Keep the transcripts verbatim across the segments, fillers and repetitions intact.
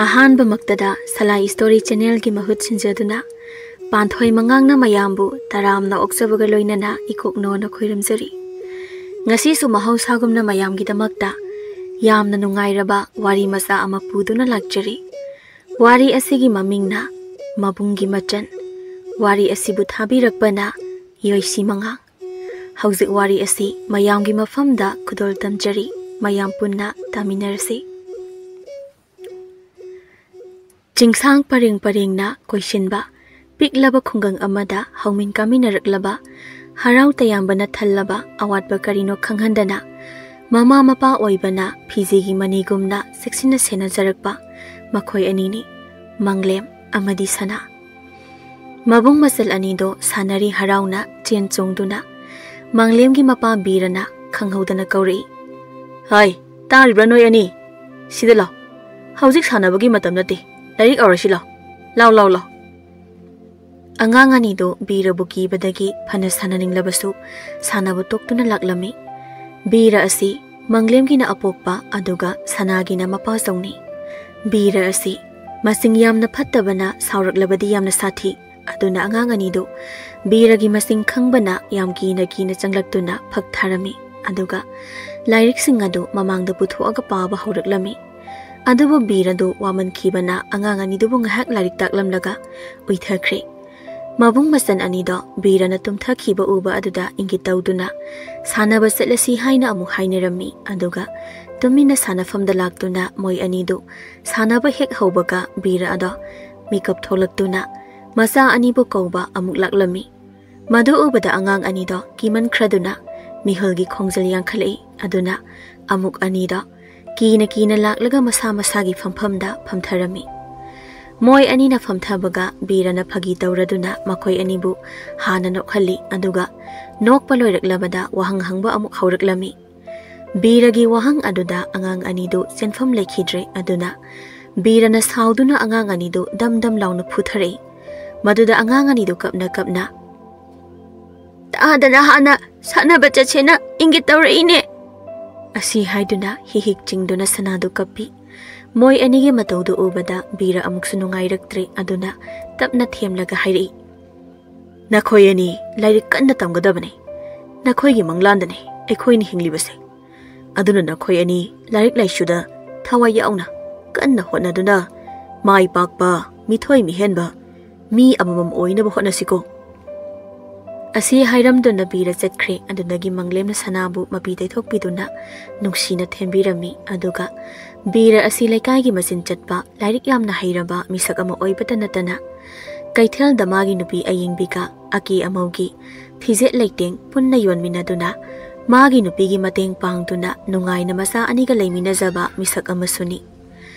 ꯑꯍꯥꯟꯕꯃꯛꯇꯗ ꯁꯂꯥꯏ story ꯆꯦꯅꯦꯜꯒꯤ ꯃꯍꯨꯠ ꯁꯤꯟꯖꯗꯨꯅ ꯄꯥꯟꯊꯣꯏ ꯃꯉꯥꯡꯅ ꯃꯌꯥꯝꯕꯨ ꯇꯔꯥꯝꯅ ꯑꯣꯛꯆꯕꯒ ꯂꯣꯏꯅꯅ ꯏꯀꯣꯛꯅꯣꯅ ꯈꯣꯏꯔꯝꯖꯔꯤ꯫ ꯉꯁꯤꯁꯨ ꯃꯍꯧꯁꯥꯒꯨꯝꯅ ꯃꯌꯥꯝꯒꯤꯗꯃꯛꯇ ꯌꯥꯝꯅ ꯅꯨꯡꯉꯥꯏꯔꯕ ꯋꯥꯔꯤ ꯃꯆꯥ ꯑꯃ ꯄꯨꯗꯨꯅ ꯂꯥꯛꯆꯔꯤ꯫ ꯋꯥꯔꯤ ꯑꯁꯤꯒꯤ ꯃꯃꯤꯡꯅ ꯃꯕꯨꯡꯒꯤ ꯃꯆꯟ꯫ ꯋꯥꯔꯤ ꯑꯁꯤꯕꯨ ꯊꯥꯕꯤꯔꯛꯄꯅ ꯌꯣꯏꯁꯤ ꯃꯉꯥꯡ꯫ ꯍꯧꯖꯤꯛ ꯋꯥꯔꯤ ꯑꯁꯤ ꯃꯌꯥꯝꯒꯤ ꯃꯐꯝꯗ ꯈꯨꯗꯣꯜ ꯇꯝꯖꯔꯤ꯫ ꯃꯌꯥꯝ ꯄꯨꯟꯅ ꯇꯥꯃꯤꯟꯅꯔꯁꯤ꯫ ꯆꯤꯡꯁꯥꯡ ꯄꯔꯦꯡ ꯄꯔꯦꯡꯅ ꯀꯣꯏꯁꯤꯟꯕ ꯄꯤꯛꯂꯕ ꯈꯨꯡꯒꯪ ꯑꯃꯗ ꯍꯧꯃꯤꯟ ꯀꯥꯃꯤꯟꯅꯔꯛꯂꯕ, ꯍꯔꯥꯎ ꯇꯌꯥꯝꯕꯅ ꯊꯜꯂꯕ, ꯑꯋꯥꯠꯄ ꯀꯔꯤꯅꯣ ꯈꯪꯍꯟꯗꯅ ꯃꯃꯥ ꯃꯄꯥ ꯑꯣꯏꯕꯅ ꯐꯤꯖꯤꯒꯤ ꯃꯅꯤꯒꯨꯝꯅ ꯆꯦꯛꯁꯤꯟꯅ ꯁꯦꯟꯅꯖꯔꯛꯄ ꯃꯈꯣꯏ ꯑꯅꯤꯅꯤ, ꯃꯪꯂꯦꯝ ꯑꯃꯗꯤ ꯁꯅꯥ꯫ ꯃꯕꯨꯡ ꯃꯆꯜ ꯑꯅꯤꯗꯣ ꯁꯥꯟꯅꯔꯤ ꯍꯔꯥꯎꯅ ꯆꯦꯟ ꯆꯣꯡꯗꯨꯅ꯫ ꯃꯪꯂꯦꯝꯒꯤ ꯃꯄꯥ ꯕꯤꯔꯅ ꯈꯪꯍꯧꯗꯅ ꯀꯧꯔꯛꯏ, "ꯍꯥꯏ, ꯇꯥꯔꯤꯕ꯭ꯔꯥ ꯅꯣꯏ ꯑꯅꯤ? ꯁꯤꯗ ꯂꯥꯎ꯫ ꯍꯧꯖꯤꯛ ꯁꯥꯟꯅꯕꯒꯤ ꯃꯇꯝ ꯅꯠꯇꯦ꯫ ꯂꯥꯏꯔꯤꯛ ꯑꯧꯔꯁꯤ ꯂꯥꯎ꯫ ꯂꯥꯎ, ꯂꯥꯎ, ꯂꯥꯎ꯫" ꯑꯉꯥꯡ ꯑꯅꯤꯗꯣ ꯕꯤꯔꯕꯨ ꯀꯤꯕꯗꯒꯤ ꯐꯅ ꯁꯥꯟꯅꯅꯤꯡꯂꯕꯁꯨ ꯁꯥꯟꯅꯕ ꯇꯣꯛꯇꯨꯅ ꯂꯥꯛꯂꯝꯃꯤ꯫ ꯕꯤꯔ ꯑꯁꯤ ꯃꯪꯂꯦꯝꯒꯤꯅ ꯑꯄꯣꯛꯄ ꯑꯗꯨꯒ ꯁꯅꯥꯒꯤꯅ ꯃꯄꯥ ꯆꯧꯅꯤ꯫ ꯕꯤꯔ ꯑꯁꯤ ꯃꯁꯤꯡ ꯌꯥꯝꯅ ꯐꯠꯇꯕꯅ ꯁꯥꯎꯔꯛꯂꯕꯗꯤ ꯌꯥꯝꯅ ꯁꯥꯊꯤ꯫ ꯑꯗꯨꯅ ꯑꯉꯥꯡ ꯑꯅꯤꯗꯨ ꯕꯤꯔꯒꯤ ꯃꯁꯤꯡ ꯈꯪꯕꯅ ꯌꯥꯝ ꯀꯤꯅ ꯀꯤꯅ ꯆꯪꯂꯛꯇꯨꯅ ꯐꯛ ꯊꯥꯔꯝꯃꯤ꯫ ꯑꯗꯨꯒ ꯂꯥꯏꯔꯤꯛꯁꯤꯡ ꯑꯗꯨ ꯃꯃꯥꯡꯗ ꯄꯨꯊꯣꯛꯑꯒ ꯄꯥꯕ ꯍꯧꯔꯛꯂꯝꯃꯤ꯫ ꯑꯗꯨꯕꯨ ꯕꯤꯔꯗꯨ ꯋꯥꯃꯟꯈꯤꯕꯅ ꯑꯉꯥꯡ ꯑꯅꯤꯗꯨꯕꯨ ꯉꯥꯏꯍꯥꯛ ꯂꯥꯏꯔꯤꯛ ꯇꯥꯛꯂꯝꯂꯒ ꯎꯏꯊꯈ꯭ꯔꯦ꯫ ꯃꯕꯨꯡ ꯃꯆꯟ ꯑꯅꯤꯗꯣ ꯕꯤꯔꯅ ꯇꯨꯝꯊꯈꯤꯕ ꯎꯕ ꯑꯗꯨꯗ ꯏꯪꯒꯤꯠ ꯇꯧꯗꯨꯅ, "ꯁꯥꯟꯅꯕ ꯆꯠꯂꯁꯤ" ꯍꯥꯏꯅ ꯑꯃꯨꯛ ꯍꯥꯏꯅꯔꯝꯃꯤ꯫ ꯑꯗꯨꯒ ꯇꯨꯃꯤꯟꯅ ꯁꯥꯟꯅꯐꯝꯗ ꯂꯥꯛꯇꯨꯅ ꯃꯣꯏ ꯑꯅꯤꯗꯨ ꯁꯥꯟꯅꯕ ꯍꯦꯛ ꯍꯧꯕꯒ ꯕꯤꯔ ꯑꯗꯣ ꯃꯤꯀꯞ ꯊꯣꯛꯂꯛꯇꯨꯅ ꯃꯆꯥ ꯑꯅꯤꯕꯨ ꯀꯧꯕ ꯑꯃꯨꯛ ꯂꯥꯛꯂꯝꯃꯤ꯫ ꯃꯗꯨ ꯎꯕꯗ ꯑꯉꯥꯡ ꯑꯅꯤꯗꯣ ꯀꯤꯃꯟꯈ꯭ꯔꯗꯨꯅ ꯃꯤꯍꯨꯜꯒꯤ ꯈꯣꯡꯖꯦꯜ ꯌꯥꯡꯈꯠꯂꯛꯏ꯫ ꯑꯗꯨꯅ ꯑꯃꯨꯛ ꯑꯅꯤꯗꯣ ꯀꯤꯅ ꯀꯤꯅ ꯂꯥꯛꯂꯒ ꯃꯁꯥ ꯃꯁꯥꯒꯤ ꯐꯝꯐꯝꯗ ꯐꯝꯊꯔꯝꯃꯤ꯫ ꯃꯣꯏ ꯑꯅꯤꯅ ꯐꯝꯊꯕꯒ ꯕꯤꯔꯅ ꯐꯥꯒꯤ ꯇꯧꯔꯗꯨꯅ ꯃꯈꯣꯏ ꯑꯅꯤꯕꯨ ꯍꯥꯟꯅ ꯅꯣꯛꯍꯜꯂꯤ꯫ ꯑꯗꯨꯒ ꯅꯣꯛꯄ ꯂꯣꯏꯔꯛꯂꯕꯗ ꯋꯥꯍꯪ ꯍꯪꯕ ꯑꯃꯨꯛ ꯍꯧꯔꯛꯂꯝꯃꯤ꯫ ꯕꯤꯔꯒꯤ ꯋꯥꯍꯪ ꯑꯗꯨꯗ ꯑꯉꯥꯡ ꯑꯅꯤꯗꯨ ꯆꯦꯟꯐꯝ ꯂꯩꯈꯤꯗ꯭ꯔꯦ꯫ ꯑꯗꯨꯅ ꯕꯤꯔꯅ ꯁꯥꯎꯗꯨꯅ ꯑꯉꯥꯡ ꯑꯅꯤꯗꯨ ꯗꯝ ꯗꯝ ꯂꯥꯎꯅ ꯐꯨꯊꯔꯛꯏ꯫ ꯃꯗꯨꯗ ꯑꯉꯥꯡ ꯑꯅꯤꯗꯨ ꯀꯞꯅ ꯀꯞꯅ, "ꯇꯥꯗꯅ ꯍꯥꯟꯅ ꯁꯥꯟꯅꯕ ꯆꯠꯁꯦꯅ ꯏꯪꯒꯤꯠ ꯇꯧꯔꯛꯏꯅꯦ" ꯑꯁꯤ ꯍꯥꯏꯗꯨꯅ ꯍꯤꯍꯤꯛ ꯆꯤꯡꯗꯨꯅ ꯁꯅꯥꯗꯨ ꯀꯞꯄꯤ꯫ ꯃꯣꯏ ꯑꯅꯤꯒꯤ ꯃꯇꯧꯗꯨ ꯎꯕꯗ ꯕꯤꯔ ꯑꯃꯨꯛꯁꯨ ꯅꯨꯡꯉꯥꯏꯔꯛꯇ꯭ꯔꯦ꯫ ꯑꯗꯨꯅ ꯇꯞꯅ ꯊꯦꯝꯂꯒ ꯍꯥꯏꯔꯛꯏ, "ꯅꯈꯣꯏ ꯑꯅꯤ ꯂꯥꯏꯔꯤꯛ ꯀꯟꯅ ꯇꯝꯒꯗꯕꯅꯤ꯫ ꯅꯈꯣꯏꯒꯤ ꯃꯪꯂꯥꯟꯗꯅꯤ ꯑꯩꯈꯣꯏꯅ ꯍꯤꯡꯂꯤꯕꯁꯦ꯫ ꯑꯗꯨꯅ ꯅꯈꯣꯏ ꯑꯅꯤ ꯂꯥꯏꯔꯤꯛ ꯂꯥꯏꯁꯨꯗ ꯊꯋꯥꯏ ꯌꯥꯎꯅ ꯀꯟꯅ ꯍꯣꯠꯅꯗꯨꯅ ꯃꯥꯏ ꯄꯥꯛꯄ, ꯃꯤꯊꯣꯏ ꯃꯤꯍꯦꯟꯕ ꯃꯤ ꯑꯃꯃꯝ ꯑꯣꯏꯅꯕ ꯍꯣꯠꯅꯁꯤꯀꯣ꯫" ꯑꯁꯤ ꯍꯥꯏꯔꯝꯗꯨꯅ ꯕꯤꯔ ꯆꯠꯈ꯭ꯔꯦ꯫ ꯑꯗꯨꯗꯒꯤ ꯃꯪꯂꯦꯝꯅ ꯁꯅꯥꯕꯨ ꯃꯄꯤ ꯇꯩꯊꯣꯛꯄꯤꯗꯨꯅ ꯅꯨꯡꯁꯤꯅ ꯊꯦꯝꯕꯤꯔꯝꯃꯤ꯫ ꯑꯗꯨꯒ ꯕꯤꯔ ꯑꯁꯤ ꯂꯩꯀꯥꯏꯒꯤ ꯃꯆꯤꯟ ꯆꯠꯄ, ꯂꯥꯏꯔꯤꯛ ꯌꯥꯝꯅ ꯍꯩꯔꯕ ꯃꯤꯁꯛ ꯑꯃ ꯑꯣꯏꯕꯇ ꯅꯠꯇꯅ, ꯀꯩꯊꯦꯜꯗ ꯃꯥꯒꯤ ꯅꯨꯄꯤ ꯑꯌꯤꯡꯕꯤꯒ ꯑꯀꯦ ꯑꯃꯧꯒꯤ ꯐꯤꯖꯦꯠ ꯂꯩꯇꯦꯡ ꯄꯨꯟꯅ ꯌꯣꯟꯃꯤꯟꯅꯗꯨꯅ ꯃꯥꯒꯤ ꯅꯨꯄꯤꯒꯤ ꯃꯇꯦꯡ ꯄꯥꯡꯗꯨꯅ ꯅꯨꯡꯉꯥꯏꯅ ꯃꯆꯥ ꯑꯅꯤꯒ ꯂꯩꯃꯤꯟꯅꯖꯕ ꯃꯤꯁꯛ ꯑꯃꯁꯨꯅꯤ꯫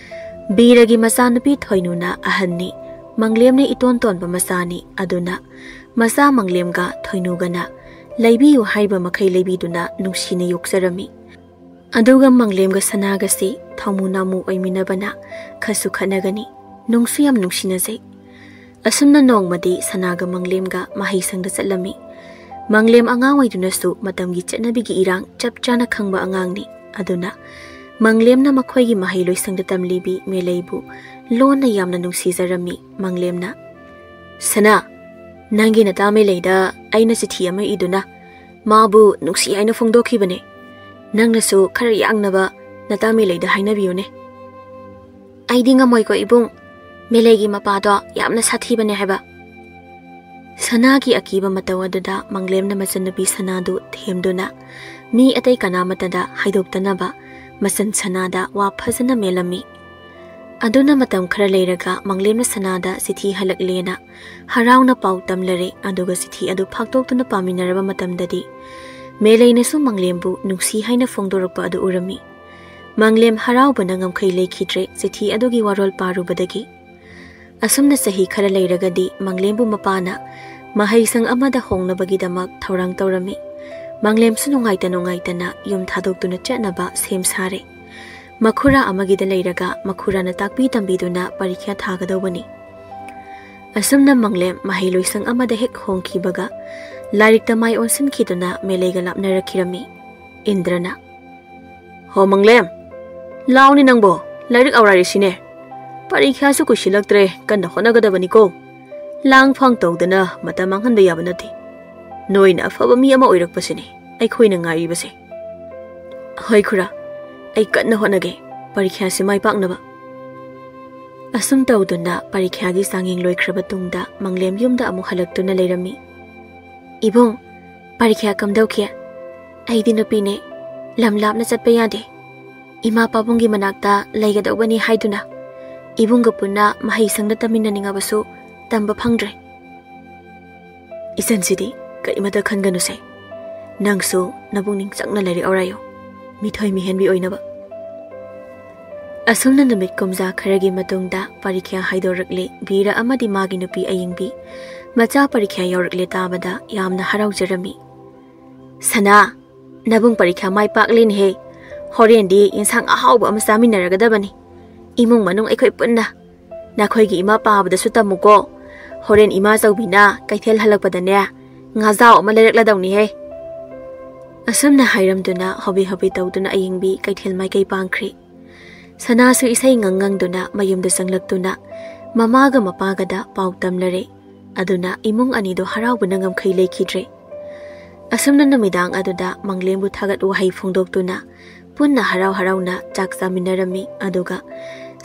ꯕꯤꯔꯒꯤ ꯃꯆꯥꯅꯨꯄꯤ ꯊꯣꯏꯅꯨꯅ ꯑꯍꯟꯅꯤ꯫ ꯃꯪꯂꯦꯝꯅ ꯏꯇꯣꯟ ꯇꯣꯟꯕ ꯃꯆꯥꯅꯤ꯫ ꯑꯗꯨꯅ ꯃꯆꯥ ꯃꯪꯂꯦꯝꯒ ꯊꯣꯏꯅꯨꯒꯅ ꯂꯩꯕꯤꯌꯨ ꯍꯥꯏꯕ ꯃꯈꯩ ꯂꯩꯕꯤꯗꯨꯅ ꯅꯨꯡꯁꯤꯅ ꯌꯣꯛꯆꯔꯝꯃꯤ꯫ ꯑꯗꯨꯒ ꯃꯪꯂꯦꯝꯒ ꯁꯅꯥꯒꯁꯤ ꯊꯧꯃꯨ ꯅꯥꯃꯨ ꯑꯣꯏꯃꯤꯟꯅꯕꯅ ꯈꯠꯁꯨ ꯈꯠꯅꯒꯅꯤ, ꯅꯨꯡꯁꯨ ꯌꯥꯝ ꯅꯨꯡꯁꯤꯅꯖꯩ꯫ ꯑꯁꯨꯝꯅ ꯅꯣꯡꯃꯗꯤ ꯁꯅꯥꯒ ꯃꯪꯂꯦꯝꯒ ꯃꯍꯩꯁꯪꯗ ꯆꯠꯂꯝꯃꯤ꯫ ꯃꯪꯂꯦꯝ ꯑꯉꯥꯡ ꯑꯣꯏꯗꯨꯅꯁꯨ ꯃꯇꯝꯒꯤ ꯆꯠꯅꯕꯤꯒꯤ ꯏꯔꯥꯡ ꯆꯞ ꯆꯥꯅ ꯈꯪꯕ ꯑꯉꯥꯡꯅꯤ꯫ ꯑꯗꯨꯅ ꯃꯪꯂꯦꯝꯅ ꯃꯈꯣꯏꯒꯤ ꯃꯍꯩ ꯂꯣꯏꯁꯪꯗ ꯇꯝꯂꯤꯕꯤ ꯃꯦꯂꯩꯕꯨ ꯂꯣꯟꯅ ꯌꯥꯝꯅ ꯅꯨꯡꯁꯤꯖꯔꯝꯃꯤ꯫ ꯃꯪꯂꯦꯝꯅ, "ꯁꯅꯥ, ꯅꯪꯒꯤ ꯅꯇꯥ ꯃꯦꯂꯩꯗ ꯑꯩꯅ ꯆꯤꯊꯤ ꯑꯃ ꯏꯗꯨꯅ ꯃꯥꯕꯨ ꯅꯨꯡꯁꯤ ꯍꯥꯏꯅ ꯐꯣꯡꯗꯣꯛꯈꯤꯕꯅꯦ꯫ ꯅꯪꯅꯁꯨ ꯈꯔ ꯌꯥꯡꯅꯕ ꯅꯇꯥ ꯃꯦꯂꯩꯗ ꯍꯥꯏꯅꯕꯤꯌꯨꯅꯦ꯫ ꯑꯩꯗꯤ ꯉꯝꯃꯣꯏꯀꯣ ꯏꯕꯨꯡ, ꯃꯦꯂꯩꯒꯤ ꯃꯄꯥꯗꯣ ꯌꯥꯝꯅ ꯁꯥꯊꯤꯕꯅꯦ ꯍꯥꯏꯕ꯫" ꯁꯅꯥꯒꯤ ꯑꯀꯤꯕ ꯃꯇꯧ ꯑꯗꯨꯗ ꯃꯪꯂꯦꯝꯅ ꯃꯆꯟꯅꯨꯄꯤ ꯁꯅꯥꯗꯨ ꯊꯦꯝꯗꯨꯅ ꯃꯤ ꯑꯇꯩ ꯀꯅꯥꯃꯠꯇꯗ ꯍꯥꯏꯗꯣꯛꯇꯅꯕ ꯃꯆꯟ ꯁꯅꯥꯗ ꯋꯥ ꯐꯖꯅ ꯃꯦꯜꯂꯝꯃꯤ꯫ ꯑꯗꯨꯅ ꯃꯇꯝ ꯈꯔ ꯂꯩꯔꯒ ꯃꯪꯂꯦꯝꯅ ꯁꯅꯥꯗ ꯆꯤꯊꯤ ꯍꯜꯂꯛꯂꯦꯅ ꯍꯔꯥꯎꯅ ꯄꯥꯎ ꯇꯝꯂꯔꯦ꯫ ꯑꯗꯨꯒ ꯆꯤꯊꯤ ꯑꯗꯨ ꯐꯥꯛꯇꯣꯛꯇꯨꯅ ꯄꯥꯃꯤꯟꯅꯔꯕ ꯃꯇꯝꯗꯗꯤ ꯃꯦꯂꯩꯅꯁꯨ ꯃꯪꯂꯦꯝꯕꯨ ꯅꯨꯡꯁꯤ ꯍꯥꯏꯅ ꯐꯣꯡꯗꯣꯔꯛꯄ ꯑꯗꯨ ꯎꯔꯝꯃꯤ꯫ ꯃꯪꯂꯦꯝ ꯍꯔꯥꯎꯕꯅ ꯉꯝꯈꯩ ꯂꯩꯈꯤꯗ꯭ꯔꯦ ꯆꯤꯊꯤ ꯑꯗꯨꯒꯤ ꯋꯥꯔꯣꯜ ꯄꯥꯔꯨꯕꯗꯒꯤ꯫ ꯑꯁꯨꯝꯅ ꯆꯍꯤ ꯈꯔ ꯂꯩꯔꯒꯗꯤ ꯃꯪꯂꯦꯝꯕꯨ ꯃꯄꯥꯅ ꯃꯍꯩꯁꯪ ꯑꯃꯗ ꯍꯣꯡꯅꯕꯒꯤꯗꯃꯛ ꯊꯧꯔꯥꯡ ꯇꯧꯔꯝꯃꯤ꯫ ꯃꯪꯂꯦꯝꯁꯨ ꯅꯨꯡꯉꯥꯏꯇ ꯅꯨꯡꯉꯥꯏꯇꯅ ꯌꯨꯝ ꯊꯥꯗꯣꯛꯇꯨꯅ ꯆꯠꯅꯕ ꯁꯦꯝ ꯁꯥꯔꯦ꯫ ꯃꯈꯨꯔꯥ ꯑꯃꯒꯤꯗ ꯂꯩꯔꯒ ꯃꯈꯨꯔꯥꯅ ꯇꯥꯛꯄꯤ ꯇꯝꯕꯤꯗꯨꯅ ꯄꯔꯤꯈ꯭ꯌꯥ ꯊꯥꯒꯗꯧꯕꯅꯤ꯫ ꯑꯁꯨꯝꯅ ꯃꯪꯂꯦꯝ ꯃꯍꯩ ꯂꯣꯏꯁꯪ ꯑꯃꯗ ꯍꯦꯛ ꯍꯣꯡꯈꯤꯕꯒ ꯂꯥꯏꯔꯤꯛꯇ ꯃꯥꯏ ꯑꯣꯟꯁꯤꯟꯈꯤꯗꯨꯅ ꯃꯦꯂꯩꯒ ꯂꯥꯞꯅꯔꯛꯈꯤꯔꯝꯃꯤ꯫ ꯏꯟꯗ꯭ꯔꯅ, "ꯍꯣ ꯃꯪꯂꯦꯝ, ꯂꯥꯎꯅꯦ ꯅꯪꯕꯣ, ꯂꯥꯏꯔꯤꯛ ꯑꯧꯔꯥꯏꯔꯤꯁꯤꯅꯦ꯫ ꯄꯔꯤꯈ꯭ꯌꯥꯁꯨ ꯀꯨꯏꯁꯤꯜꯂꯛꯇ꯭ꯔꯦ, ꯀꯟꯅ ꯍꯣꯠꯅꯒꯗꯕꯅꯤꯀꯣ꯫ ꯂꯥꯡ ꯐꯥꯡ ꯇꯧꯗꯅ ꯃꯇꯝ ꯃꯥꯡꯍꯟꯕ ꯌꯥꯕ ꯅꯠꯇꯦ꯫ ꯅꯣꯏꯅ ꯑꯐꯕ ꯃꯤ ꯑꯃ ꯑꯣꯏꯔꯛꯄꯁꯤꯅꯤ ꯑꯩꯈꯣꯏꯅ ꯉꯥꯏꯔꯤꯕꯁꯦ꯫ ꯍꯣꯏ ꯈꯨꯔꯥ, ꯑꯩ ꯀꯟꯅ ꯍꯣꯠꯅꯒꯦ ꯄꯔꯤꯈ꯭ꯌꯥꯁꯤ ꯃꯥꯏ ꯄꯥꯛꯅꯕ꯫ ꯑꯁꯨꯝ ꯇꯧꯗꯨꯅ ꯄꯔꯤꯈ꯭ꯌꯥꯒꯤ ꯆꯥꯡꯌꯦꯡ ꯂꯣꯏꯈ꯭ꯔꯕ ꯇꯨꯡꯗ ꯃꯪꯂꯦꯝ ꯌꯨꯝꯗ ꯑꯃꯨꯛ ꯍꯜꯂꯛꯇꯨꯅ ꯂꯩꯔꯝꯃꯤ꯫ "ꯏꯕꯨꯡ, ꯄꯔꯤꯈ꯭ꯌꯥ ꯀꯝꯗꯧꯈꯤ? ꯑꯩꯗꯤ ꯅꯨꯄꯤꯅꯦ, ꯂꯝ ꯂꯥꯞꯅ ꯆꯠꯄ ꯌꯥꯗꯦ꯫ ꯏꯃꯥ ꯄꯥꯕꯨꯡꯒꯤ ꯃꯅꯥꯛꯇ ꯂꯩꯒꯗꯧꯕꯅꯤ ꯍꯥꯏꯗꯨꯅ ꯏꯕꯨꯡꯒ ꯄꯨꯟꯅ ꯃꯍꯩ ꯁꯪꯗ ꯇꯝꯃꯤꯟꯅꯅꯤꯡꯉꯕꯁꯨ ꯇꯝꯕ ꯐꯪꯗ꯭ꯔꯦ꯫" "ꯏꯆꯟꯁꯤꯗꯤ ꯀꯔꯤꯃꯇ ꯈꯟꯒꯅꯨꯁꯦ꯫ ꯅꯪꯁꯨ ꯅꯕꯨꯛꯅꯤꯡ ꯆꯪꯅ ꯂꯥꯏꯔꯤꯛ ꯑꯧꯔꯥꯏꯌꯨ, ꯃꯤꯊꯣꯏ ꯃꯤꯍꯦꯟꯕꯤ ꯑꯣꯏꯅꯕ꯫" ꯑꯁꯨꯝꯅ ꯅꯨꯃꯤꯠ ꯀꯨꯝꯖꯥ ꯈꯔꯒꯤ ꯃꯇꯨꯡꯗ ꯄꯔꯤꯈ꯭ꯌꯥ ꯍꯥꯏꯗꯣꯔꯛꯂꯦ꯫ ꯕꯤꯔ ꯑꯃꯗꯤ ꯃꯥꯒꯤ ꯅꯨꯄꯤ ꯑꯌꯤꯡꯕꯤ ꯃꯆꯥ ꯄꯔꯤꯈ꯭ꯌꯥ ꯌꯥꯎꯔꯛꯂꯦ ꯇꯥꯕꯗ ꯌꯥꯝꯅ ꯍꯔꯥꯎꯖꯔꯝꯃꯤ꯫ "ꯁꯅꯥ, ꯅꯕꯨꯡ ꯄꯔꯤꯈ꯭ꯌꯥ ꯃꯥꯏ ꯄꯥꯛꯂꯦꯅꯦꯍꯦ꯫ ꯍꯣꯔꯦꯟꯗꯤ ꯏꯟꯁꯥꯡ ꯑꯍꯥꯎꯕ ꯑꯃ ꯆꯥꯃꯤꯟꯅꯔꯒꯗꯕꯅꯤ, ꯏꯃꯨꯡ ꯃꯅꯨꯡ ꯑꯩꯈꯣꯏ ꯄꯨꯟꯅ꯫ ꯅꯈꯣꯏꯒꯤ ꯏꯃꯥ ꯄꯥꯕꯗꯁꯨ ꯇꯝꯃꯨꯀꯣ꯫ ꯍꯣꯔꯦꯟ ꯏꯃꯥ ꯆꯧꯕꯤꯅ ꯀꯩꯊꯦꯜ ꯍꯜꯂꯛꯄꯗꯅꯦ, ꯉꯥꯖꯥꯎ ꯑꯃ ꯂꯩꯔꯛꯂꯗꯧꯅꯤꯍꯦ꯫" ꯑꯁꯨꯝꯅ ꯍꯥꯏꯔꯝꯗꯨꯅ ꯍꯣꯕꯦ ꯍꯣꯕꯦ ꯇꯧꯗꯨꯅ ꯑꯌꯤꯡꯕꯤ ꯀꯩꯊꯦꯜ ꯃꯥꯏꯀꯩ ꯄꯥꯡꯈ꯭ꯔꯦ꯫ ꯁꯅꯥꯁꯨ ꯏꯁꯩ ꯉꯪ ꯉꯪꯗꯨꯅ ꯃꯌꯨꯝꯗ ꯆꯪꯂꯛꯇꯨꯅ ꯃꯃꯥꯒ ꯃꯄꯥꯒꯗ ꯄꯥꯎ ꯇꯝꯂꯔꯦ꯫ ꯑꯗꯨꯅ ꯏꯃꯨꯡ ꯑꯅꯤꯗꯣ ꯍꯔꯥꯎꯕꯅ ꯉꯝꯈꯩ ꯂꯩꯈꯤꯗ꯭ꯔꯦ꯫ ꯑꯁꯨꯝꯅ ꯅꯨꯃꯤꯗꯥꯡ ꯑꯗꯨꯗ ꯃꯪꯂꯦꯝꯕꯨ ꯊꯥꯒꯠ ꯋꯥꯍꯩ ꯐꯣꯡꯗꯣꯛꯇꯨꯅ ꯄꯨꯟꯅ ꯍꯔꯥꯎ ꯍꯔꯥꯎꯅ ꯆꯥꯛ ꯆꯥꯃꯤꯟꯅꯔꯝꯃꯤ꯫ ꯑꯗꯨꯒ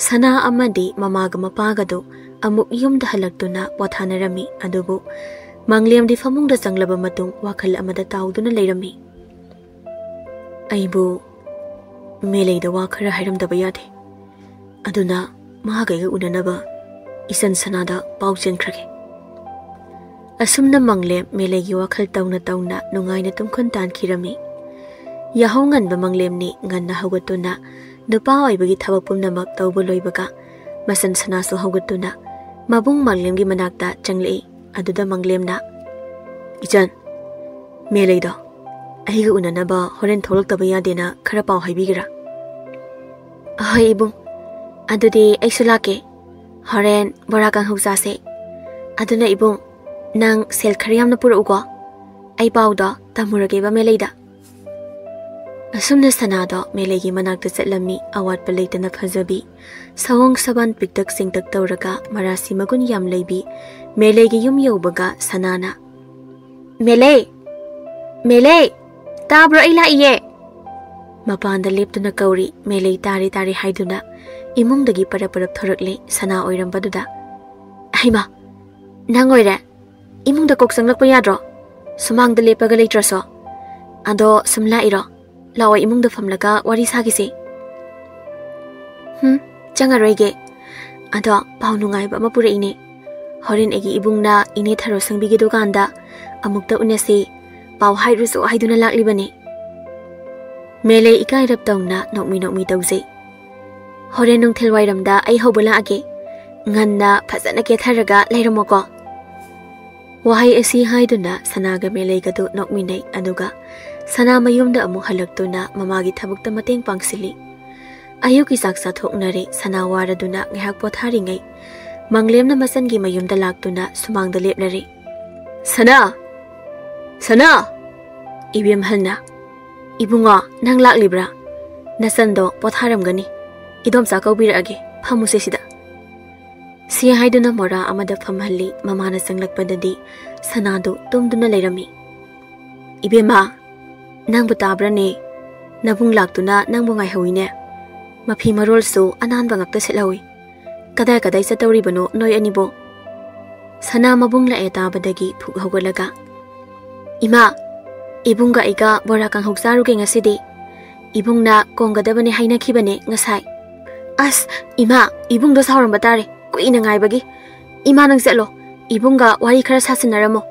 ꯁꯅꯥ ꯑꯃꯗꯤ ꯃꯃꯥꯒ ꯃꯄꯥꯒꯗꯨ ꯑꯃꯨꯛ ꯌꯨꯝꯗ ꯍꯜꯂꯛꯇꯨꯅ ꯄꯣꯊꯥꯅꯔꯝꯃꯤ꯫ ꯑꯗꯨꯕꯨ ꯃꯪꯂꯦꯝꯗꯤ ꯐꯃꯨꯡꯗ ꯆꯪꯂꯕ ꯃꯇꯨꯡ ꯋꯥꯈꯜ ꯑꯃꯗ ꯇꯥꯎꯗꯨꯅ ꯂꯩꯔꯝꯃꯤ꯫ "ꯑꯩꯕꯨ ꯃꯦꯂꯩꯗ ꯋꯥ ꯈꯔ ꯍꯥꯏꯔꯝꯗꯕ ꯌꯥꯗꯦ꯫ ꯑꯗꯨꯅ ꯃꯍꯥꯛ ꯑꯩꯒ ꯎꯅꯅꯕ ꯏꯆꯟ ꯁꯅꯥꯗ ꯄꯥꯎ ꯆꯦꯟꯈ꯭ꯔꯒꯦ꯫" ꯑꯁꯨꯝꯅ ꯃꯪꯂꯦꯝ ꯃꯦꯂꯩꯒꯤ ꯋꯥꯈꯜ ꯇꯧꯅ ꯇꯧꯅ ꯅꯨꯡꯉꯥꯏꯅ ꯇꯨꯝꯈꯨꯟ ꯇꯥꯟꯈꯤꯔꯝꯃꯤ꯫ ꯌꯥꯍꯧ ꯉꯟꯕ ꯃꯪꯂꯦꯝꯅꯤ ꯉꯟꯅ ꯍꯧꯒꯠꯇꯨꯅ ꯅꯨꯄꯥ ꯑꯣꯏꯕꯒꯤ ꯊꯕꯛ ꯄꯨꯝꯅꯃꯛ ꯇꯧꯕ ꯂꯣꯏꯕꯒ ꯃꯆꯟ ꯁꯅꯥꯁꯨ ꯍꯧꯒꯠꯇꯨꯅ ꯃꯕꯨꯡ ꯃꯪꯂꯦꯝꯒꯤ ꯃꯅꯥꯛꯇ ꯆꯪꯂꯛꯏ꯫ ꯑꯗꯨꯗ ꯃꯪꯂꯦꯝꯅ, "ꯏꯆꯟ, ꯃꯦꯂꯩꯗꯣ ꯑꯩꯒ ꯎꯅꯅꯕ ꯍꯣꯔꯦꯟ ꯊꯣꯛꯂꯛꯇꯕ ꯌꯥꯗꯦꯅ ꯈꯔ ꯄꯥꯎ ꯍꯥꯏꯕꯤꯒꯦꯔꯥ?" "ꯑꯍꯣꯏ ꯏꯕꯨꯡ, ꯑꯗꯨꯗꯤ ꯑꯩꯁꯨ ꯂꯥꯛꯀꯦ꯫ ꯍꯣꯔꯦꯟ ꯕꯣꯔꯥ ꯀꯥꯡꯍꯧ ꯆꯥꯁꯦ꯫ ꯑꯗꯨꯅ ꯏꯕꯨꯡ, ꯅꯪ ꯁꯦꯜ ꯈꯔ ꯌꯥꯝꯅ ꯄꯨꯔꯛꯎꯀꯣ꯫ ꯑꯩ ꯄꯥꯎꯗꯣ ꯇꯝꯃꯨꯔꯒꯦꯕ ꯃꯦꯂꯩꯗ꯫" ꯑꯁꯨꯝꯅ ꯁꯅꯥꯗꯣ ꯃꯦꯂꯩꯒꯤ ꯃꯅꯥꯛꯇ ꯆꯠꯂꯝꯃꯤ꯫ ꯑꯋꯥꯠꯄ ꯂꯩꯇꯅ ꯐꯖꯕꯤ, ꯁꯑꯣꯡ ꯁꯕꯥꯟ ꯄꯤꯛꯇꯛ ꯆꯦꯡꯇꯛ ꯇꯧꯔꯒ ꯃꯔꯥꯁꯤ ꯃꯒꯨꯟ ꯌꯥꯝ ꯂꯩꯕꯤ ꯃꯦꯂꯩꯒꯤ ꯌꯨꯝ ꯌꯧꯕꯒ ꯁꯅꯥꯅ, "ꯃꯦꯂꯩ! ꯃꯦꯂꯩ! ꯇꯥꯕ꯭ꯔꯣ? ꯑꯩ ꯂꯥꯛꯏꯌꯦ!" ꯃꯄꯥꯟꯗ ꯂꯦꯞꯇꯨꯅ ꯀꯧꯔꯤ꯫ ꯃꯦꯂꯩ ꯇꯥꯔꯦ ꯇꯥꯔꯦ ꯍꯥꯏꯗꯨꯅ ꯏꯃꯨꯡꯗꯒꯤ ꯄꯔꯞ ꯄꯔꯞ ꯊꯣꯔꯛꯂꯦ꯫ ꯁꯅꯥ ꯑꯣꯏꯔꯝꯕꯗꯨꯗ, "ꯍꯩꯃꯥ, ꯅꯪ ꯑꯣꯏꯔꯦ? ꯏꯃꯨꯡꯗ ꯀꯣꯛ ꯆꯪꯂꯛꯄ ꯌꯥꯗ꯭ꯔꯣ? ꯁꯨꯃꯥꯡꯗ ꯂꯦꯞꯄꯒ ꯂꯩꯇ꯭ꯔꯁꯨ꯫ ꯑꯗꯣ ꯁꯨꯝ ꯂꯥꯛꯏꯔꯣ? ꯂꯥꯛꯑꯣ, ꯏꯃꯨꯡꯗ ꯐꯝꯂꯒ ꯋꯥꯔꯤ ꯁꯥꯈꯤꯁꯦ꯫" "ꯍꯨꯝ, ꯆꯪꯉꯔꯣꯏꯒꯦ꯫ ꯑꯗꯣ ꯄꯥꯎ ꯅꯨꯡꯉꯥꯏꯕ ꯑꯃ ꯄꯨꯔꯛꯏꯅꯦ꯫ ꯍꯣꯔꯦꯟ ꯑꯩꯒꯤ ꯏꯕꯨꯡꯅ ꯏꯅꯦ ꯊꯔꯣ ꯁꯪꯕꯤꯒꯤ ꯗꯨꯀꯥꯟꯗ ꯑꯃꯨꯛꯇ ꯎꯅꯁꯤ, ꯄꯥꯎ ꯍꯥꯏꯔꯨꯁꯨ ꯍꯥꯏꯗꯨꯅ ꯂꯥꯛꯂꯤꯕꯅꯤ꯫" ꯃꯦꯂꯩ ꯏꯀꯥꯏꯔꯞ ꯇꯧꯅ ꯅꯣꯛꯃꯤ ꯅꯣꯛꯃꯤ ꯇꯧꯖꯩ꯫ "ꯍꯣꯔꯦꯟ ꯅꯨꯡꯊꯤꯜ ꯋꯥꯏꯔꯝꯗ ꯑꯩ ꯍꯧꯕ ꯂꯥꯛꯑꯒꯦ꯫ ꯉꯟꯅ ꯐꯖꯅ ꯀꯦꯊꯔꯒ ꯂꯩꯔꯝꯃꯣꯀꯣ꯫" ꯋꯥꯍꯩ ꯑꯁꯤ ꯍꯥꯏꯗꯨꯅ ꯁꯅꯥꯒ ꯃꯦꯂꯩꯒꯗꯨ ꯅꯣꯛꯃꯤꯟꯅꯩ꯫ ꯑꯗꯨꯒ ꯁꯅꯥ ꯃꯌꯨꯝꯗ ꯑꯃꯨꯛ ꯍꯜꯂꯛꯇꯨꯅ ꯃꯃꯥꯒꯤ ꯊꯕꯛꯇ ꯃꯇꯦꯡ ꯄꯥꯡꯁꯤꯜꯂꯤ꯫ ꯑꯌꯨꯛꯀꯤ ꯆꯥꯛ ꯆꯥꯊꯣꯛꯅꯔꯦ꯫ ꯁꯅꯥ ꯋꯥꯔꯗꯨꯅ ꯉꯥꯏꯍꯥꯛ ꯄꯣꯊꯥꯔꯤꯉꯩ ꯃꯪꯂꯦꯝꯅ ꯃꯆꯟꯒꯤ ꯃꯌꯨꯝꯗ ꯂꯥꯛꯇꯨꯅ ꯁꯨꯃꯥꯡꯗ ꯂꯦꯞꯂꯔꯦ꯫ "ꯁꯅꯥ! ꯁꯅꯥ!" ꯏꯕꯦꯝꯍꯜꯅ, "ꯏꯕꯨꯡꯉꯣ, ꯅꯪ ꯂꯥꯛꯂꯤꯕ꯭ꯔꯥ? ꯅꯆꯟꯗꯣ ꯄꯣꯊꯥꯔꯝꯒꯅꯤ꯫ ꯏꯗꯣꯝꯆꯥ ꯀꯧꯕꯤꯔꯛꯑꯒꯦ, ꯐꯝꯃꯨꯁꯦ ꯁꯤꯗ꯫" ꯁꯤ ꯍꯥꯏꯗꯨꯅ ꯃꯣꯔꯥ ꯑꯃꯗ ꯐꯝꯍꯜꯂꯤ꯫ ꯃꯃꯥꯅ ꯆꯪꯂꯛꯄꯗꯗꯤ ꯁꯅꯥꯗꯨ ꯇꯨꯝꯗꯨꯅ ꯂꯩꯔꯝꯃꯤ꯫ "ꯏꯕꯦꯝꯃ, ꯅꯪꯕꯨ ꯇꯥꯕ꯭ꯔꯅꯦ? ꯅꯕꯨꯡ ꯂꯥꯛꯇꯨꯅ ꯅꯪꯕꯨ ꯉꯥꯏꯍꯧꯏꯅꯦ꯫ ꯃꯐꯤ ꯃꯔꯣꯜꯁꯨ ꯑꯅꯥꯟꯕ ꯉꯥꯛꯇ ꯁꯦꯠꯍꯧꯏ꯫ ꯀꯗꯥꯏ ꯀꯗꯥꯏ ꯆꯠꯇꯧꯔꯤꯕꯅꯣ ꯅꯣꯏ ꯑꯅꯤꯕꯣ?" ꯁꯅꯥ ꯃꯕꯨꯡ ꯂꯥꯛꯑꯦ ꯇꯥꯕꯗꯒꯤ ꯐꯨꯛ ꯍꯧꯒꯠꯂꯒ, "ꯏꯃꯥ, ꯏꯕꯨꯡꯒ ꯑꯩꯒ ꯕꯣꯔꯥ ꯀꯥꯡꯍꯧ ꯆꯥꯔꯨꯒꯦ ꯉꯁꯤꯗꯤ꯫ ꯏꯕꯨꯡꯅ ꯀꯣꯡꯒꯗꯕꯅꯦ ꯍꯥꯏꯅꯈꯤꯕꯅꯦ ꯉꯁꯥꯏ꯫" "ꯑꯁ, ꯏꯃꯥ, ꯏꯕꯨꯡꯗꯣ ꯁꯥꯎꯔꯝꯕ ꯇꯥꯔꯦ, ꯀꯨꯏꯅ ꯉꯥꯏꯕꯒꯤ꯫ ꯏꯃꯥ, ꯅꯪ ꯆꯠꯂꯣ, ꯏꯕꯨꯡꯒ ꯋꯥꯔꯤ ꯈꯔ ꯁꯥꯁꯤꯟꯅꯔꯝꯃꯣ꯫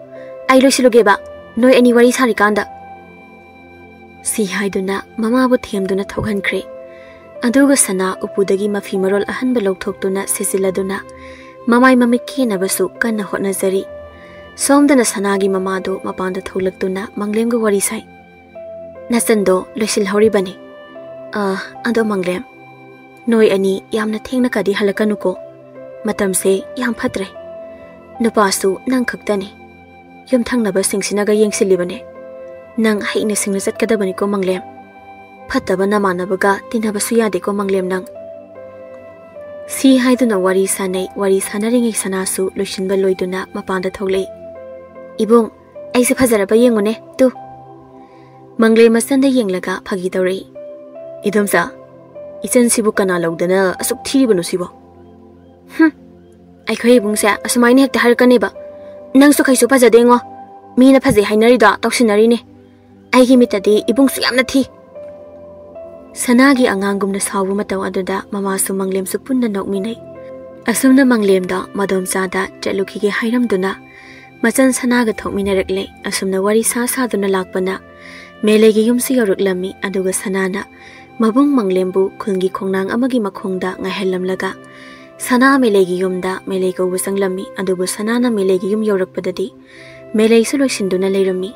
ꯑꯩ ꯂꯣꯏꯁꯤꯜꯂꯨꯒꯦꯕ, ꯅꯣꯏ ꯑꯅꯤ ꯋꯥꯔꯤ ꯁꯥꯔꯤꯀꯥꯟꯗ꯫" ꯁꯤ ꯍꯥꯏꯗꯨꯅ ꯃꯃꯥꯕꯨ ꯊꯦꯝꯗꯨꯅ ꯊꯣꯛꯍꯟꯈ꯭ꯔꯦ꯫ ꯑꯗꯨꯒ ꯁꯅꯥ ꯎꯄꯨꯗꯒꯤ ꯃꯐꯤ ꯃꯔꯣꯜ ꯑꯍꯟꯕ ꯂꯧꯊꯣꯛꯇꯨꯅ ꯁꯦꯠꯆꯤꯜꯂꯗꯨꯅ ꯃꯃꯥꯏ ꯃꯃꯤꯠ ꯀꯦꯅꯕꯁꯨ ꯀꯟꯅ ꯍꯣꯠꯅꯖꯔꯤ꯫ ꯁꯣꯝꯗꯅ ꯁꯅꯥꯒꯤ ꯃꯃꯥꯗꯨ ꯃꯄꯥꯟꯗ ꯊꯣꯛꯂꯛꯇꯨꯅ ꯃꯪꯂꯦꯝꯒ ꯋꯥꯔꯤ ꯁꯥꯏ꯫ "ꯅꯆꯟꯗꯣ ꯂꯣꯏꯁꯤꯜꯍꯧꯔꯤꯕꯅꯤ꯫ ꯑ, ꯑꯗꯣ ꯃꯪꯂꯦꯝ, ꯅꯣꯏ ꯑꯅꯤ ꯌꯥꯝꯅ ꯊꯦꯡꯅꯀꯗꯤ ꯍꯜꯂꯛꯀꯅꯨꯀꯣ꯫ ꯃꯇꯝꯁꯦ ꯌꯥꯝ ꯐꯠꯇ꯭ꯔꯦ꯫ ꯅꯨꯄꯥꯁꯨ ꯅꯪ ꯈꯛꯇꯅꯤ꯫ ꯌꯨꯝꯊꯪꯅꯕꯁꯤꯡꯁꯤꯅꯒ ꯌꯦꯡꯁꯤꯜꯂꯤꯕꯅꯦ꯫ ꯅꯪ ꯍꯩꯅ ꯁꯤꯡꯅ ꯆꯠꯀꯗꯕꯅꯤꯀꯣ ꯃꯪꯂꯦꯝ꯫" ꯐꯠꯇꯕ ꯅꯃꯥꯟꯅꯕꯒ ꯇꯤꯟꯅꯕꯁꯨ ꯌꯥꯗꯦꯀꯣ ꯃꯪꯂꯦꯝ ꯅꯪ꯫ ꯁꯤ ꯍꯥꯏꯗꯨꯅ ꯋꯥꯔꯤ ꯁꯥꯅꯩ꯫ ꯋꯥꯔꯤ ꯁꯥꯅꯔꯤꯉꯩ ꯁꯅꯥꯁꯨ ꯂꯣꯏꯁꯤꯟꯕ ꯂꯣꯏꯗꯨꯅ ꯃꯄꯥꯟꯗ ꯊꯣꯛꯂꯛꯏ꯫ "ꯏꯕꯨꯡ, ꯑꯩꯁꯦ ꯐꯖꯔꯕ ꯌꯦꯡꯉꯨꯅꯦ, ꯇꯨ꯫" ꯃꯪꯂꯦꯝ ꯃꯆꯟꯗ ꯌꯦꯡꯂꯒ ꯐꯥꯒꯤ ꯇꯧꯔꯛꯏ꯫ "ꯏꯗꯣꯝꯆꯥ, ꯏꯆꯟꯁꯤꯕꯨ ꯀꯅꯥ ꯂꯧꯗꯅ ꯑꯁꯨꯛ ꯊꯤꯔꯤꯕꯅꯣ ꯁꯤꯕꯣ?" "ꯍꯨꯝ, ꯑꯩꯈꯣꯏ ꯏꯕꯨꯡꯁꯦ ꯑꯁꯨꯃꯥꯏꯅ ꯍꯦꯛꯇ ꯍꯥꯏꯔꯛꯀꯅꯦꯕ꯫ ꯅꯪꯁꯨ ꯀꯩꯁꯨ ꯐꯖꯗꯦꯉꯣ꯫ ꯃꯤꯅ ꯐꯖꯩ ꯍꯥꯏꯅꯔꯤꯗꯣ ꯇꯧꯁꯤꯟꯅꯔꯤꯅꯦ꯫ ꯑꯩꯒꯤ ꯃꯤꯠꯇꯗꯤ ꯏꯕꯨꯡꯁꯨ ꯌꯥꯝꯅ ꯊꯤ꯫" ꯁꯅꯥꯒꯤ ꯑꯉꯥꯡꯒꯨꯝꯅ ꯁꯥꯎꯕ ꯃꯇꯧ ꯑꯗꯨꯗ ꯃꯃꯥꯁꯨ ꯃꯪꯂꯦꯝꯁꯨ ꯄꯨꯟꯅ ꯅꯣꯛꯃꯤꯟꯅꯩ꯫ ꯑꯁꯨꯝꯅ ꯃꯪꯂꯦꯝꯗꯣ ꯃꯗꯣꯝꯆꯥꯗ ꯆꯠꯂꯨꯈꯤꯒꯦ ꯍꯥꯏꯔꯝꯗꯨꯅ ꯃꯆꯟ ꯁꯅꯥꯒ ꯊꯣꯛꯃꯤꯟꯅꯔꯛꯂꯦ꯫ ꯑꯁꯨꯝꯅ ꯋꯥꯔꯤ ꯁꯥ ꯁꯥꯗꯨꯅ ꯂꯥꯛꯄꯅ ꯃꯦꯂꯩꯒꯤ ꯌꯨꯝꯁꯨ ꯌꯧꯔꯛꯂꯝꯃꯤ꯫ ꯑꯗꯨꯒ ꯁꯅꯥꯅ ꯃꯕꯨꯡ ꯃꯪꯂꯦꯝꯕꯨ ꯈꯨꯜꯒꯤ ꯈꯣꯡꯅꯥꯡ ꯑꯃꯒꯤ ꯃꯈꯣꯡꯗ ꯉꯥꯏꯍꯜꯂꯝꯂꯒ ꯁꯅꯥ ꯃꯦꯂꯩꯒꯤ ꯌꯨꯝꯗ ꯃꯦꯂꯩ ꯀꯧꯕ ꯆꯪꯂꯝꯃꯤ꯫ ꯑꯗꯨꯕꯨ ꯁꯅꯥꯅ ꯃꯦꯂꯩꯒꯤ ꯌꯨꯝ ꯌꯧꯔꯛꯄꯗꯗꯤ ꯃꯦꯂꯩꯁꯨ ꯂꯣꯏꯁꯤꯟꯗꯨꯅ ꯂꯩꯔꯝꯃꯤ꯫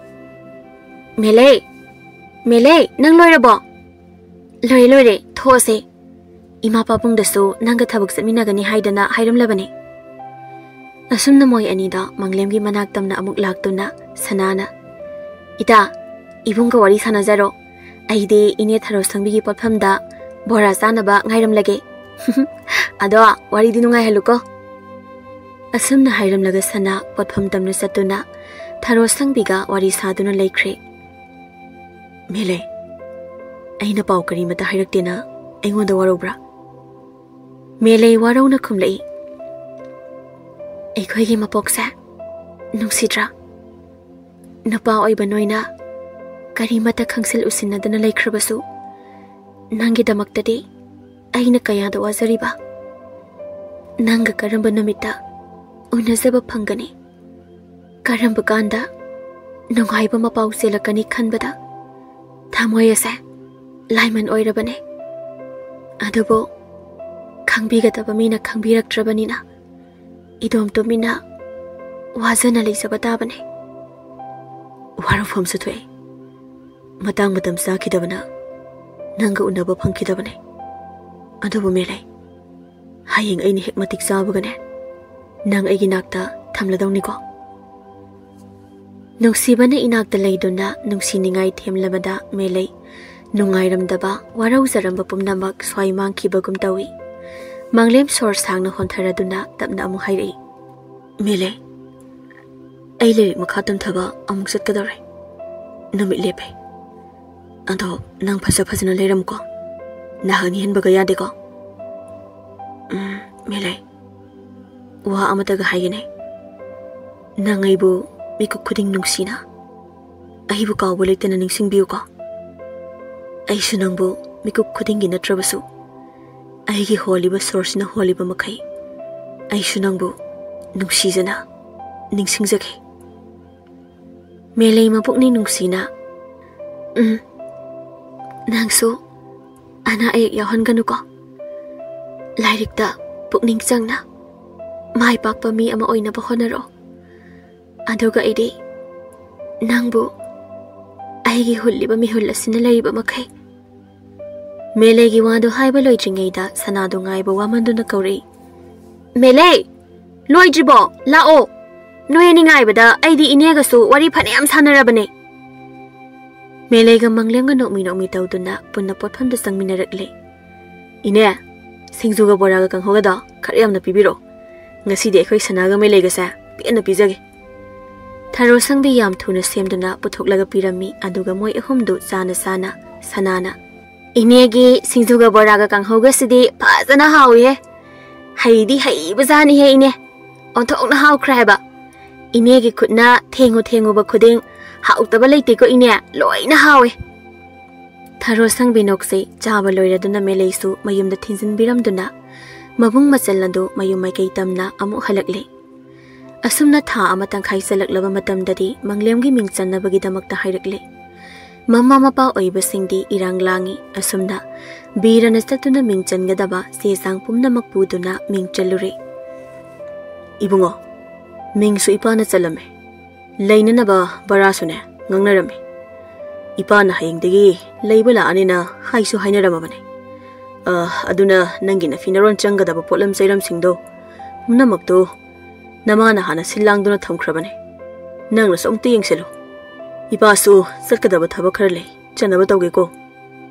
"ꯃꯦꯂꯩ, ꯃꯦꯂꯩ, ꯅꯪ ꯂꯣꯏꯔꯕꯣ?" "ꯂꯣꯏꯔꯦ, ꯂꯣꯏꯔꯦ, ꯊꯣꯛꯑꯁꯦ꯫ ꯏꯃꯥ ꯄꯥꯕꯨꯡꯗꯁꯨ ꯅꯪꯒ ꯊꯕꯛ ꯆꯠꯃꯤꯟꯅꯒꯅꯤ ꯍꯥꯏꯗꯅ ꯍꯥꯏꯔꯝꯂꯕꯅꯦ꯫" ꯑꯁꯨꯝꯅ ꯃꯣꯏ ꯑꯅꯤꯗꯣ ꯃꯪꯂꯦꯝꯒꯤ ꯃꯅꯥꯛ ꯇꯝꯅ ꯑꯃꯨꯛ ꯂꯥꯛꯇꯨꯅ ꯁꯅꯥꯅ, "ꯏꯇꯥ, ꯏꯕꯨꯡꯒ ꯋꯥꯔꯤ ꯁꯥꯟꯅꯖꯔꯣ꯫ ꯑꯩꯗꯤ ꯏꯅꯦ ꯊꯔꯣ ꯁꯪꯕꯤꯒꯤ ꯄꯣꯠꯐꯝꯗ ꯕꯣꯔꯥ ꯆꯥꯅꯕ ꯉꯥꯏꯔꯝꯂꯒꯦ꯫ ꯑꯗꯣ ꯋꯥꯔꯤꯗꯤ ꯅꯨꯡꯉꯥꯏꯍꯜꯂꯨꯀꯣ꯫" ꯑꯁꯨꯝꯅ ꯍꯥꯏꯔꯝꯂꯒ ꯁꯅꯥ ꯄꯣꯠꯐꯝ ꯇꯝꯅ ꯆꯠꯇꯨꯅ ꯊꯔꯣ ꯁꯪꯕꯤꯒ ꯋꯥꯔꯤ ꯁꯥꯗꯨꯅ ꯂꯩꯈ꯭ꯔꯦ꯫ "ꯃꯦꯂꯩ, ꯑꯩꯅ ꯄꯥꯎ ꯀꯔꯤꯃꯇ ꯍꯥꯏꯔꯛꯇꯦꯅ ꯑꯩꯉꯣꯟꯗ ꯋꯥꯔꯧꯕ꯭ꯔꯥ?" ꯃꯦꯂꯩ ꯋꯥꯔꯧꯅ ꯈꯨꯝꯂꯛꯏ꯫ "ꯑꯩꯈꯣꯏꯒꯤ ꯃꯄꯣꯛꯁꯦ ꯅꯨꯡꯁꯤꯗ꯭ꯔꯥ? ꯅꯨꯄꯥ ꯑꯣꯏꯕ ꯅꯣꯏꯅ ꯀꯔꯤꯃꯠꯇ ꯈꯪꯁꯤꯜ ꯎꯁꯤꯟꯅꯗꯅ ꯂꯩꯈ꯭ꯔꯕꯁꯨ, ꯅꯪꯒꯤꯗꯃꯛꯇꯗꯤ ꯑꯩꯅ ꯀꯌꯥꯗ ꯋꯥꯖꯔꯤꯕ꯫ ꯅꯪꯒ ꯀꯔꯝꯕ ꯅꯨꯃꯤꯠꯇ ꯎꯅꯖꯕ ꯐꯪꯒꯅꯤ? ꯀꯔꯝꯕ ꯀꯥꯟꯗ ꯅꯨꯡꯉꯥꯏꯕ ꯃꯄꯥꯎ ꯆꯦꯜꯂꯛꯀꯅꯤ ꯈꯟꯕꯗ ꯊꯃꯣꯏ ꯑꯁꯦ ꯂꯥꯏꯃꯟ ꯑꯣꯏꯔꯕꯅꯦ꯫ ꯑꯗꯨꯕꯨ ꯈꯪꯕꯤꯒꯗꯕ ꯃꯤꯅ ꯈꯪꯕꯤꯔꯛꯇ꯭ꯔꯕꯅꯤꯅ ꯏꯗꯣꯝ ꯇꯨꯃꯤꯟꯅ ꯋꯥꯖꯅ ꯂꯩꯖꯕ ꯇꯥꯕꯅꯦ꯫" "ꯋꯥꯔꯧꯐꯝꯁꯨ ꯊꯣꯛꯑꯦ꯫ ꯃꯇꯥꯡ ꯃꯇꯝ ꯆꯥꯈꯤꯗꯕꯅ ꯅꯪꯒ ꯎꯅꯕ ꯐꯪꯈꯤꯗꯕꯅꯦ꯫ ꯑꯗꯨꯕꯨ ꯃꯦꯂꯩ, ꯍꯌꯦꯡ ꯑꯩꯅ ꯍꯦꯛ ꯃꯇꯤꯛ ꯆꯥꯕꯒꯅꯦ, ꯅꯪ ꯑꯩꯒꯤ ꯅꯥꯛꯇ ꯊꯝꯂꯗꯧꯅꯤꯀꯣ꯫" ꯅꯨꯡꯁꯤꯕꯅ ꯏꯅꯥꯛꯇ ꯂꯩꯗꯨꯅ ꯅꯨꯡꯁꯤꯅꯤꯡꯉꯥꯏ ꯊꯦꯝꯂꯕꯗ ꯃꯦꯂꯩ ꯅꯨꯡꯉꯥꯏꯔꯝꯗꯕ, ꯋꯥꯔꯧꯖꯔꯝꯕ ꯄꯨꯝꯅꯃꯛ ꯁ꯭ꯋꯥꯏ ꯃꯥꯡꯈꯤꯕꯒꯨꯝ ꯇꯧꯏ꯫ ꯃꯪꯂꯦꯝ ꯁꯣꯔ ꯁꯥꯡꯅ ꯍꯣꯟꯊꯔꯗꯨꯅ ꯇꯞꯅ ꯑꯃꯨꯛ ꯍꯥꯏꯔꯛꯏ, "ꯃꯦꯂꯩ, ꯑꯩ ꯂꯥꯏꯔꯤꯛ ꯃꯈꯥ ꯇꯝꯊꯕ ꯑꯃꯨꯛ ꯆꯠꯀꯗꯧꯔꯦ꯫ ꯅꯨꯃꯤꯠ ꯂꯦꯞꯄꯦ꯫ ꯑꯗꯣ ꯅꯪ ꯐꯖ ꯐꯖꯅ ꯂꯩꯔꯝꯀꯣ꯫ ꯅꯍꯥ ꯅꯤꯍꯟꯕꯒ ꯌꯥꯗꯦꯀꯣ꯫ ꯎꯝ, ꯃꯦꯂꯩ, ꯋꯥ ꯑꯃꯇꯒ ꯍꯥꯏꯒꯦꯅꯦ꯫ ꯅꯪ ꯑꯩꯕꯨ ꯃꯤꯀꯨꯞ ꯈꯨꯗꯤꯡ ꯅꯨꯡꯁꯤꯅ, ꯑꯩꯕꯨ ꯀꯥꯎꯕ ꯂꯩꯇꯅ ꯅꯤꯡꯁꯤꯡꯕꯤꯌꯨꯀꯣ꯫ ꯑꯩꯁꯨ ꯅꯪꯕꯨ ꯃꯤꯀꯨꯞ ꯈꯨꯗꯤꯡꯒꯤ ꯅꯠꯇ꯭ꯔꯕꯁꯨ, ꯑꯩꯒꯤ ꯍꯣꯜꯂꯤꯕ ꯁꯣꯔꯁꯤꯅ ꯍꯣꯜꯂꯤꯕ ꯃꯈꯩ, ꯑꯩꯁꯨ ꯅꯪꯕꯨ ꯅꯨꯡꯁꯤꯖꯅ ꯅꯤꯡꯁꯤꯡꯖꯒꯦ꯫ ꯃꯦꯂꯩ ꯃꯄꯨꯛꯅꯤꯡ ꯅꯨꯡꯁꯤꯅ, ꯎꯝ, ꯅꯪꯁꯨ ꯑꯅꯥ ꯑꯌꯦꯛ ꯌꯥꯎꯍꯟꯒꯅꯨꯀꯣ꯫ ꯂꯥꯏꯔꯤꯛꯇ ꯄꯨꯛꯅꯤꯡ ꯆꯪꯅ ꯃꯥꯏ ꯄꯥꯛꯄ ꯃꯤ ꯑꯃ ꯑꯣꯏꯅꯕ ꯍꯣꯠꯅꯔꯣ꯫ ꯑꯗꯨꯒ ꯑꯩꯗꯤ ꯅꯪꯕꯨ ꯑꯩꯒꯤ ꯍꯨꯜꯂꯤꯕ ꯃꯤꯍꯨꯜ ꯑꯁꯤꯅ ꯂꯩꯔꯤꯕ ꯃꯈꯩ꯫" ꯃꯦꯂꯩꯒꯤ ꯋꯥꯗꯨ ꯍꯥꯏꯕ ꯂꯣꯏꯗ꯭ꯔꯤꯉꯩꯗ ꯁꯅꯥꯗꯨ ꯉꯥꯏꯕ ꯋꯥꯃꯟꯗꯨꯅ ꯀꯧꯔꯛꯏ, "ꯃꯦꯂꯩ! ꯂꯣꯏꯗ꯭ꯔꯤꯕꯣ? ꯂꯥꯛꯑꯣ! ꯅꯣꯏ ꯑꯅꯤ ꯉꯥꯏꯕꯗ ꯑꯩꯗꯤ ꯏꯅꯦꯒꯁꯨ ꯋꯥꯔꯤ ꯐꯅꯌꯥꯝ ꯁꯥꯟꯅꯔꯕꯅꯦ꯫" ꯃꯦꯂꯩꯒ ꯃꯪꯂꯦꯝꯒ ꯅꯣꯛꯃꯤ ꯅꯣꯛꯃꯤ ꯇꯧꯗꯨꯅ ꯄꯨꯟꯅ ꯄꯣꯠꯐꯝꯗ ꯆꯪꯃꯤꯟꯅꯔꯛꯂꯦ꯫ "ꯏꯅꯦ, ꯁꯤꯡꯖꯨꯒ ꯕꯣꯔꯥꯒ ꯀꯥꯡꯍꯧꯒꯗꯣ ꯈꯔ ꯌꯥꯝꯅ ꯄꯤꯕꯤꯔꯛꯑꯣ꯫ ꯉꯁꯤꯗꯤ ꯑꯩꯈꯣꯏ ꯁꯅꯥꯒ ꯃꯦꯂꯩꯒꯁꯦ ꯄꯦꯟꯅ ꯄꯤꯖꯒꯦ꯫" ꯊꯔꯣ ꯁꯪꯕꯤ ꯌꯥꯝ ꯊꯨꯅ ꯁꯦꯝꯗꯨꯅ ꯄꯨꯊꯣꯛꯂꯒ ꯄꯤꯔꯝꯃꯤ꯫ ꯑꯗꯨꯒ ꯃꯣꯏ ꯑꯍꯨꯝꯗꯨ ꯆꯥꯅ ꯆꯥꯅ ꯁꯅꯥꯅ, "ꯏꯅꯦꯒꯤ ꯁꯤꯡꯖꯨꯒ ꯕꯣꯔꯥꯒ ꯀꯥꯡꯍꯧꯒꯁꯤꯗꯤ ꯐꯖꯅ ꯍꯥꯎꯏꯍꯦ꯫ ꯍꯩꯗꯤ ꯍꯩꯕꯖꯥꯠꯅꯤꯍꯦ ꯏꯅꯦ꯫ ꯑꯣꯟꯊꯣꯛꯅ ꯍꯥꯎꯈ꯭ꯔꯦ ꯍꯥꯏꯕ꯫ ꯏꯅꯦꯒꯤ ꯈꯨꯠꯅ ꯊꯦꯡꯉꯨ ꯊꯦꯡꯉꯨꯕ ꯈꯨꯗꯤꯡ ꯍꯥꯎꯇꯕ ꯂꯩꯇꯦꯀꯣ ꯏꯅꯦ, ꯂꯣꯏꯅ ꯍꯥꯎꯏ꯫" ꯊꯔꯣ ꯁꯪꯕꯤ ꯅꯣꯛꯆꯩ꯫ ꯆꯥꯕ ꯂꯣꯏꯔꯗꯨꯅ ꯃꯦꯂꯩꯁꯨ ꯃꯌꯨꯝꯗ ꯊꯤꯟꯖꯤꯟꯕꯤꯔꯝꯗꯨꯅ ꯃꯕꯨꯡ ꯃꯆꯜ ꯑꯗꯨ ꯃꯌꯨꯝ ꯃꯥꯏꯀꯩ ꯇꯝꯅ ꯑꯃꯨꯛ ꯍꯜꯂꯛꯂꯦ꯫ ꯑꯁꯨꯝꯅ ꯊꯥ ꯑꯃ ꯇꯪꯈꯥꯏ ꯆꯜꯂꯛꯂꯕ ꯃꯇꯝꯗꯗꯤ ꯃꯪꯂꯦꯝꯒꯤ ꯃꯤꯡ ꯆꯟꯅꯕꯒꯤꯗꯃꯛꯇ ꯍꯥꯏꯔꯛꯂꯦ꯫ ꯃꯃꯥ ꯃꯄꯥ ꯑꯣꯏꯕꯁꯤꯡꯗꯤ ꯏꯔꯥꯡ ꯂꯥꯡꯏ꯫ ꯑꯁꯨꯝꯅ ꯕꯤꯔꯅ ꯆꯠꯇꯨꯅ ꯃꯤꯡ ꯆꯟꯒꯗꯕ ꯆꯦ ꯆꯥꯡ ꯄꯨꯝꯅꯃꯛ ꯄꯨꯗꯨꯅ ꯃꯤꯡ ꯆꯜꯂꯨꯔꯦ꯫ "ꯏꯕꯨꯡꯉꯣ, ꯃꯤꯡꯁꯨ ꯏꯄꯥꯅ ꯆꯜꯂꯝꯃꯦ꯫ ꯂꯩꯅꯅꯕ ꯕꯔꯥꯁꯨꯅꯦ ꯉꯥꯡꯅꯔꯝꯃꯦ꯫ ꯏꯄꯥꯅ ꯍꯌꯦꯡꯗꯒꯤ ꯂꯩꯕ ꯂꯥꯛꯑꯅꯤꯅ ꯍꯥꯏꯁꯨ ꯍꯥꯏꯅꯔꯝꯃꯕꯅꯦ꯫ ꯑ, ꯑꯗꯨꯅ ꯅꯪꯒꯤ ꯅꯐꯤ ꯅꯔꯣꯟ ꯆꯪꯒꯗꯕ ꯄꯣꯠꯂꯝ ꯆꯩꯔꯝꯁꯤꯡꯗꯣ ꯄꯨꯝꯅꯃꯛꯇꯨ ꯅꯃꯥꯅ ꯍꯥꯟꯅ ꯁꯤꯜ ꯂꯥꯡꯗꯨꯅ ꯊꯝꯈ꯭ꯔꯕꯅꯦ꯫ ꯅꯪꯅꯁꯨ ꯑꯃꯨꯛꯇ ꯌꯦꯡꯁꯤꯜꯂꯨ꯫ ꯏꯄꯥꯁꯨ ꯆꯠꯀꯗꯕ ꯊꯕꯛ ꯈꯔ ꯂꯩ, ꯆꯠꯅꯕ ꯇꯧꯒꯦꯀꯣ꯫"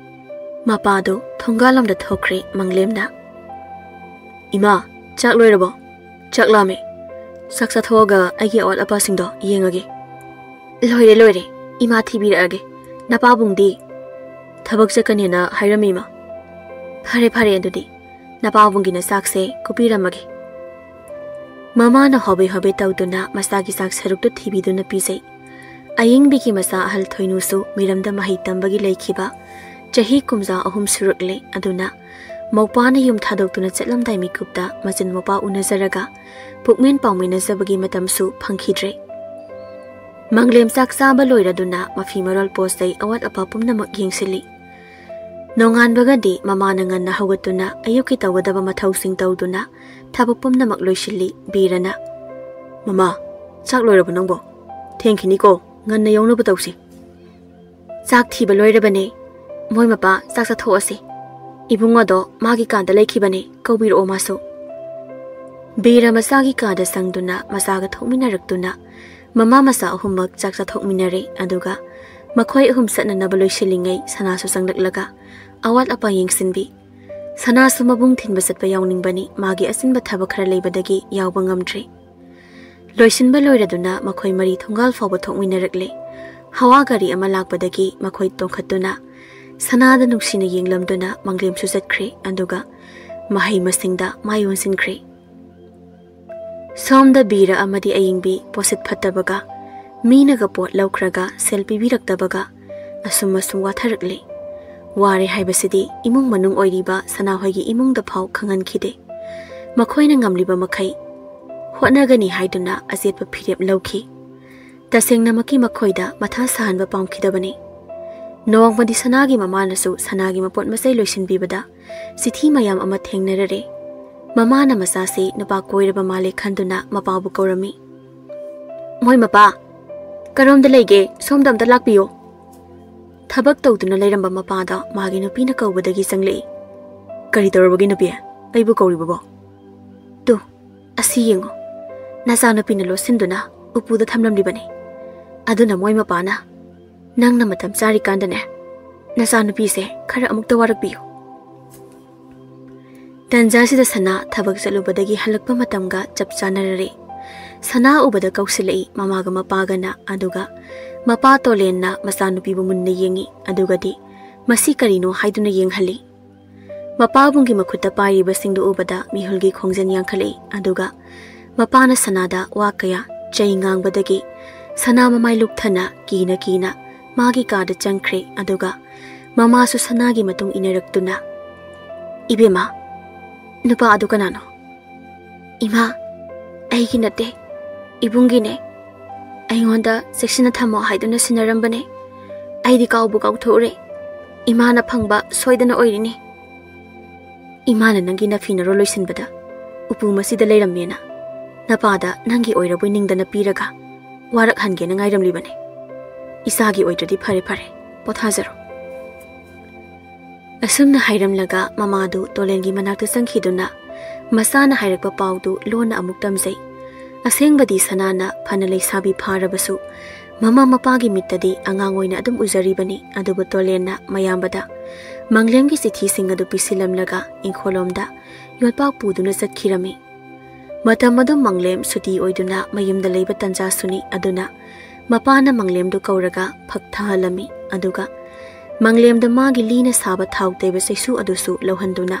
ꯃꯄꯥꯗꯨ ꯊꯣꯡꯒꯥꯜꯂꯣꯝꯗ ꯊꯣꯛꯈ꯭ꯔꯦ ꯃꯪꯂꯦꯝꯅ꯫ "ꯏꯃꯥ, ꯆꯥꯛ ꯂꯣꯏꯔꯕꯣ? ꯆꯥꯛ ꯂꯥꯝꯃꯦ꯫ ꯆꯥꯛ ꯆꯥꯊꯣꯛꯑꯒ ꯑꯩꯒꯤ ꯑꯋꯥꯠ ꯑꯄꯥꯁꯤꯡꯗꯣ ꯌꯦꯡꯉꯒꯦ꯫" "ꯂꯣꯏꯔꯦ, ꯂꯣꯏꯔꯦ꯫ ꯏꯃꯥ ꯊꯤꯕꯤꯔꯛꯑꯒꯦ꯫ ꯅꯄꯥꯕꯨꯡꯗꯤ?" "ꯊꯕꯛ ꯆꯠꯀꯅꯦꯅ ꯍꯥꯏꯔꯝꯃꯤ, ꯏꯃꯥ꯫" "ꯐꯔꯦ, ꯐꯔꯦ ꯑꯗꯨꯗꯤ꯫ ꯅꯄꯥꯕꯨꯡꯒꯤꯅ ꯆꯥꯛꯁꯦ ꯀꯨꯞꯄꯤꯔꯝꯃꯒꯦ꯫" ꯃꯃꯥꯅ ꯍꯣꯕꯦ ꯍꯣꯕꯦ ꯇꯧꯗꯨꯅ ꯃꯆꯥꯒꯤ ꯆꯥꯛ ꯁꯔꯨꯛꯇꯨ ꯊꯤꯕꯤꯗꯨꯅ ꯄꯤꯖꯩ꯫ ꯑꯌꯤꯡꯕꯤꯒꯤ ꯃꯆꯥ ꯑꯍꯜ ꯊꯣꯏꯅꯨꯁꯨ ꯃꯤꯔꯝꯗ ꯃꯍꯩ ꯇꯝꯕꯒꯤ ꯂꯩꯈꯤꯕ ꯆꯍꯤ ꯀꯨꯝꯖꯥ ꯑꯍꯨꯝ ꯁꯨꯔꯛꯂꯦ꯫ ꯑꯗꯨꯅ ꯃꯧꯄꯥꯅ ꯌꯨꯝ ꯊꯥꯗꯣꯛꯇꯨꯅ ꯆꯠꯂꯝꯗꯥꯏ ꯃꯤꯀꯨꯞꯇ ꯃꯆꯤꯟ ꯃꯧꯄꯥ ꯎꯅꯖꯔꯒ ꯄꯨꯛꯃꯦꯟ ꯄꯥꯎꯃꯤꯟꯅꯖꯕꯒꯤ ꯃꯇꯝꯁꯨ ꯐꯪꯈꯤꯗ꯭ꯔꯦ꯫ ꯃꯪꯂꯦꯝ ꯆꯥꯛ ꯆꯥꯕ ꯂꯣꯏꯔꯗꯨꯅ ꯃꯐꯤ ꯃꯔꯣꯜ ꯄꯣꯠ ꯆꯩ ꯑꯋꯥꯠ ꯑꯄꯥ ꯄꯨꯝꯅꯃꯛ ꯌꯦꯡꯁꯤꯜꯂꯤ꯫ ꯅꯣꯡꯉꯥꯟꯕꯒꯗꯤ ꯃꯃꯥꯅ ꯉꯟꯅ ꯍꯧꯒꯠꯇꯨꯅ ꯑꯌꯨꯛꯀꯤ ꯇꯧꯒꯗꯕ ꯃꯊꯧꯁꯤꯡ ꯇꯧꯗꯨꯅ ꯊꯕꯛ ꯄꯨꯝꯅꯃꯛ ꯂꯣꯏꯁꯤꯜꯂꯤ꯫ ꯕꯤꯔꯅ, "ꯃꯃꯥ, ꯆꯥꯛ ꯂꯣꯏꯔꯕꯣ ꯅꯪꯕꯣ? ꯊꯦꯡꯈꯤꯅꯤꯀꯣ, ꯉꯟꯅ ꯌꯧꯅꯕ ꯇꯧꯁꯤ꯫" "ꯆꯥꯛ ꯊꯤꯕ ꯂꯣꯏꯔꯕꯅꯦ꯫ ꯃꯣꯏ ꯃꯄꯥ ꯆꯥꯛ ꯆꯥꯊꯣꯛꯑꯁꯤ꯫ ꯏꯕꯨꯡꯉꯣꯗꯣ ꯃꯥꯒꯤ ꯀꯥꯗ ꯂꯩꯈꯤꯕꯅꯦ, ꯀꯧꯕꯤꯔꯛꯑꯣ ꯃꯥꯁꯨ꯫" ꯕꯤꯔ ꯃꯆꯥꯒꯤ ꯀꯥꯗ ꯆꯪꯗꯨꯅ ꯃꯆꯥꯒ ꯊꯣꯛꯃꯤꯟꯅꯔꯛꯇꯨꯅ ꯃꯃꯥ ꯃꯆꯥ ꯑꯍꯨꯝꯃꯛ ꯆꯥꯛ ꯆꯥꯊꯣꯛꯃꯤꯟꯅꯔꯦ꯫ ꯑꯗꯨꯒ ꯃꯈꯣꯏ ꯑꯍꯨꯝ ꯆꯠꯅꯅꯕ ꯂꯣꯏꯁꯤꯜꯂꯤꯉꯩ ꯁꯅꯥꯁꯨ ꯆꯪꯂꯛꯂꯒ ꯑꯋꯥꯠ ꯑꯄꯥ ꯌꯦꯡꯁꯤꯟꯕꯤ꯫ ꯁꯅꯥꯁꯨ ꯃꯕꯨꯡ ꯊꯤꯟꯕ ꯆꯠꯄ ꯌꯥꯎꯅꯤꯡꯕꯅꯤ, ꯃꯥꯒꯤ ꯑꯆꯤꯟꯕ ꯊꯕꯛ ꯈꯔ ꯂꯩꯕꯗꯒꯤ ꯌꯥꯎꯕ ꯉꯝꯗ꯭ꯔꯦ꯫ ꯂꯣꯏꯁꯤꯟꯕ ꯂꯣꯏꯔꯗꯨꯅ ꯃꯈꯣꯏ ꯃꯔꯤ ꯊꯣꯡꯒꯥꯜ ꯐꯥꯎꯕ ꯊꯣꯛꯃꯤꯟꯅꯔꯛꯂꯦ꯫ ꯍꯋꯥ ꯒꯥꯔꯤ ꯑꯃ ꯂꯥꯛꯄꯗꯒꯤ ꯃꯈꯣꯏ ꯇꯣꯡꯈꯠꯇꯨꯅ ꯁꯅꯥꯗ ꯅꯨꯡꯁꯤꯅ ꯌꯦꯡꯂꯝꯗꯨꯅ ꯃꯪꯂꯦꯝꯁꯨ ꯆꯠꯈ꯭ꯔꯦ꯫ ꯑꯗꯨꯒ ꯃꯍꯩ ꯃꯁꯤꯡꯗ ꯃꯥꯏ ꯑꯣꯟꯁꯤꯟꯈ꯭ꯔꯦ꯫ ꯁꯣꯝꯗ ꯕꯤꯔ ꯑꯃꯗꯤ ꯑꯌꯤꯡꯕꯤ ꯄꯣꯠꯁꯤꯠ ꯐꯠꯇꯕꯒ ꯃꯤꯅꯒ ꯄꯣꯠ ꯂꯧꯈ꯭ꯔꯒ ꯁꯦꯜ ꯄꯤꯕꯤꯔꯛꯇꯕꯒ ꯑꯁꯨꯝ ꯑꯁꯨꯝ ꯋꯥꯊꯔꯛꯂꯦ꯫ ꯋꯥꯔꯦ ꯍꯥꯏꯕꯁꯤꯗꯤ ꯏꯃꯨꯡ ꯃꯅꯨꯡ ꯑꯣꯏꯔꯤꯕ ꯁꯅꯥꯍꯣꯏꯒꯤ ꯏꯃꯨꯡꯗ ꯐꯥꯎ ꯈꯪꯍꯟꯈꯤꯗꯦ꯫ ꯃꯈꯣꯏꯅ ꯉꯝꯂꯤꯕ ꯃꯈꯩ ꯍꯣꯠꯅꯒꯅꯤ ꯍꯥꯏꯗꯨꯅ ꯑꯆꯦꯠꯄ ꯐꯤꯔꯦꯞ ꯂꯧꯈꯤ꯫ ꯇꯁꯦꯡꯅꯃꯛꯀꯤ ꯃꯈꯣꯏꯗ ꯃꯊꯥ ꯁꯥꯍꯟꯕ ꯄꯥꯝꯈꯤꯗꯕꯅꯤ꯫ ꯅꯣꯡꯃꯗꯤ ꯁꯅꯥꯒꯤ ꯃꯃꯥꯅꯁꯨ ꯁꯅꯥꯒꯤ ꯃꯄꯣꯠ ꯃꯆꯩ ꯂꯣꯏꯁꯤꯟꯕꯤꯕꯗ ꯆꯤꯊꯤ ꯃꯌꯥꯝ ꯑꯃ ꯊꯦꯡꯅꯔꯔꯦ꯫ ꯃꯃꯥꯅ ꯃꯆꯥꯁꯤ ꯅꯨꯄꯥ ꯀꯣꯏꯔꯕ ꯃꯥꯜꯂꯦ ꯈꯟꯗꯨꯅ ꯃꯄꯥꯕꯨ ꯀꯧꯔꯝꯃꯤ꯫ "ꯃꯣꯏ ꯃꯄꯥ, ꯀꯔꯣꯝꯗ ꯂꯩꯒꯦ? ꯁꯣꯝꯗ ꯑꯝꯇ ꯂꯥꯛꯄꯤꯌꯣ꯫" ꯊꯕꯛ ꯇꯧꯗꯨꯅ ꯂꯩꯔꯝꯕ ꯃꯄꯥꯗ ꯃꯥꯒꯤ ꯅꯨꯄꯤꯅ ꯀꯧꯕꯗꯒꯤ ꯆꯪꯂꯛꯏ꯫ "ꯀꯔꯤ ꯇꯧꯔꯕꯒꯦ ꯅꯨꯄꯤ? ꯑꯩꯕꯨ ꯀꯧꯔꯤꯕꯕꯣ?" "ꯇꯨ, ꯑꯁꯤ ꯌꯦꯡꯉꯨ꯫ ꯅꯆꯥꯅꯨꯄꯤꯅ ꯂꯣꯠꯁꯤꯟꯗꯨꯅ ꯎꯄꯨꯗ ꯊꯝꯂꯝꯂꯤꯕꯅꯤ꯫ ꯑꯗꯨꯅ ꯃꯣꯏ ꯃꯄꯥꯅ ꯅꯪꯅ ꯃꯇꯝ ꯆꯥꯔꯤꯀꯥꯟꯗꯅꯦ, ꯅꯆꯥꯅꯨꯄꯤꯁꯦ ꯈꯔ ꯑꯃꯨꯛꯇ ꯋꯥꯔꯛꯄꯤꯌꯨ꯫ ꯇꯟꯖꯥꯁꯤꯗ ꯁꯅꯥ ꯊꯕꯛ ꯆꯠꯂꯨꯕꯗꯒꯤ ꯍꯜꯂꯛꯄ ꯃꯇꯝꯒ ꯆꯞ ꯆꯥꯅꯔꯔꯦ꯫ ꯁꯅꯥ ꯎꯕꯗ ꯀꯧꯁꯤꯜꯂꯛꯏ ꯃꯃꯥꯒ ꯃꯄꯥꯒꯅ, ꯑꯗꯨꯒ ꯃꯄꯥ ꯇꯣꯂꯦꯟꯅ ꯃꯆꯥꯅꯨꯄꯤꯕꯨ ꯃꯨꯟꯅ ꯌꯦꯡꯉꯤ, ꯑꯗꯨꯒꯗꯤ ꯃꯁꯤ ꯀꯔꯤꯅꯣ ꯍꯥꯏꯗꯨꯅ ꯌꯦꯡꯍꯜꯂꯤ꯫ ꯃꯄꯥꯕꯨꯡꯒꯤ ꯃꯈꯨꯠꯇ ꯄꯥꯏꯔꯤꯕꯁꯤꯡꯗꯨ ꯎꯕꯗ ꯃꯤꯍꯨꯜꯒꯤ ꯈꯣꯡꯖꯦꯜ ꯌꯥꯡꯈꯠꯂꯛꯏ, ꯑꯗꯨꯒ ꯃꯄꯥꯅ ꯁꯅꯥꯗ ꯋꯥ ꯀꯌꯥ ꯆꯩ ꯉꯥꯡꯕꯗꯒꯤ ꯁꯅꯥ ꯃꯃꯥꯏ ꯂꯨꯞꯊꯅ ꯀꯤꯅ ꯀꯤꯅ ꯃꯥꯒꯤ ꯀꯥꯗ ꯆꯪꯈ꯭ꯔꯦ, ꯑꯗꯨꯒ ꯃꯃꯥꯁꯨ ꯁꯅꯥꯒꯤ ꯃꯇꯨꯡ ꯏꯟꯅꯔꯛꯇꯨꯅ, "ꯏꯕꯦꯝꯃ, ꯅꯨꯄꯥ ꯑꯗꯨ ꯀꯅꯥꯅꯣ?" "ꯏꯃꯥ, ꯑꯩꯒꯤ ꯅꯠꯇꯦ, ꯏꯕꯨꯡꯒꯤꯅꯦ꯫ ꯑꯩꯉꯣꯟꯗ ꯆꯦꯛꯁꯤꯟꯅ ꯊꯝꯃꯣ ꯍꯥꯏꯗꯨꯅ ꯁꯤꯟꯅꯔꯝꯕꯅꯦ꯫ ꯑꯩꯗꯤ ꯀꯥꯎꯕꯨ ꯀꯥꯎꯊꯣꯛꯎꯔꯦ꯫ ꯏꯃꯥꯅ ꯐꯪꯕ ꯁꯣꯏꯗꯅ ꯑꯣꯏꯔꯤꯅꯤ꯫ ꯏꯃꯥꯅ ꯅꯪꯒꯤ ꯅꯐꯤ ꯅꯔꯣꯜ ꯂꯣꯏꯁꯤꯟꯕꯗ ꯎꯄꯨ ꯃꯁꯤꯗ ꯂꯩꯔꯝꯃꯦꯅ ꯅꯄꯥꯗ ꯅꯪꯒꯤ ꯑꯣꯏꯔꯕꯣꯏ ꯅꯤꯡꯗꯅ ꯄꯤꯔꯒ ꯋꯥꯔꯛꯍꯟꯒꯦꯅ ꯉꯥꯏꯔꯝꯂꯤꯕꯅꯦ꯫ ꯏꯆꯥꯒꯤ ꯑꯣꯏꯗ꯭ꯔꯗꯤ ꯐꯔꯦ ꯐꯔꯦ, ꯄꯣꯊꯥꯖꯔꯣ"꯫ ꯑꯁꯨꯝꯅ ꯍꯥꯏꯔꯝꯂꯒ ꯃꯃꯥꯗꯨ ꯇꯣꯂꯦꯟꯒꯤ ꯃꯅꯥꯛꯇ ꯆꯪꯈꯤꯗꯨꯅ ꯃꯆꯥꯅ ꯍꯥꯏꯔꯛꯄ ꯄꯥꯎꯗꯨ ꯂꯣꯟꯅ ꯑꯃꯨꯛ ꯇꯝꯖꯩ꯫ ꯑꯁꯦꯡꯕꯗꯤ ꯁꯅꯥꯅ ꯐꯅ ꯂꯩꯁꯥꯕꯤ ꯐꯥꯔꯕꯁꯨ ꯃꯃꯥ ꯃꯄꯥꯒꯤ ꯃꯤꯠꯇꯗꯤ ꯑꯉꯥꯡ ꯑꯣꯏꯅ ꯑꯗꯨꯝ ꯎꯖꯔꯤꯕꯅꯤ꯫ ꯑꯗꯨꯕꯨ ꯇꯣꯂꯦꯟꯅ ꯃꯌꯥꯝꯕꯗ ꯃꯪꯂꯦꯝꯒꯤ ꯆꯤꯊꯤꯁꯤꯡ ꯑꯗꯨ ꯄꯤꯁꯤꯜꯂꯝꯂꯒ ꯏꯪꯈꯣꯜꯂꯣꯝꯗ ꯌꯣꯠꯄꯥꯛ ꯄꯨꯗꯨꯅ ꯆꯠꯈꯤꯔꯝꯃꯤ꯫ ꯃꯇꯝ ꯑꯗꯨ ꯃꯪꯂꯦꯝ ꯁꯨꯇꯤ ꯑꯣꯏꯗꯨꯅ ꯃꯌꯨꯝꯗ ꯂꯩꯕ ꯇꯟꯖꯥꯁꯨꯅꯤ꯫ ꯑꯗꯨꯅ ꯃꯄꯥꯅ ꯃꯪꯂꯦꯝꯗꯨ ꯀꯧꯔꯒ ꯐꯛ ꯊꯥꯍꯜꯂꯝꯃꯤ꯫ ꯑꯗꯨꯒ ꯃꯪꯂꯦꯝꯗ ꯃꯥꯒꯤ ꯂꯤꯅ ꯁꯥꯕ ꯊꯥꯎ ꯇꯩꯕ ꯆꯩꯁꯨ ꯑꯗꯨꯁꯨ ꯂꯧꯍꯟꯗꯨꯅ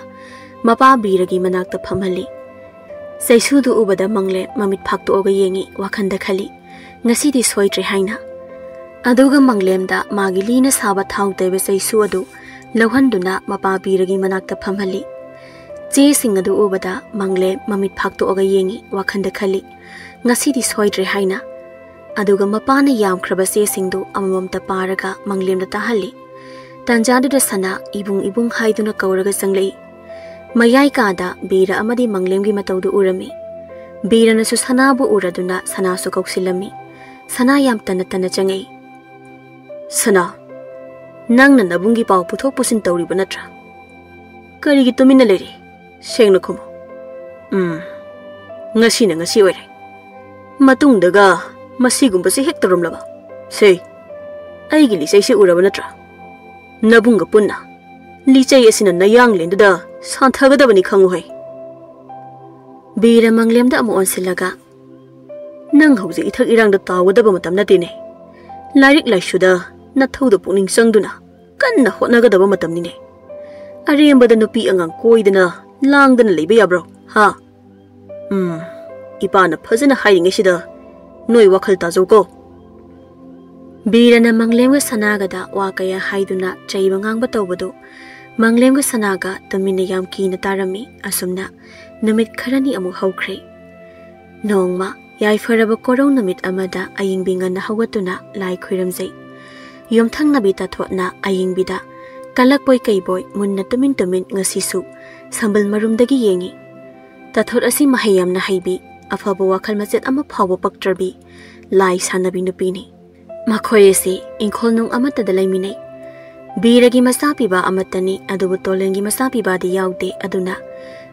ꯃꯄꯥ ꯕꯤꯔꯒꯤ ꯃꯅꯥꯛꯇ ꯐꯝꯍꯜꯂꯤ꯫ ꯆꯩꯁꯨꯗꯨ ꯎꯕꯗ ꯃꯪꯂꯦꯝ ꯃꯃꯤꯠ ꯐꯥꯛꯇꯣꯛꯑꯒ ꯌꯦꯡꯉꯤ, ꯋꯥꯈꯟꯗ ꯈꯜꯂꯤ, "ꯉꯁꯤꯗꯤ ꯁꯣꯏꯗ꯭ꯔꯦ" ꯍꯥꯏꯅ꯫ ꯑꯗꯨꯒ ꯃꯪꯂꯦꯝꯗ ꯃꯥꯒꯤ ꯂꯤꯅ ꯁꯥꯕ ꯊꯥꯎ ꯇꯩꯕ ꯆꯩꯁꯨ ꯑꯗꯨ ꯂꯧꯍꯟꯗꯨꯅ ꯃꯄꯥ ꯕꯤꯔꯒꯤ ꯃꯅꯥꯛꯇ ꯐꯝꯍꯜꯂꯤ꯫ ꯆꯦꯁꯤꯡ ꯑꯗꯨ ꯎꯕꯗ ꯃꯪꯂꯦꯝ ꯃꯃꯤꯠ ꯐꯥꯛꯇꯣꯛꯑꯒ ꯌꯦꯡꯉꯤ, ꯋꯥꯈꯟꯗ ꯈꯜꯂꯤ, "ꯉꯁꯤꯗꯤ ꯁꯣꯏꯗ꯭ꯔꯦ" ꯍꯥꯏꯅ꯫ ꯑꯗꯨꯒ ꯃꯄꯥꯅ ꯌꯥꯝꯈ꯭ꯔꯕ ꯆꯦꯁꯤꯡꯗꯨ ꯑꯃꯃꯝꯇ ꯄꯥꯔꯒ ꯃꯪꯂꯦꯝꯗ ꯇꯥꯍꯜꯂꯤ꯫ ꯇꯟꯖꯥꯗꯨꯗ ꯁꯅꯥ "ꯏꯕꯨꯡ, ꯏꯕꯨꯡ" ꯍꯥꯏꯗꯨꯅ ꯀꯧꯔꯒ ꯆꯪꯂꯛꯏ꯫ ꯃꯌꯥꯏ ꯀꯥꯗ ꯕꯤꯔ ꯑꯃꯗꯤ ꯃꯪꯂꯦꯝꯒꯤ ꯃꯇꯧꯗꯨ ꯎꯔꯝꯃꯤ꯫ ꯕꯤꯔꯅꯁꯨ ꯁꯅꯥꯕꯨ ꯎꯔꯗꯨꯅ ꯁꯅꯥꯁꯨ ꯀꯧꯁꯤꯜꯂꯝꯃꯤ꯫ ꯁꯅꯥ ꯌꯥꯝ ꯇꯟꯅ ꯇꯟꯅ ꯆꯪꯉꯛꯏ꯫ "ꯁꯅꯥ, ꯅꯪꯅ ꯅꯕꯨꯡꯒꯤ ꯄꯥꯎ ꯄꯨꯊꯣꯛ ꯄꯨꯁꯤꯟ ꯇꯧꯔꯤꯕ ꯅꯠꯇ꯭ꯔꯥ? ꯀꯔꯤꯒꯤ ꯇꯨꯃꯤꯟꯅ ꯂꯩꯔꯤ? ꯁꯦꯡꯅ ꯈꯨꯝꯃꯨ꯫ ꯎꯝ, ꯉꯁꯤꯅ ꯉꯁꯤ ꯑꯣꯏꯔꯦ꯫ ꯃꯇꯨꯡꯗꯒ ꯃꯁꯤꯒꯨꯝꯕꯁꯤ ꯍꯦꯛ ꯇꯧꯔꯝꯂꯕ? ꯁꯦ, ꯑꯩꯒꯤ ꯂꯤꯆꯩꯁꯤ ꯎꯔꯕ ꯅꯠꯇ꯭ꯔꯥ?" ꯅꯕꯨꯡꯒ ꯄꯨꯟꯅ ꯂꯤꯆꯩ ꯑꯁꯤꯅ ꯅꯌꯥꯡꯂꯦꯟꯗꯨꯗ ꯁꯥꯟꯊꯒꯗꯕꯅꯤ ꯈꯪꯉꯨꯍꯩ꯫ ꯕꯤꯔ ꯃꯪꯂꯦꯝꯗ ꯑꯃꯨꯛ ꯑꯣꯟꯁꯤꯜꯂꯒ, "ꯅꯪ ꯍꯧꯖꯤꯛ ꯏꯊꯛ ꯏꯔꯥꯡꯗ ꯇꯥꯎꯒꯗꯕ ꯃꯇꯝ ꯅꯠꯇꯦꯅꯦ꯫ ꯂꯥꯏꯔꯤꯛ ꯂꯥꯏꯁꯨꯗ ꯅꯊꯧꯗ ꯄꯨꯛꯅꯤꯡ ꯆꯪꯗꯨꯅ ꯀꯟꯅ ꯍꯣꯠꯅꯒꯗꯕ ꯃꯇꯝꯅꯤꯅꯦ꯫ ꯑꯔꯦꯝꯕꯗ ꯅꯨꯄꯤ ꯑꯉꯥꯡ ꯀꯣꯏꯗꯅ ꯂꯥꯡꯗꯅ ꯂꯩꯕ ꯌꯥꯕ꯭ꯔꯣ, ꯍꯥ? ꯎꯝ, ꯏꯄꯥꯅ ꯐꯖꯅ ꯍꯥꯏꯔꯤꯉꯩꯁꯤꯗ ꯅꯣꯏ ꯋꯥꯈꯜ ꯇꯥꯖꯧꯀꯣ꯫" ꯕꯤꯔꯅ ꯃꯪꯂꯦꯝꯒ ꯁꯅꯥꯒꯗ ꯋꯥ ꯀꯌꯥ ꯍꯥꯏꯗꯨꯅ ꯆꯩꯕ ꯉꯥꯡꯕ ꯇꯧꯕꯗꯨ ꯃꯪꯂꯦꯝꯒ ꯁꯅꯥꯒ ꯇꯨꯃꯤꯟꯅ ꯌꯥꯝ ꯀꯤꯅ ꯇꯥꯔꯝꯃꯤ꯫ ꯑꯁꯨꯝꯅ ꯅꯨꯃꯤꯠ ꯈꯔꯅꯤ ꯑꯃꯨꯛ ꯍꯧꯈ꯭ꯔꯦ꯫ ꯅꯣꯡꯃ ꯌꯥꯏꯐꯔꯕ ꯀꯣꯔꯧ ꯅꯨꯃꯤꯠ ꯑꯃꯗ ꯑꯌꯤꯡꯕꯤ ꯉꯟꯅ ꯍꯧꯒꯠꯇꯨꯅ ꯂꯥꯏ ꯈꯨꯔꯨꯝꯖꯩ꯫ ꯌꯨꯝꯊꯪꯅꯕꯤ ꯇꯥꯊꯣꯠꯅ ꯑꯌꯤꯡꯕꯤꯗ ꯀꯜꯂꯛꯄꯣꯏ ꯀꯩꯕꯣꯏ ꯃꯨꯟꯅ ꯇꯨꯃꯤꯟ ꯇꯨꯃꯤꯟ ꯉꯁꯤꯁꯨ ꯁꯝꯕꯜ ꯃꯔꯨꯝꯗꯒꯤ ꯌꯦꯡꯉꯤ꯫ ꯇꯥꯊꯣꯠ ꯑꯁꯤ ꯃꯍꯩ ꯌꯥꯝꯅ ꯍꯩꯕꯤ, ꯑꯐꯕ ꯋꯥꯈꯜ ꯃꯆꯦꯠ ꯑꯃ ꯐꯥꯎꯕ ꯄꯛꯇ꯭ꯔꯕꯤ, ꯂꯥꯏ ꯁꯥꯟꯅꯕꯤ ꯅꯨꯄꯤꯅꯤ꯫ ꯃꯈꯣꯏ ꯑꯁꯤ ꯏꯪꯈꯣꯜ ꯅꯨꯡ ꯑꯃꯠꯇꯗ ꯂꯩꯃꯤꯟꯅꯩ꯫ ꯕꯤꯔꯒꯤ ꯃꯆꯥ ꯄꯤꯕ ꯑꯃꯠꯇꯅꯤ, ꯑꯗꯨꯕꯨ ꯇꯣꯂꯦꯟꯒꯤ ꯃꯆꯥ ꯄꯤꯕꯗꯤ ꯌꯥꯎꯗꯦ, ꯑꯗꯨꯅ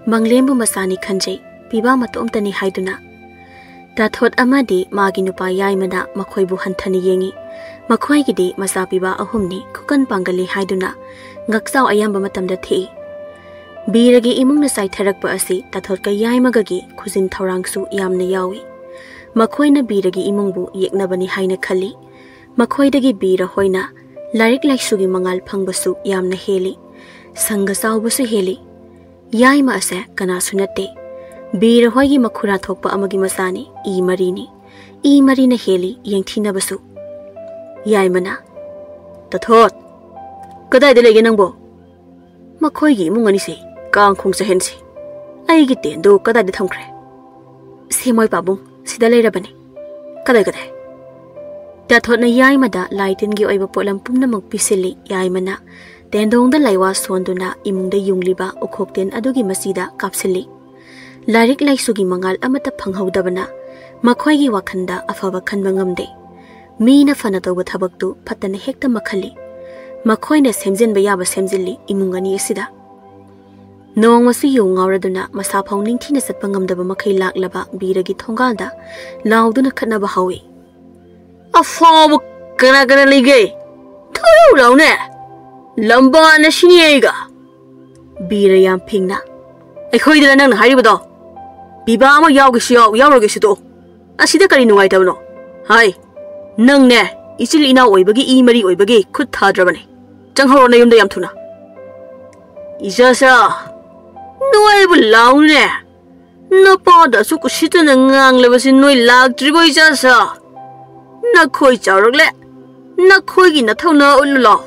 ꯃꯪꯂꯦꯝꯕꯨ ꯃꯆꯥꯅꯤ ꯈꯟꯖꯩ, ꯄꯤꯕ ꯃꯇꯣꯝꯇꯅꯤ ꯍꯥꯏꯗꯨꯅ꯫ ꯇꯥꯊꯣꯠ ꯑꯃꯗꯤ ꯃꯥꯒꯤ ꯅꯨꯄꯥ ꯌꯥꯏꯃꯅ ꯃꯈꯣꯏꯕꯨ ꯍꯟꯊꯅ ꯌꯦꯡꯉꯤ꯫ ꯃꯈꯣꯏꯒꯤꯗꯤ ꯃꯆꯥ ꯄꯤꯕ ꯑꯍꯨꯝꯅꯤ, ꯈꯨꯀꯟ ꯄꯥꯡꯒꯜꯂꯤ ꯍꯥꯏꯗꯨꯅ ꯉꯛꯆꯥꯎ ꯑꯌꯥꯝꯕ ꯃꯇꯝꯗ ꯊꯦꯛꯏ꯫ ꯕꯤꯔꯒꯤ ꯏꯃꯨꯡꯅ ꯆꯥꯏꯊꯔꯛꯄ ꯑꯁꯤ ꯇꯥꯊꯣꯠꯀ ꯌꯥꯏꯃꯒꯒꯤ ꯈꯨꯖꯤꯟ ꯊꯧꯔꯥꯡꯁꯨ ꯌꯥꯝꯅ ꯌꯥꯎꯏ꯫ ꯃꯈꯣꯏꯅ ꯕꯤꯔꯒꯤ ꯏꯃꯨꯡꯕꯨ ꯌꯦꯛꯅꯕꯅꯤ ꯍꯥꯏꯅ ꯈꯜꯂꯤ꯫ ꯃꯈꯣꯏꯗꯒꯤ ꯕꯤꯔ ꯍꯣꯏꯅ ꯂꯥꯏꯔꯤꯛ ꯂꯥꯏꯁꯨꯒꯤ ꯃꯉꯥꯜ ꯐꯪꯕꯁꯨ ꯌꯥꯝꯅ ꯍꯦꯜꯂꯤ꯫ ꯁꯪꯒ ꯆꯥꯎꯕꯁꯨ ꯍꯦꯜꯂꯤ꯫ ꯌꯥꯏꯃ ꯑꯁꯦ ꯀꯅꯥꯁꯨ ꯅꯠꯇꯦ, ꯕꯤꯔ ꯍꯣꯏꯒꯤ ꯃꯈꯨꯔꯥ ꯊꯣꯛꯄ ꯑꯃꯒꯤ ꯃꯆꯥꯅꯤ꯫ ꯏ ꯃꯔꯤꯅꯤ꯫ ꯏ ꯃꯔꯤꯅ ꯍꯦꯜꯂꯤ ꯌꯦꯡꯊꯤꯅꯕꯁꯨ꯫ ꯌꯥꯏꯃꯅ, "ꯇꯥꯊꯣꯠ, ꯀꯗꯥꯏꯗ ꯂꯩꯒꯦ ꯅꯪꯕꯣ? ꯃꯈꯣꯏꯒꯤ ꯏꯃꯨꯡ ꯑꯅꯤꯁꯦ ꯀꯥꯡ ꯈꯣꯡ ꯆꯥꯏꯍꯟꯁꯤ꯫ ꯑꯩꯒꯤ ꯇꯦꯟꯗꯨ ꯀꯗꯥꯏꯗ ꯊꯝꯈ꯭ꯔꯦ?" "ꯁꯦꯃꯣꯏ ꯄꯥꯕꯨꯡ, ꯁꯤꯗ ꯂꯩꯔꯕꯅꯤ꯫" "ꯀꯗꯥꯏ, ꯀꯗꯥꯏ?" ꯇꯥꯊꯣꯠꯅ ꯌꯥꯏꯃꯗ ꯂꯥꯏ ꯇꯤꯟꯒꯤ ꯑꯣꯏꯕ ꯄꯣꯠꯂꯝ ꯄꯨꯝꯅꯃꯛ ꯄꯤꯁꯤꯜꯂꯤ꯫ ꯌꯥꯏꯃꯅ ꯇꯦꯟꯗꯣꯡꯗ ꯂꯥꯏꯋꯥ ꯁꯣꯟꯗꯨꯅ ꯏꯃꯨꯡꯗ ꯌꯨꯡꯂꯤꯕ ꯎꯈꯣꯛ ꯇꯤꯟ ꯑꯗꯨꯒꯤ ꯃꯆꯤꯗ ꯀꯥꯞꯁꯤꯜꯂꯤ꯫ ꯂꯥꯏꯔꯤꯛ ꯂꯥꯏꯁꯨꯒꯤ ꯃꯉꯥꯜ ꯑꯃꯠꯇ ꯐꯪꯍꯧꯗꯕꯅ ꯃꯈꯣꯏꯒꯤ ꯋꯥꯈꯜꯗ ꯑꯐꯕ ꯈꯟꯕ ꯉꯝꯗꯦ꯫ ꯃꯤꯅ ꯐꯅ ꯇꯧꯕ ꯊꯕꯛꯇꯨ ꯐꯠꯇꯅ ꯍꯦꯛꯇ ꯃꯈꯜꯂꯤ꯫ ꯃꯈꯣꯏꯅ ꯁꯦꯝꯖꯤꯟꯕ ꯌꯥꯕ ꯁꯦꯝꯖꯤꯜꯂꯤ ꯏꯃꯨꯡ ꯑꯅꯤ ꯑꯁꯤꯗ꯫ ꯅꯣꯡꯃꯁꯨ ꯌꯨ ꯉꯥꯎꯔꯗꯨꯅ ꯃꯁꯥ ꯐꯥꯎ ꯅꯤꯡꯊꯤꯅ ꯆꯠꯄ ꯉꯝꯗꯕ ꯃꯈꯩ ꯂꯥꯛꯂꯕ ꯕꯤꯔꯒꯤ ꯊꯣꯡꯒꯥꯜꯗ ꯂꯥꯎꯗꯨꯅ ꯈꯠꯅꯕ ꯍꯧꯏ꯫ "ꯑꯐꯥꯎꯕ ꯀꯅꯥ ꯀꯅꯥ ꯂꯩꯒꯦ? ꯊꯣꯔꯛꯎ ꯂꯥꯎꯅꯦ!" ꯂꯝꯕꯥꯅ ꯁꯤꯅꯤ ꯑꯩꯒ꯫ ꯕꯤꯔ ꯌꯥꯝ ꯐꯤꯡꯅ꯫ ꯑꯩꯈꯣꯏꯗꯔ ꯅꯪꯅ ꯍꯥꯏꯔꯤꯕꯗꯣ? ꯄꯤꯕ ꯑꯃ ꯌꯥꯎꯒꯦꯁꯨ ꯌꯥꯎ, ꯌꯥꯎꯔꯣꯏꯒꯦꯁꯨ ꯇꯣꯛꯎ꯫ ꯑꯁꯤꯗ ꯀꯔꯤ ꯅꯨꯡꯉꯥꯏꯇꯕꯅꯣ? ꯍꯥꯏ, ꯅꯪꯅꯦ, ꯏꯆꯤꯜ ꯏꯅꯥꯎ ꯑꯣꯏꯕꯒꯤ, ꯏ ꯃꯔꯤ ꯑꯣꯏꯕꯒꯤ ꯈꯨꯠ ꯊꯥꯗ꯭ꯔꯕꯅꯦ꯫ ꯆꯪꯍꯧꯔꯣ ꯅꯌꯨꯝꯗ, ꯌꯥꯝ ꯊꯨꯅ꯫ ꯏꯆꯥꯁꯥ, ꯅꯣꯏꯕꯨ ꯂꯥꯎꯅꯦ꯫ ꯅꯄꯥꯗ ꯑꯁꯨꯛ ꯎꯁꯤꯠꯇꯅ ꯉꯥꯡꯂꯕꯁꯤ ꯅꯣꯏ ꯂꯥꯛꯇ꯭ꯔꯤꯕꯣ, ꯏꯆꯥꯁꯥ? ꯅꯈꯣꯏ ꯆꯥꯎꯔꯛꯂꯦ, ꯅꯈꯣꯏꯒꯤ ꯅꯊꯧꯅꯥ ꯎꯠꯂꯨ ꯂꯥꯎ꯫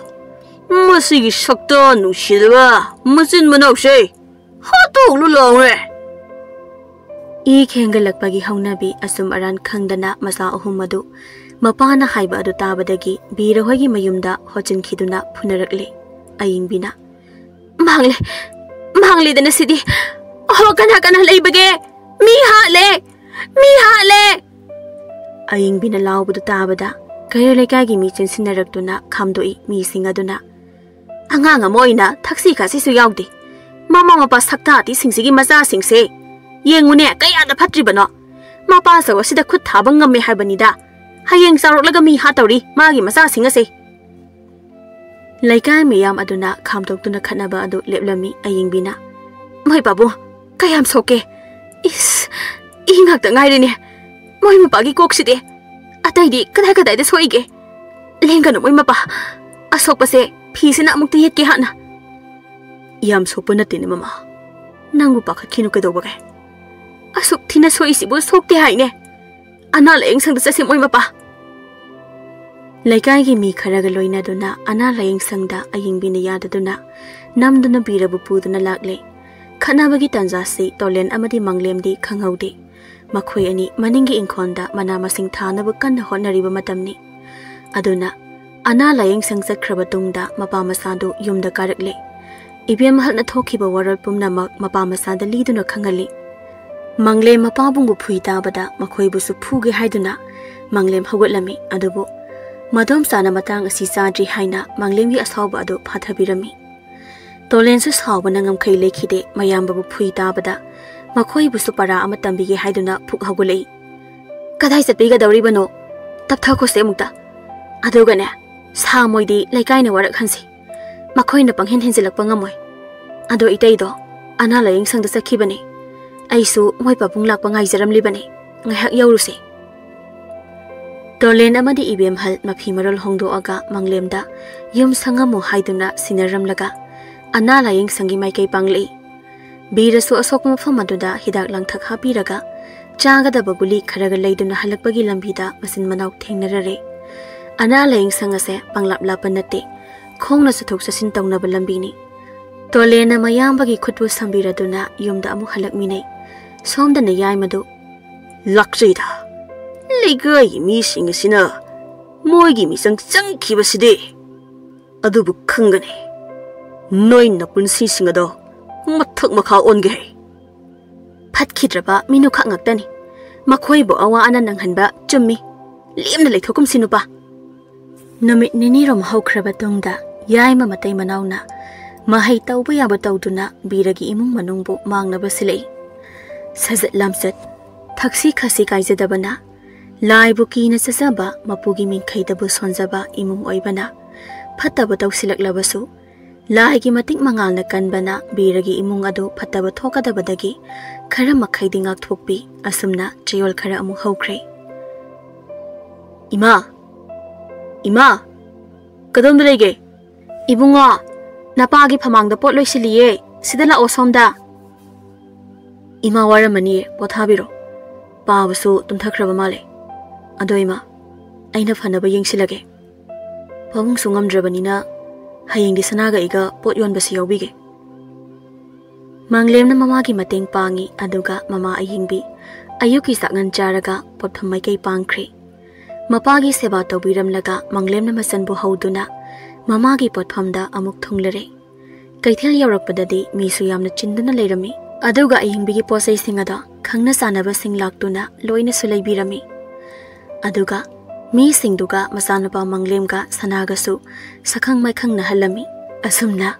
ꯃꯁꯤꯒꯤ ꯁꯛꯇ ꯅꯨꯡꯁꯤꯗꯕ ꯃꯆꯤꯟ ꯃꯅꯥꯎꯁꯦ ꯍꯥꯠꯇꯣꯛꯂꯨ ꯂꯥꯎꯅꯦ꯫ ꯏ ꯈꯦꯡꯒꯠꯂꯛꯄꯒꯤ ꯍꯧꯅꯕꯤ ꯑꯆꯨꯝ ꯑꯔꯥꯟ ꯈꯪꯗꯅ ꯃꯆꯥ ꯑꯍꯨꯝ ꯑꯗꯨ ꯃꯄꯥꯅ ꯍꯥꯏꯕ ꯑꯗꯨ ꯇꯥꯕꯗꯒꯤ ꯕꯤꯔ ꯍꯣꯏꯒꯤ ꯃꯌꯨꯝꯗ ꯍꯣꯆꯤꯟꯈꯤꯗꯨꯅ ꯐꯨꯅꯔꯛꯂꯦ꯫ ꯑꯌꯤꯡꯕꯤꯅ, "ꯃꯥꯡꯂꯦ, ꯃꯥꯡꯂꯦꯗꯅ ꯁꯤꯗꯤ꯫ ꯑꯣ, ꯀꯅꯥ ꯀꯅꯥ ꯂꯩꯕꯒꯦ? ꯃꯤ ꯍꯥꯠꯂꯦ! ꯃꯤ ꯍꯥꯠꯂꯦ!" ꯑꯌꯤꯡꯕꯤꯅ ꯂꯥꯎꯕꯗꯨ ꯇꯥꯕꯗ ꯀꯩꯔꯣꯜ ꯂꯩꯀꯥꯏꯒꯤ ꯃꯤ ꯆꯦꯟꯁꯤꯟꯅꯔꯛꯇꯨꯅ ꯈꯥꯝꯗꯣꯛꯏ꯫ ꯃꯤꯁꯤꯡ ꯑꯗꯨꯅ, "ꯑꯉꯥꯡ ꯑꯃ ꯑꯣꯏꯅ ꯊꯛꯁꯤ ꯈꯥꯁꯤꯁꯨ ꯌꯥꯎꯗꯦ꯫ ꯃꯃꯥ ꯃꯄꯥ ꯁꯛꯇꯥ ꯑꯇꯤꯁꯤꯡꯁꯤꯒꯤ ꯃꯆꯥꯁꯤꯡꯁꯦ ꯌꯦꯡꯉꯨꯅꯦ, ꯀꯌꯥꯗ ꯐꯠꯇ꯭ꯔꯤꯕꯅꯣ꯫ ꯃꯄꯥ ꯆꯧ ꯑꯁꯤꯗ ꯈꯨꯠ ꯊꯥꯕ ꯉꯝꯃꯦ ꯍꯥꯏꯕꯅꯤꯗ꯫ ꯍꯌꯦꯡ ꯆꯥꯎꯔꯛꯂꯒ ꯃꯤ ꯍꯥꯠꯇꯧꯔꯤ ꯃꯥꯒꯤ ꯃꯆꯥꯁꯤꯡ ꯑꯁꯦ꯫" ꯂꯩꯀꯥꯏ ꯃꯤꯌꯥꯝ ꯑꯗꯨꯅ ꯈꯥꯝꯗꯣꯛꯇꯨꯅ ꯈꯠꯅꯕ ꯑꯗꯨ ꯂꯦꯞꯂꯝꯃꯤ꯫ ꯑꯌꯤꯡꯕꯤꯅ, "ꯃꯣꯏ ꯄꯥꯕꯨꯡ, ꯀꯌꯥꯝ ꯁꯣꯛꯀꯦ? ꯏꯁ, ꯏ ꯉꯥꯛꯇ ꯉꯥꯏꯔꯦꯅꯦ꯫ ꯃꯣꯏ ꯃꯄꯥꯒꯤ ꯀꯣꯛꯁꯤꯗꯤ꯫ ꯑꯇꯩꯗꯤ ꯀꯗꯥꯏ ꯀꯗꯥꯏꯗ ꯁꯣꯛꯏꯒꯦ? ꯂꯦꯡꯒꯅꯨ ꯃꯣꯏ ꯃꯄꯥ꯫ ꯑꯁꯣꯛꯄꯁꯦ ꯐꯤꯁꯤꯅ ꯑꯃꯨꯛꯇ ꯌꯦꯠꯀꯦ ꯍꯥꯟꯅ꯫" "ꯌꯥꯝ ꯁꯣꯛꯄ ꯅꯠꯇꯦꯅꯦ ꯃꯃꯥ꯫ ꯅꯪꯕꯨ ꯄꯥꯈꯠꯈꯤꯅꯨ ꯀꯩꯗꯧꯕꯒꯦ? ꯑꯁꯨꯛ ꯊꯤꯅ ꯁꯣꯛꯏꯁꯤꯕꯨ ꯁꯣꯛꯇꯦ ꯍꯥꯏꯅꯦ꯫ ꯑꯅꯥ ꯂꯥꯌꯦꯡ ꯁꯪꯗ ꯆꯠꯁꯤ ꯃꯣꯏ ꯃꯄꯥ꯫" ꯂꯩꯀꯥꯏꯒꯤ ꯃꯤ ꯈꯔꯒ ꯂꯣꯏꯅꯗꯨꯅ ꯑꯅꯥ ꯂꯥꯌꯦꯡ ꯁꯪꯗ ꯑꯌꯤꯡꯕꯤꯅ ꯌꯥꯗꯗꯨꯅ ꯅꯝꯗꯨꯅ ꯕꯤꯔꯕꯨ ꯄꯨꯗꯨꯅ ꯂꯥꯛꯂꯦ꯫ ꯈꯠꯅꯕꯒꯤ ꯇꯥꯟꯖꯥꯁꯤ ꯇꯣꯂꯦꯟ ꯑꯃꯗꯤ ꯃꯪꯂꯦꯝꯗꯤ ꯈꯪꯍꯧꯗꯦ꯫ ꯃꯈꯣꯏ ꯑꯅꯤ ꯃꯅꯤꯡꯒꯤ ꯏꯪꯈꯣꯜꯗ ꯃꯅꯥ ꯃꯁꯤꯡ ꯊꯥꯅꯕ ꯀꯟꯅ ꯍꯣꯠꯅꯔꯤꯕ ꯃꯇꯝꯅꯤ꯫ ꯑꯗꯨꯅ ꯑꯅꯥ ꯂꯥꯌꯦꯡ ꯁꯪ ꯆꯠꯈ꯭ꯔꯕ ꯇꯨꯡꯗ ꯃꯄꯥ ꯃꯆꯥꯗꯨ ꯌꯨꯝꯗ ꯀꯥꯔꯛꯂꯦ꯫ ꯏꯕꯦꯝ ꯃꯍꯥꯛꯅ ꯊꯣꯛꯈꯤꯕ ꯋꯥꯔꯣꯜ ꯄꯨꯝꯅꯃꯛ ꯃꯄꯥ ꯃꯆꯥꯗ ꯂꯤꯗꯨꯅ ꯈꯪꯍꯜꯂꯤ꯫ ꯃꯪꯂꯦꯝ ꯃꯄꯥꯕꯨꯡꯕꯨ ꯐꯨꯏ ꯇꯥꯕꯗ ꯃꯈꯣꯏꯕꯨꯁꯨ ꯐꯨꯒꯦ ꯍꯥꯏꯗꯨꯅ ꯃꯪꯂꯦꯝ ꯍꯧꯒꯠꯂꯝꯃꯤ꯫ ꯑꯗꯨꯕꯨ ꯃꯗꯣꯝꯆꯥꯅ ꯃꯇꯥꯡ ꯑꯁꯤ ꯆꯥꯗ꯭ꯔꯤ ꯍꯥꯏꯅ ꯃꯪꯂꯦꯝꯒꯤ ꯑꯁꯥꯎꯕ ꯑꯗꯨ ꯐꯥꯊꯕꯤꯔꯝꯃꯤ꯫ ꯇꯣꯂꯦꯟꯁꯨ ꯁꯥꯎꯕꯅ ꯉꯝꯈꯩ ꯂꯩꯈꯤꯗꯦ꯫ ꯃꯌꯥꯝꯕꯕꯨ ꯐꯨꯏ ꯇꯥꯕꯗ ꯃꯈꯣꯏꯕꯨꯁꯨ ꯄꯔꯥ ꯑꯃ ꯇꯝꯕꯤꯒꯦ ꯍꯥꯏꯗꯨꯅ ꯐꯨꯛ ꯍꯧꯒꯠꯂꯛꯏ꯫ "ꯀꯗꯥꯏ ꯆꯠꯄꯤꯒꯗꯧꯔꯤꯕꯅꯣ? ꯇꯞꯊꯈꯣꯁꯦ ꯑꯃꯨꯛꯇ꯫ ꯑꯗꯨꯒꯅꯦ, ꯁꯥ ꯃꯣꯏꯗꯤ ꯂꯩꯀꯥꯏꯅ ꯋꯥꯔꯛꯍꯟꯁꯤ꯫ ꯃꯈꯣꯏꯅ ꯄꯪꯍꯦꯟ ꯍꯦꯟꯖꯤꯜꯂꯛꯄ ꯉꯝꯃꯣꯏ꯫ ꯑꯗꯣ ꯏꯇꯩꯗꯣ ꯑꯅꯥ ꯂꯥꯌꯦꯡ ꯁꯪꯗ ꯆꯠꯈꯤꯕꯅꯦ꯫ ꯑꯩꯁꯨ ꯃꯣꯏ ꯄꯥꯕꯨꯡ ꯂꯥꯛꯄ ꯉꯥꯏꯖꯔꯝꯂꯤꯕꯅꯦ꯫ ꯉꯥꯏꯍꯥꯛ ꯌꯧꯔꯨꯁꯦ꯫ ꯇꯣꯂꯦꯟ ꯑꯃꯗꯤ ꯏꯕꯦꯝꯍꯜ ꯃꯐꯤ ꯃꯔꯣꯜ ꯍꯣꯡꯗꯣꯛꯑꯒ ꯃꯪꯂꯦꯝꯗ ꯌꯨꯝ ꯁꯪꯉꯝꯃꯨ ꯍꯥꯏꯗꯨꯅ ꯁꯤꯟꯅꯔꯝꯂꯒ ꯑꯅꯥ ꯂꯥꯌꯦꯡ ꯁꯪꯒꯤ ꯃꯥꯏꯀꯩ ꯄꯥꯡꯂꯛꯏ꯫ ꯕꯤꯔꯁꯨ ꯑꯁꯣꯛꯄ ꯃꯐꯝ ꯑꯗꯨꯗ ꯍꯤꯗꯥꯛ ꯂꯥꯡꯊꯛ ꯍꯥꯞꯄꯤꯔꯒ ꯆꯥꯒꯗꯕ ꯒꯨꯂꯤ ꯈꯔꯒ ꯂꯩꯗꯨꯅ ꯍꯜꯂꯛꯄꯒꯤ ꯂꯝꯕꯤꯗ ꯃꯆꯤꯟ ꯃꯅꯥꯎ ꯊꯦꯡꯅꯔꯔꯦ꯫ ꯑꯅꯥ ꯂꯥꯌꯦꯡ ꯁꯪ ꯑꯁꯦ ꯄꯪꯂꯥꯞ ꯂꯥꯞꯄ ꯅꯠꯇꯦ꯫ ꯈꯣꯡꯅ ꯆꯠꯊꯣꯛ ꯆꯠꯁꯤꯟ ꯇꯧꯅꯕ ꯂꯝꯕꯤꯅꯤ꯫ ꯇꯣꯂꯦꯟꯅ ꯃꯌꯥꯝꯕꯒꯤ ꯈꯨꯠꯄꯨ ꯁꯝꯕꯤꯔꯗꯨꯅ ꯌꯨꯝꯗ ꯑꯃꯨꯛ ꯍꯜꯂꯛꯃꯤꯟꯅꯩ꯫ ꯁꯣꯝꯗꯅ ꯌꯥꯏꯃꯗꯨ, "ꯂꯥꯛꯆꯩꯗ꯫ ꯂꯩꯀꯥꯏꯒꯤ ꯃꯤꯁꯤꯡ ꯑꯁꯤꯅ ꯃꯣꯏꯒꯤ ꯃꯤꯆꯪ ꯆꯪꯈꯤꯕꯁꯤꯗꯤ꯫ ꯑꯗꯨꯕꯨ ꯈꯪꯒꯅꯤ꯫ ꯅꯣꯏ ꯅꯄꯨꯟꯁꯤꯁꯤꯡ ꯑꯗꯣ ꯃꯊꯛ ꯃꯈꯥ ꯑꯣꯟꯒꯦ ꯍꯥꯏ꯫" ꯐꯠꯈꯤꯗ꯭ꯔꯕ ꯃꯤꯅꯨꯈꯛ ꯉꯥꯛꯇꯅꯤ꯫ ꯃꯈꯣꯏꯕꯨ ꯑꯋꯥ ꯑꯅꯥ ꯅꯪꯍꯟꯕ ꯆꯨꯝꯃꯤ꯫ ꯂꯦꯝꯅ ꯂꯩꯊꯣꯛꯀꯨꯝꯁꯤ, ꯅꯨꯄꯥ꯫ ꯅꯨꯃꯤꯠ ꯅꯤꯅꯤꯔꯣꯝ ꯍꯧꯈ꯭ꯔꯕ ꯇꯨꯡꯗ ꯌꯥꯏꯃ ꯃꯇꯩ ꯃꯅꯥꯎꯅ ꯃꯍꯩ ꯇꯧꯕ ꯌꯥꯕ ꯇꯧꯗꯨꯅ ꯕꯤꯔꯒꯤ ꯏꯃꯨꯡ ꯃꯅꯨꯡꯕꯨ ꯃꯥꯡꯅꯕ ꯁꯤꯜꯂꯛꯏ꯫ ꯁꯖꯠ ꯂꯝꯆꯠ, ꯊꯛꯁꯤ ꯈꯥꯁꯤ ꯀꯥꯏꯖꯗꯕꯅ, ꯂꯥꯏꯕꯨ ꯀꯤꯅ ꯆꯠꯆꯕ, ꯃꯄꯨꯒꯤ ꯃꯤꯡꯈꯩꯗꯕꯨ ꯁꯣꯟꯖꯕ ꯏꯃꯨꯡ ꯑꯣꯏꯕꯅ ꯐꯠꯇꯕ ꯇꯧꯁꯤꯜꯂꯛꯂꯕꯁꯨ, ꯂꯥꯏꯒꯤ ꯃꯇꯤꯛ ꯃꯉꯥꯜꯅ ꯀꯟꯕꯅ ꯕꯤꯔꯒꯤ ꯏꯃꯨꯡ ꯑꯗꯨ ꯐꯠꯇꯕ ꯊꯣꯛꯀꯗꯕꯗꯒꯤ ꯈꯔ ꯃꯈꯩꯗꯤ ꯉꯥꯛꯊꯣꯛꯄꯤ꯫ ꯑꯁꯨꯝꯅ ꯆꯌꯣꯜ ꯈꯔ ꯑꯃꯨꯛ ꯍꯧꯈ꯭ꯔꯦ꯫ "ꯏꯃꯥ! ꯏꯃꯥ! ꯀꯗꯣꯝꯗ ꯂꯩꯒꯦ?" "ꯏꯕꯨꯡꯉꯣ, ꯅꯄꯥꯒꯤ ꯐꯃꯥꯡꯗ ꯄꯣꯠ ꯂꯣꯏꯁꯤꯜꯂꯤꯌꯦ, ꯁꯤꯗ ꯂꯥꯛꯑꯣ ꯁꯣꯝꯗ꯫" "ꯏꯃꯥ ꯋꯥꯔꯝꯃꯅꯤꯌꯦ, ꯄꯣꯊꯥꯕꯤꯔꯣ꯫ ꯄꯥꯕꯁꯨ ꯇꯨꯝꯊꯈ꯭ꯔꯕ ꯃꯥꯜꯂꯦ꯫ ꯑꯗꯣ ꯏꯃꯥ, ꯑꯩꯅ ꯐꯅꯕ ꯌꯦꯡꯁꯤꯜꯂꯒꯦ꯫ ꯄꯥꯕꯨꯡꯁꯨ ꯉꯝꯗ꯭ꯔꯕꯅꯤꯅ ꯍꯌꯦꯡꯗꯤ ꯁꯅꯥꯒ ꯑꯩꯒ ꯄꯣꯠ ꯌꯣꯟꯕꯁꯤ ꯌꯥꯎꯕꯤꯒꯦ꯫" ꯃꯪꯂꯦꯝꯅ ꯃꯃꯥꯒꯤ ꯃꯇꯦꯡ ꯄꯥꯡꯉꯤ, ꯑꯗꯨꯒ ꯃꯃꯥ ꯑꯌꯤꯡꯕꯤ ꯑꯌꯨꯛꯀꯤ ꯆꯥꯛꯉꯟ ꯆꯥꯔꯒ ꯄꯣꯠꯐꯝ ꯃꯥꯏꯀꯩ ꯄꯥꯡꯈ꯭ꯔꯦ꯫ ꯃꯄꯥꯒꯤ ꯁꯦꯕꯥ ꯇꯧꯕꯤꯔꯝꯂꯒ ꯃꯪꯂꯦꯝꯅ ꯃꯆꯟꯕꯨ ꯍꯧꯗꯨꯅ ꯃꯃꯥꯒꯤ ꯄꯣꯠꯐꯝꯗ ꯑꯃꯨꯛ ꯊꯨꯡꯂꯔꯦ꯫ ꯀꯩꯊꯦꯜ ꯌꯧꯔꯛꯄꯗꯗꯤ ꯃꯤꯁꯨ ꯌꯥꯝꯅ ꯆꯤꯟꯗꯨꯅ ꯂꯩꯔꯝꯃꯤ꯫ ꯑꯗꯨꯒ ꯑꯌꯤꯡꯕꯤꯒꯤ ꯄꯣꯠ ꯆꯩꯁꯤꯡ ꯑꯗꯣ ꯈꯪꯅ ꯆꯥꯟꯅꯕꯁꯤꯡ ꯂꯥꯛꯇꯨꯅ ꯂꯣꯏꯅꯁꯨ ꯂꯩꯕꯤꯔꯝꯃꯤ꯫ ꯑꯗꯨꯒ ꯃꯤꯁꯤꯡꯗꯨꯒ ꯃꯆꯥꯅꯨꯄꯥ ꯃꯪꯂꯦꯝꯒ ꯁꯅꯥꯒꯁꯨ ꯁꯛꯈꯪ ꯃꯥꯏꯈꯪꯅꯍꯜꯂꯝꯃꯤ꯫ ꯑꯁꯨꯝꯅ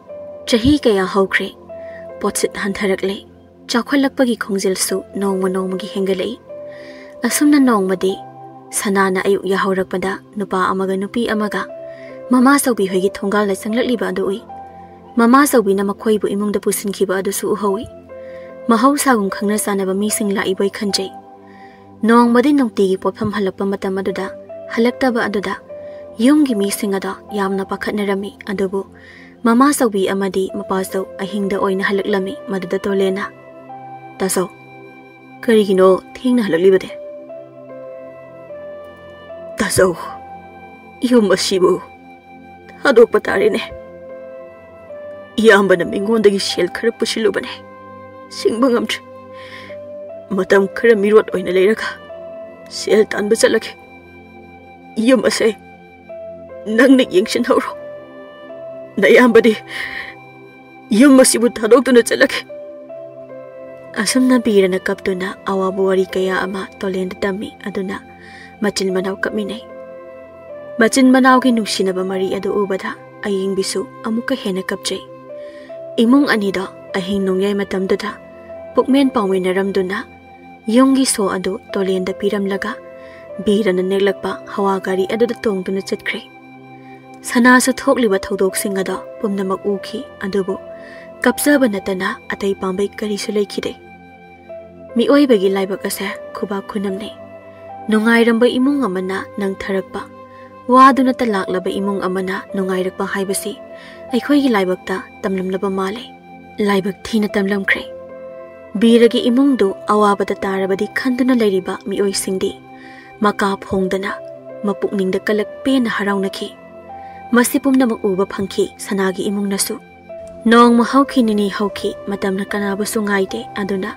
ꯆꯍꯤ ꯀꯌꯥ ꯍꯧꯈ꯭ꯔꯦ꯫ ꯄꯣꯠꯁꯤꯠ ꯍꯟꯊꯔꯛꯂꯦ꯫ ꯆꯥꯎꯈꯠꯂꯛꯄꯒꯤ ꯈꯣꯡꯖꯦꯜꯁꯨ ꯅꯣꯡꯃ ꯅꯣꯡꯃꯒꯤ ꯍꯦꯟꯒꯠꯂꯛꯏ꯫ ꯑꯁꯨꯝꯅ ꯅꯣꯡꯃꯗꯤ ꯁꯅꯥꯅ ꯑꯌꯨꯛ ꯌꯥꯍꯧꯔꯛꯄꯗ ꯅꯨꯄꯥ ꯑꯃꯒ ꯅꯨꯄꯤ ꯑꯃꯒ ꯃꯃꯥ ꯆꯧꯕꯤ ꯍꯣꯏꯒꯤ ꯊꯣꯡꯒꯥꯜꯗ ꯆꯪꯂꯛꯂꯤꯕ ꯑꯗꯨ ꯎꯏ꯫ ꯃꯃꯥ ꯆꯧꯕꯤꯅ ꯃꯈꯣꯏꯕꯨ ꯏꯃꯨꯡꯗ ꯄꯨꯁꯤꯟꯈꯤꯕ ꯑꯗꯨꯁꯨ ꯎꯍꯧꯏ꯫ ꯃꯍꯧꯁꯥꯒꯨꯝ ꯈꯪꯅ ꯆꯥꯟꯅꯕ ꯃꯤꯁꯤꯡ ꯂꯥꯛꯏꯕꯣꯏ ꯈꯟꯖꯩ꯫ ꯅꯣꯡꯃꯗꯤ ꯅꯨꯡꯇꯤꯒꯤ ꯄꯣꯠꯐꯝ ꯍꯜꯂꯛꯄ ꯃꯇꯝ ꯑꯗꯨꯗ ꯍꯜꯂꯛꯇꯕ ꯑꯗꯨꯗ ꯌꯨꯝꯒꯤ ꯃꯤꯁꯤꯡ ꯑꯗꯣ ꯌꯥꯝꯅ ꯄꯥꯈꯠꯅꯔꯝꯃꯤ꯫ ꯑꯗꯨꯕꯨ ꯃꯃꯥ ꯆꯧꯕꯤ ꯑꯃꯗꯤ ꯃꯄꯥꯆꯧ ꯑꯍꯤꯡꯗ ꯑꯣꯏꯅ ꯍꯜꯂꯛꯂꯝꯃꯤ꯫ ꯃꯗꯨꯗ ꯇꯣꯂꯦꯟꯅ, "ꯇꯥꯆꯧ, ꯀꯔꯤꯒꯤꯅꯣ ꯊꯦꯡꯅ ꯍꯜꯂꯛꯂꯤꯕꯗꯤ?" "ꯇꯥꯆꯧ, ꯌꯨꯝ ꯑꯁꯤꯕꯨ ꯊꯥꯗꯣꯛꯄ ꯇꯥꯔꯦꯅꯦ꯫ ꯏꯌꯥꯝꯕꯅ ꯃꯤꯉꯣꯟꯗꯒꯤ ꯁꯦꯜ ꯈꯔ ꯄꯨꯁꯤꯜꯂꯨꯕꯅꯦ, ꯁꯤꯡꯕ ꯉꯝꯗ꯭ꯔꯦ꯫ ꯃꯇꯝ ꯈꯔ ꯃꯤꯔꯣꯠ ꯑꯣꯏꯅ ꯂꯩꯔꯒ ꯁꯦꯜ ꯇꯥꯟꯕ ꯆꯠꯂꯒꯦ꯫ ꯌꯨꯝ ꯑꯁꯦ ꯅꯪꯅ ꯌꯦꯡꯁꯤꯟꯍꯧꯔꯣ꯫ ꯅꯌꯥꯝꯕꯗꯤ ꯌꯨꯝ ꯑꯁꯤꯕꯨ ꯊꯥꯗꯣꯛꯇꯨꯅ ꯆꯠꯂꯒꯦ꯫" ꯑꯁꯨꯝꯅ ꯕꯤꯔꯅ ꯀꯞꯇꯨꯅ ꯑꯋꯥꯕ ꯋꯥꯔꯤ ꯀꯌꯥ ꯑꯃ ꯇꯣꯂꯦꯟꯗ ꯇꯝꯃꯤ꯫ ꯑꯗꯨꯅ ꯃꯆꯤꯟ ꯃꯅꯥꯎ ꯀꯞꯃꯤꯟꯅꯩ꯫ ꯃꯆꯤꯟ ꯃꯅꯥꯎꯒꯤ ꯅꯨꯡꯁꯤꯅꯕ ꯃꯔꯤ ꯑꯗꯨ ꯎꯕꯗ ꯑꯌꯦꯡꯕꯤꯁꯨ ꯑꯃꯨꯛꯀ ꯍꯦꯟꯅ ꯀꯞꯆꯩ꯫ ꯏꯃꯨꯡ ꯑꯅꯤꯗꯣ ꯑꯍꯤꯡ ꯅꯣꯡꯌꯥꯏ ꯃꯇꯝꯗꯨꯗ ꯄꯨꯛꯃꯦꯟ ꯄꯥꯎꯃꯤꯟꯅꯔꯝꯗꯨꯅ ꯌꯨꯝꯒꯤ ꯁꯣ ꯑꯗꯨ ꯇꯣꯂꯦꯟꯗ ꯄꯤꯔꯝꯂꯒ ꯕꯤꯔꯅ ꯅꯦꯛꯂꯛꯄ ꯍꯋꯥ ꯒꯥꯔꯤ ꯑꯗꯨꯗ ꯇꯣꯡꯗꯨꯅ ꯆꯠꯈ꯭ꯔꯦ꯫ ꯁꯅꯥꯁꯨ ꯊꯣꯛꯂꯤꯕ ꯊꯧꯗꯣꯛꯁꯤꯡ ꯑꯗꯣ ꯄꯨꯝꯅꯃꯛ ꯎꯈꯤ꯫ ꯑꯗꯨꯕꯨ ꯀꯞꯆꯕ ꯅꯠꯇꯅ ꯑꯇꯩ ꯄꯥꯝꯕꯩ ꯀꯔꯤꯁꯨ ꯂꯩꯈꯤꯗꯦ꯫ ꯃꯤꯑꯣꯏꯕꯒꯤ ꯂꯥꯏꯕꯛ ꯑꯁꯦ ꯈꯨꯕꯥꯛ ꯈꯨꯅꯝꯅꯤ꯫ ꯅꯨꯡꯉꯥꯏꯔꯝꯕ ꯏꯃꯨꯡ ꯑꯃꯅ ꯅꯪꯊꯔꯛꯄ, ꯋꯥꯗꯨꯅꯇ ꯂꯥꯛꯂꯕ ꯏꯃꯨꯡ ꯑꯃꯅ ꯅꯨꯡꯉꯥꯏꯔꯛꯄ ꯍꯥꯏꯕꯁꯤ ꯑꯩꯈꯣꯏꯒꯤ ꯂꯥꯏꯕꯛꯇ ꯇꯝꯂꯝꯂꯕ ꯃꯥꯜꯂꯦ꯫ ꯂꯥꯏꯕꯛ ꯊꯤꯅ ꯇꯝꯂꯝꯈ꯭ꯔꯦ꯫ ꯕꯤꯔꯒꯤ ꯏꯃꯨꯡꯗꯨ ꯑꯋꯥꯕꯗ ꯇꯥꯔꯕꯗꯤ ꯈꯟꯗꯨꯅ ꯂꯩꯔꯤꯕ ꯃꯤꯑꯣꯏꯁꯤꯡꯗꯤ ꯃꯀꯥ ꯐꯣꯡꯗꯅ ꯃꯄꯨꯛꯅꯤꯡꯗ ꯀꯂꯛ ꯄꯦꯟꯅ ꯍꯔꯥꯎꯅꯈꯤ꯫ ꯃꯁꯤ ꯄꯨꯝꯅꯃꯛ ꯎꯕ ꯐꯪꯈꯤ ꯁꯅꯥꯒꯤ ꯏꯃꯨꯡꯅꯁꯨ꯫ ꯅꯣꯡꯃ ꯍꯧꯈꯤ, ꯅꯤꯅꯤ ꯍꯧꯈꯤ, ꯃꯇꯝꯅ ꯀꯅꯥꯕꯨꯁꯨ ꯉꯥꯏꯗꯦ꯫ ꯑꯗꯨꯅ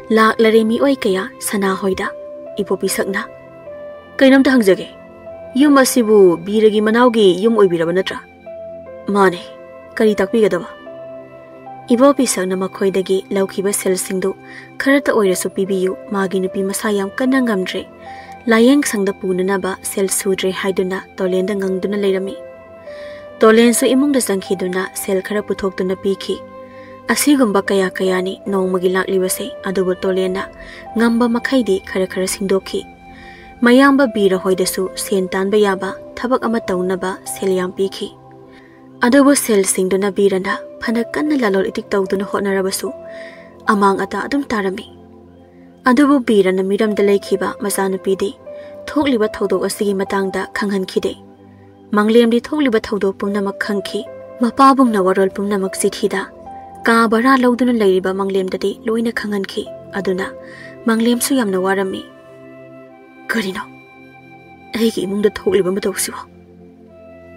ꯂꯥꯛꯂꯔꯦ ꯃꯤꯑꯣꯏ ꯀꯌꯥ ꯁꯅꯥ ꯍꯣꯏꯗ꯫ ꯏꯕꯣꯄꯤ ꯁꯛꯅ, "ꯀꯩꯅꯣꯝꯇ ꯍꯪꯖꯒꯦ, ꯌꯨꯝ ꯑꯁꯤꯕꯨ ꯕꯤꯔꯒꯤ ꯃꯅꯥꯎꯒꯤ ꯌꯨꯝ ꯑꯣꯏꯕꯤꯔꯕ ꯅꯠꯇ꯭ꯔꯥ?" "ꯃꯥꯅꯦ, ꯀꯔꯤ ꯇꯥꯛꯄꯤꯒꯗꯕ?" ꯏꯕꯣꯄꯤ ꯁꯛꯅ ꯃꯈꯣꯏꯗꯒꯤ ꯂꯧꯈꯤꯕ ꯁꯦꯜꯁꯤꯡꯗꯨ ꯈꯔꯇ ꯑꯣꯏꯔꯁꯨ ꯄꯤꯕꯤꯌꯨ, ꯃꯥꯒꯤ ꯅꯨꯄꯤ ꯃꯁꯥ ꯌꯥꯝ ꯀꯟꯅ ꯉꯝꯗ꯭ꯔꯦ, ꯂꯥꯌꯦꯡ ꯁꯪꯗ ꯄꯨꯅꯅꯕ ꯁꯦꯜ ꯁꯨꯗ꯭ꯔꯦ ꯍꯥꯏꯗꯨꯅ ꯇꯣꯂꯦꯟꯗ ꯉꯪꯗꯨꯅ ꯂꯩꯔꯝꯃꯤ꯫ ꯇꯣꯂꯦꯟꯁꯨ ꯏꯃꯨꯡꯗ ꯆꯪꯈꯤꯗꯨꯅ ꯁꯦꯜ ꯈꯔ ꯄꯨꯊꯣꯛꯇꯨꯅ ꯄꯤꯈꯤ꯫ ꯑꯁꯤꯒꯨꯝꯕ ꯀꯌꯥ ꯀꯌꯥꯅꯤ ꯅꯣꯡꯃꯒꯤ ꯂꯥꯛꯂꯤꯕꯁꯦ, ꯑꯗꯨꯕꯨ ꯇꯣꯂꯦꯟꯅ ꯉꯝꯕ ꯃꯈꯩꯗꯤ ꯈꯔ ꯈꯔ ꯁꯤꯡꯗꯣꯛꯈꯤ꯫ ꯃꯌꯥꯝꯕ ꯕꯤꯔ ꯍꯣꯏꯗꯁꯨ ꯁꯦꯟ ꯇꯥꯟꯕ ꯌꯥꯕ ꯊꯕꯛ ꯑꯃ ꯇꯧꯅꯕ ꯁꯦꯜ ꯌꯥꯝ ꯄꯤꯈꯤ꯫ ꯑꯗꯨꯕꯨ ꯁꯦꯜꯁꯤꯡꯗꯨꯅ ꯕꯤꯔꯅ ꯐꯅ ꯀꯟꯅ ꯂꯂꯣꯜ ꯏꯇꯤꯛ ꯇꯧꯗꯨꯅ ꯍꯣꯠꯅꯔꯕꯁꯨ ꯑꯃꯥꯡ ꯑꯇꯥ ꯑꯗꯨꯝ ꯇꯥꯔꯝꯃꯤ꯫ ꯑꯗꯨꯕꯨ ꯕꯤꯔꯅ ꯃꯤꯔꯝꯗ ꯂꯩꯈꯤꯕ ꯃꯆꯥꯅꯨꯄꯤꯗꯤ ꯊꯣꯛꯂꯤꯕ ꯊꯧꯗꯣꯛ ꯑꯁꯤꯒꯤ ꯃꯇꯥꯡꯗ ꯈꯪꯍꯟꯈꯤꯗꯦ꯫ ꯃꯪꯂꯦꯝꯗꯤ ꯊꯣꯛꯂꯤꯕ ꯊꯧꯗꯣꯛ ꯄꯨꯝꯅꯃꯛ ꯈꯪꯈꯤ꯫ ꯃꯄꯥꯕꯨꯡꯅ ꯋꯥꯔꯣꯜ ꯄꯨꯝꯅꯃꯛ ꯆꯤꯊꯤꯗ ꯀꯥ ꯚꯔꯥ ꯂꯧꯗꯨꯅ ꯂꯩꯔꯤꯕ ꯃꯪꯂꯦꯝꯗꯗꯤ ꯂꯣꯏꯅ ꯈꯪꯍꯟꯈꯤ꯫ ꯑꯗꯨꯅ ꯃꯪꯂꯦꯝꯁꯨ ꯌꯥꯝꯅ ꯋꯥꯔꯝꯃꯤ꯫ "ꯀꯔꯤꯅꯣ ꯑꯩꯒꯤ ꯏꯃꯨꯡꯗ ꯊꯣꯛꯂꯤꯕ ꯃꯇꯧꯁꯤꯕꯣ?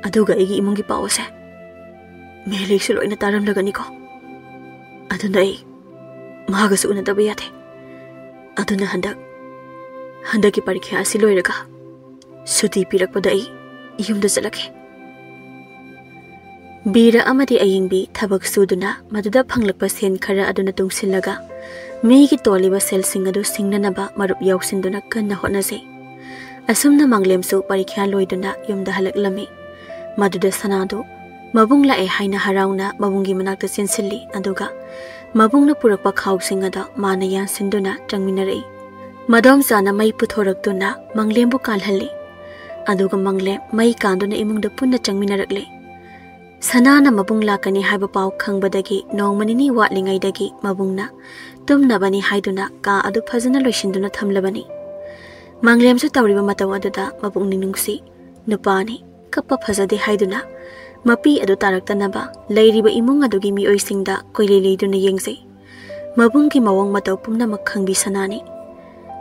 ꯑꯗꯨꯒ ꯑꯩꯒꯤ ꯏꯃꯨꯡꯒꯤ ꯄꯥꯎ ꯑꯁꯦ ꯃꯦꯂꯩꯁꯨ ꯂꯣꯏꯅ ꯇꯥꯔꯝꯂꯒꯅꯤꯀꯣ? ꯑꯗꯨꯅ ꯑꯩ ꯃꯥꯒꯁꯨ ꯎꯅꯗꯕ ꯌꯥꯗꯦ꯫ ꯑꯗꯨꯅ ꯍꯟꯗꯛ, ꯍꯟꯗꯛꯀꯤ ꯄꯔꯤꯈ꯭ꯌꯥ ꯑꯁꯤ ꯂꯣꯏꯔꯒ ꯁꯨꯇꯤ ꯄꯤꯔꯛꯄꯗ ꯑꯩ ꯌꯨꯝꯗ ꯆꯠꯂꯛꯀꯦ꯫" ꯕꯤꯔ ꯑꯃꯗꯤ ꯑꯌꯤꯡꯕꯤ ꯊꯕꯛ ꯁꯨꯗꯨꯅ ꯃꯗꯨꯗ ꯐꯪꯂꯛꯄ ꯁꯦꯟ ꯈꯔ ꯑꯗꯨꯅ ꯇꯨꯡꯁꯤꯜꯂꯒ ꯃꯤꯒꯤ ꯇꯣꯜꯂꯤꯕ ꯁꯦꯜꯁꯤꯡ ꯑꯗꯨ ꯁꯤꯡꯅꯅꯕ ꯃꯔꯨꯞ ꯌꯥꯎꯁꯤꯟꯗꯨꯅ ꯀꯟꯅ ꯍꯣꯠꯅꯖꯩ꯫ ꯑꯁꯨꯝꯅ ꯃꯪꯂꯦꯝꯁꯨ ꯄꯔꯤꯈ꯭ꯌꯥ ꯂꯣꯏꯗꯨꯅ ꯌꯨꯝꯗ ꯍꯜꯂꯛꯂꯝꯃꯤ꯫ ꯃꯗꯨꯗ ꯁꯅꯥꯗꯨ ꯃꯕꯨꯡ ꯂꯥꯛꯑꯦ ꯍꯥꯏꯅ ꯍꯔꯥꯎꯅ ꯃꯕꯨꯡꯒꯤ ꯃꯅꯥꯛꯇ ꯆꯦꯟꯁꯤꯜꯂꯤ꯫ ꯑꯗꯨꯒ ꯃꯕꯨꯡꯅ ꯄꯨꯔꯛꯄ ꯈꯥꯎꯁꯤꯡ ꯑꯗꯣ ꯃꯥꯅ ꯌꯥꯟꯁꯤꯟꯗꯨꯅ ꯆꯪꯃꯤꯟꯅꯔꯛꯏ꯫ ꯃꯗꯣꯝꯆꯥꯅ ꯃꯩ ꯄꯨꯊꯣꯔꯛꯇꯨꯅ ꯃꯪꯂꯦꯝꯕꯨ ꯀꯥꯜꯍꯜꯂꯤ꯫ ꯑꯗꯨꯒ ꯃꯪꯂꯦꯝ ꯃꯩ ꯀꯥꯟꯗꯨꯅ ꯏꯃꯨꯡꯗ ꯄꯨꯟꯅ ꯆꯪꯃꯤꯟꯅꯔꯛꯂꯤ꯫ ꯁꯅꯥꯅ ꯃꯕꯨꯡ ꯂꯥꯛꯀꯅꯤ ꯍꯥꯏꯕ ꯄꯥꯎ ꯈꯪꯕꯗꯒꯤ ꯅꯣꯡꯃ ꯅꯤꯅꯤ ꯋꯥꯠꯂꯤꯉꯩꯗꯒꯤ ꯃꯕꯨꯡꯅ ꯇꯨꯝꯅꯕꯅꯤ ꯍꯥꯏꯗꯨꯅ ꯀꯥ ꯑꯗꯨ ꯐꯖꯅ ꯂꯣꯏꯁꯤꯟꯗꯨꯅ ꯊꯝꯂꯕꯅꯤ꯫ ꯃꯪꯂꯦꯝꯁꯨ ꯇꯧꯔꯤꯕ ꯃꯇꯧ ꯑꯗꯨꯗ ꯃꯄꯨꯛꯅꯤꯡ ꯅꯨꯡꯁꯤ꯫ ꯅꯨꯄꯥꯅꯤ, ꯀꯞꯄ ꯐꯖꯗꯦ ꯍꯥꯏꯗꯨꯅ ꯃꯄꯤ ꯑꯗꯨ ꯇꯥꯔꯛꯇꯅꯕ ꯂꯩꯔꯤꯕ ꯏꯃꯨꯡ ꯑꯗꯨꯒꯤ ꯃꯤꯑꯣꯏꯁꯤꯡꯗ ꯀꯣꯏꯂꯩ ꯂꯩꯗꯨꯅ ꯌꯦꯡꯖꯩ꯫ ꯃꯕꯨꯡꯒꯤ ꯃꯑꯣꯡ ꯃꯇꯧ ꯄꯨꯝꯅꯃꯛ ꯈꯪꯕꯤ ꯁꯅꯥꯅꯤ꯫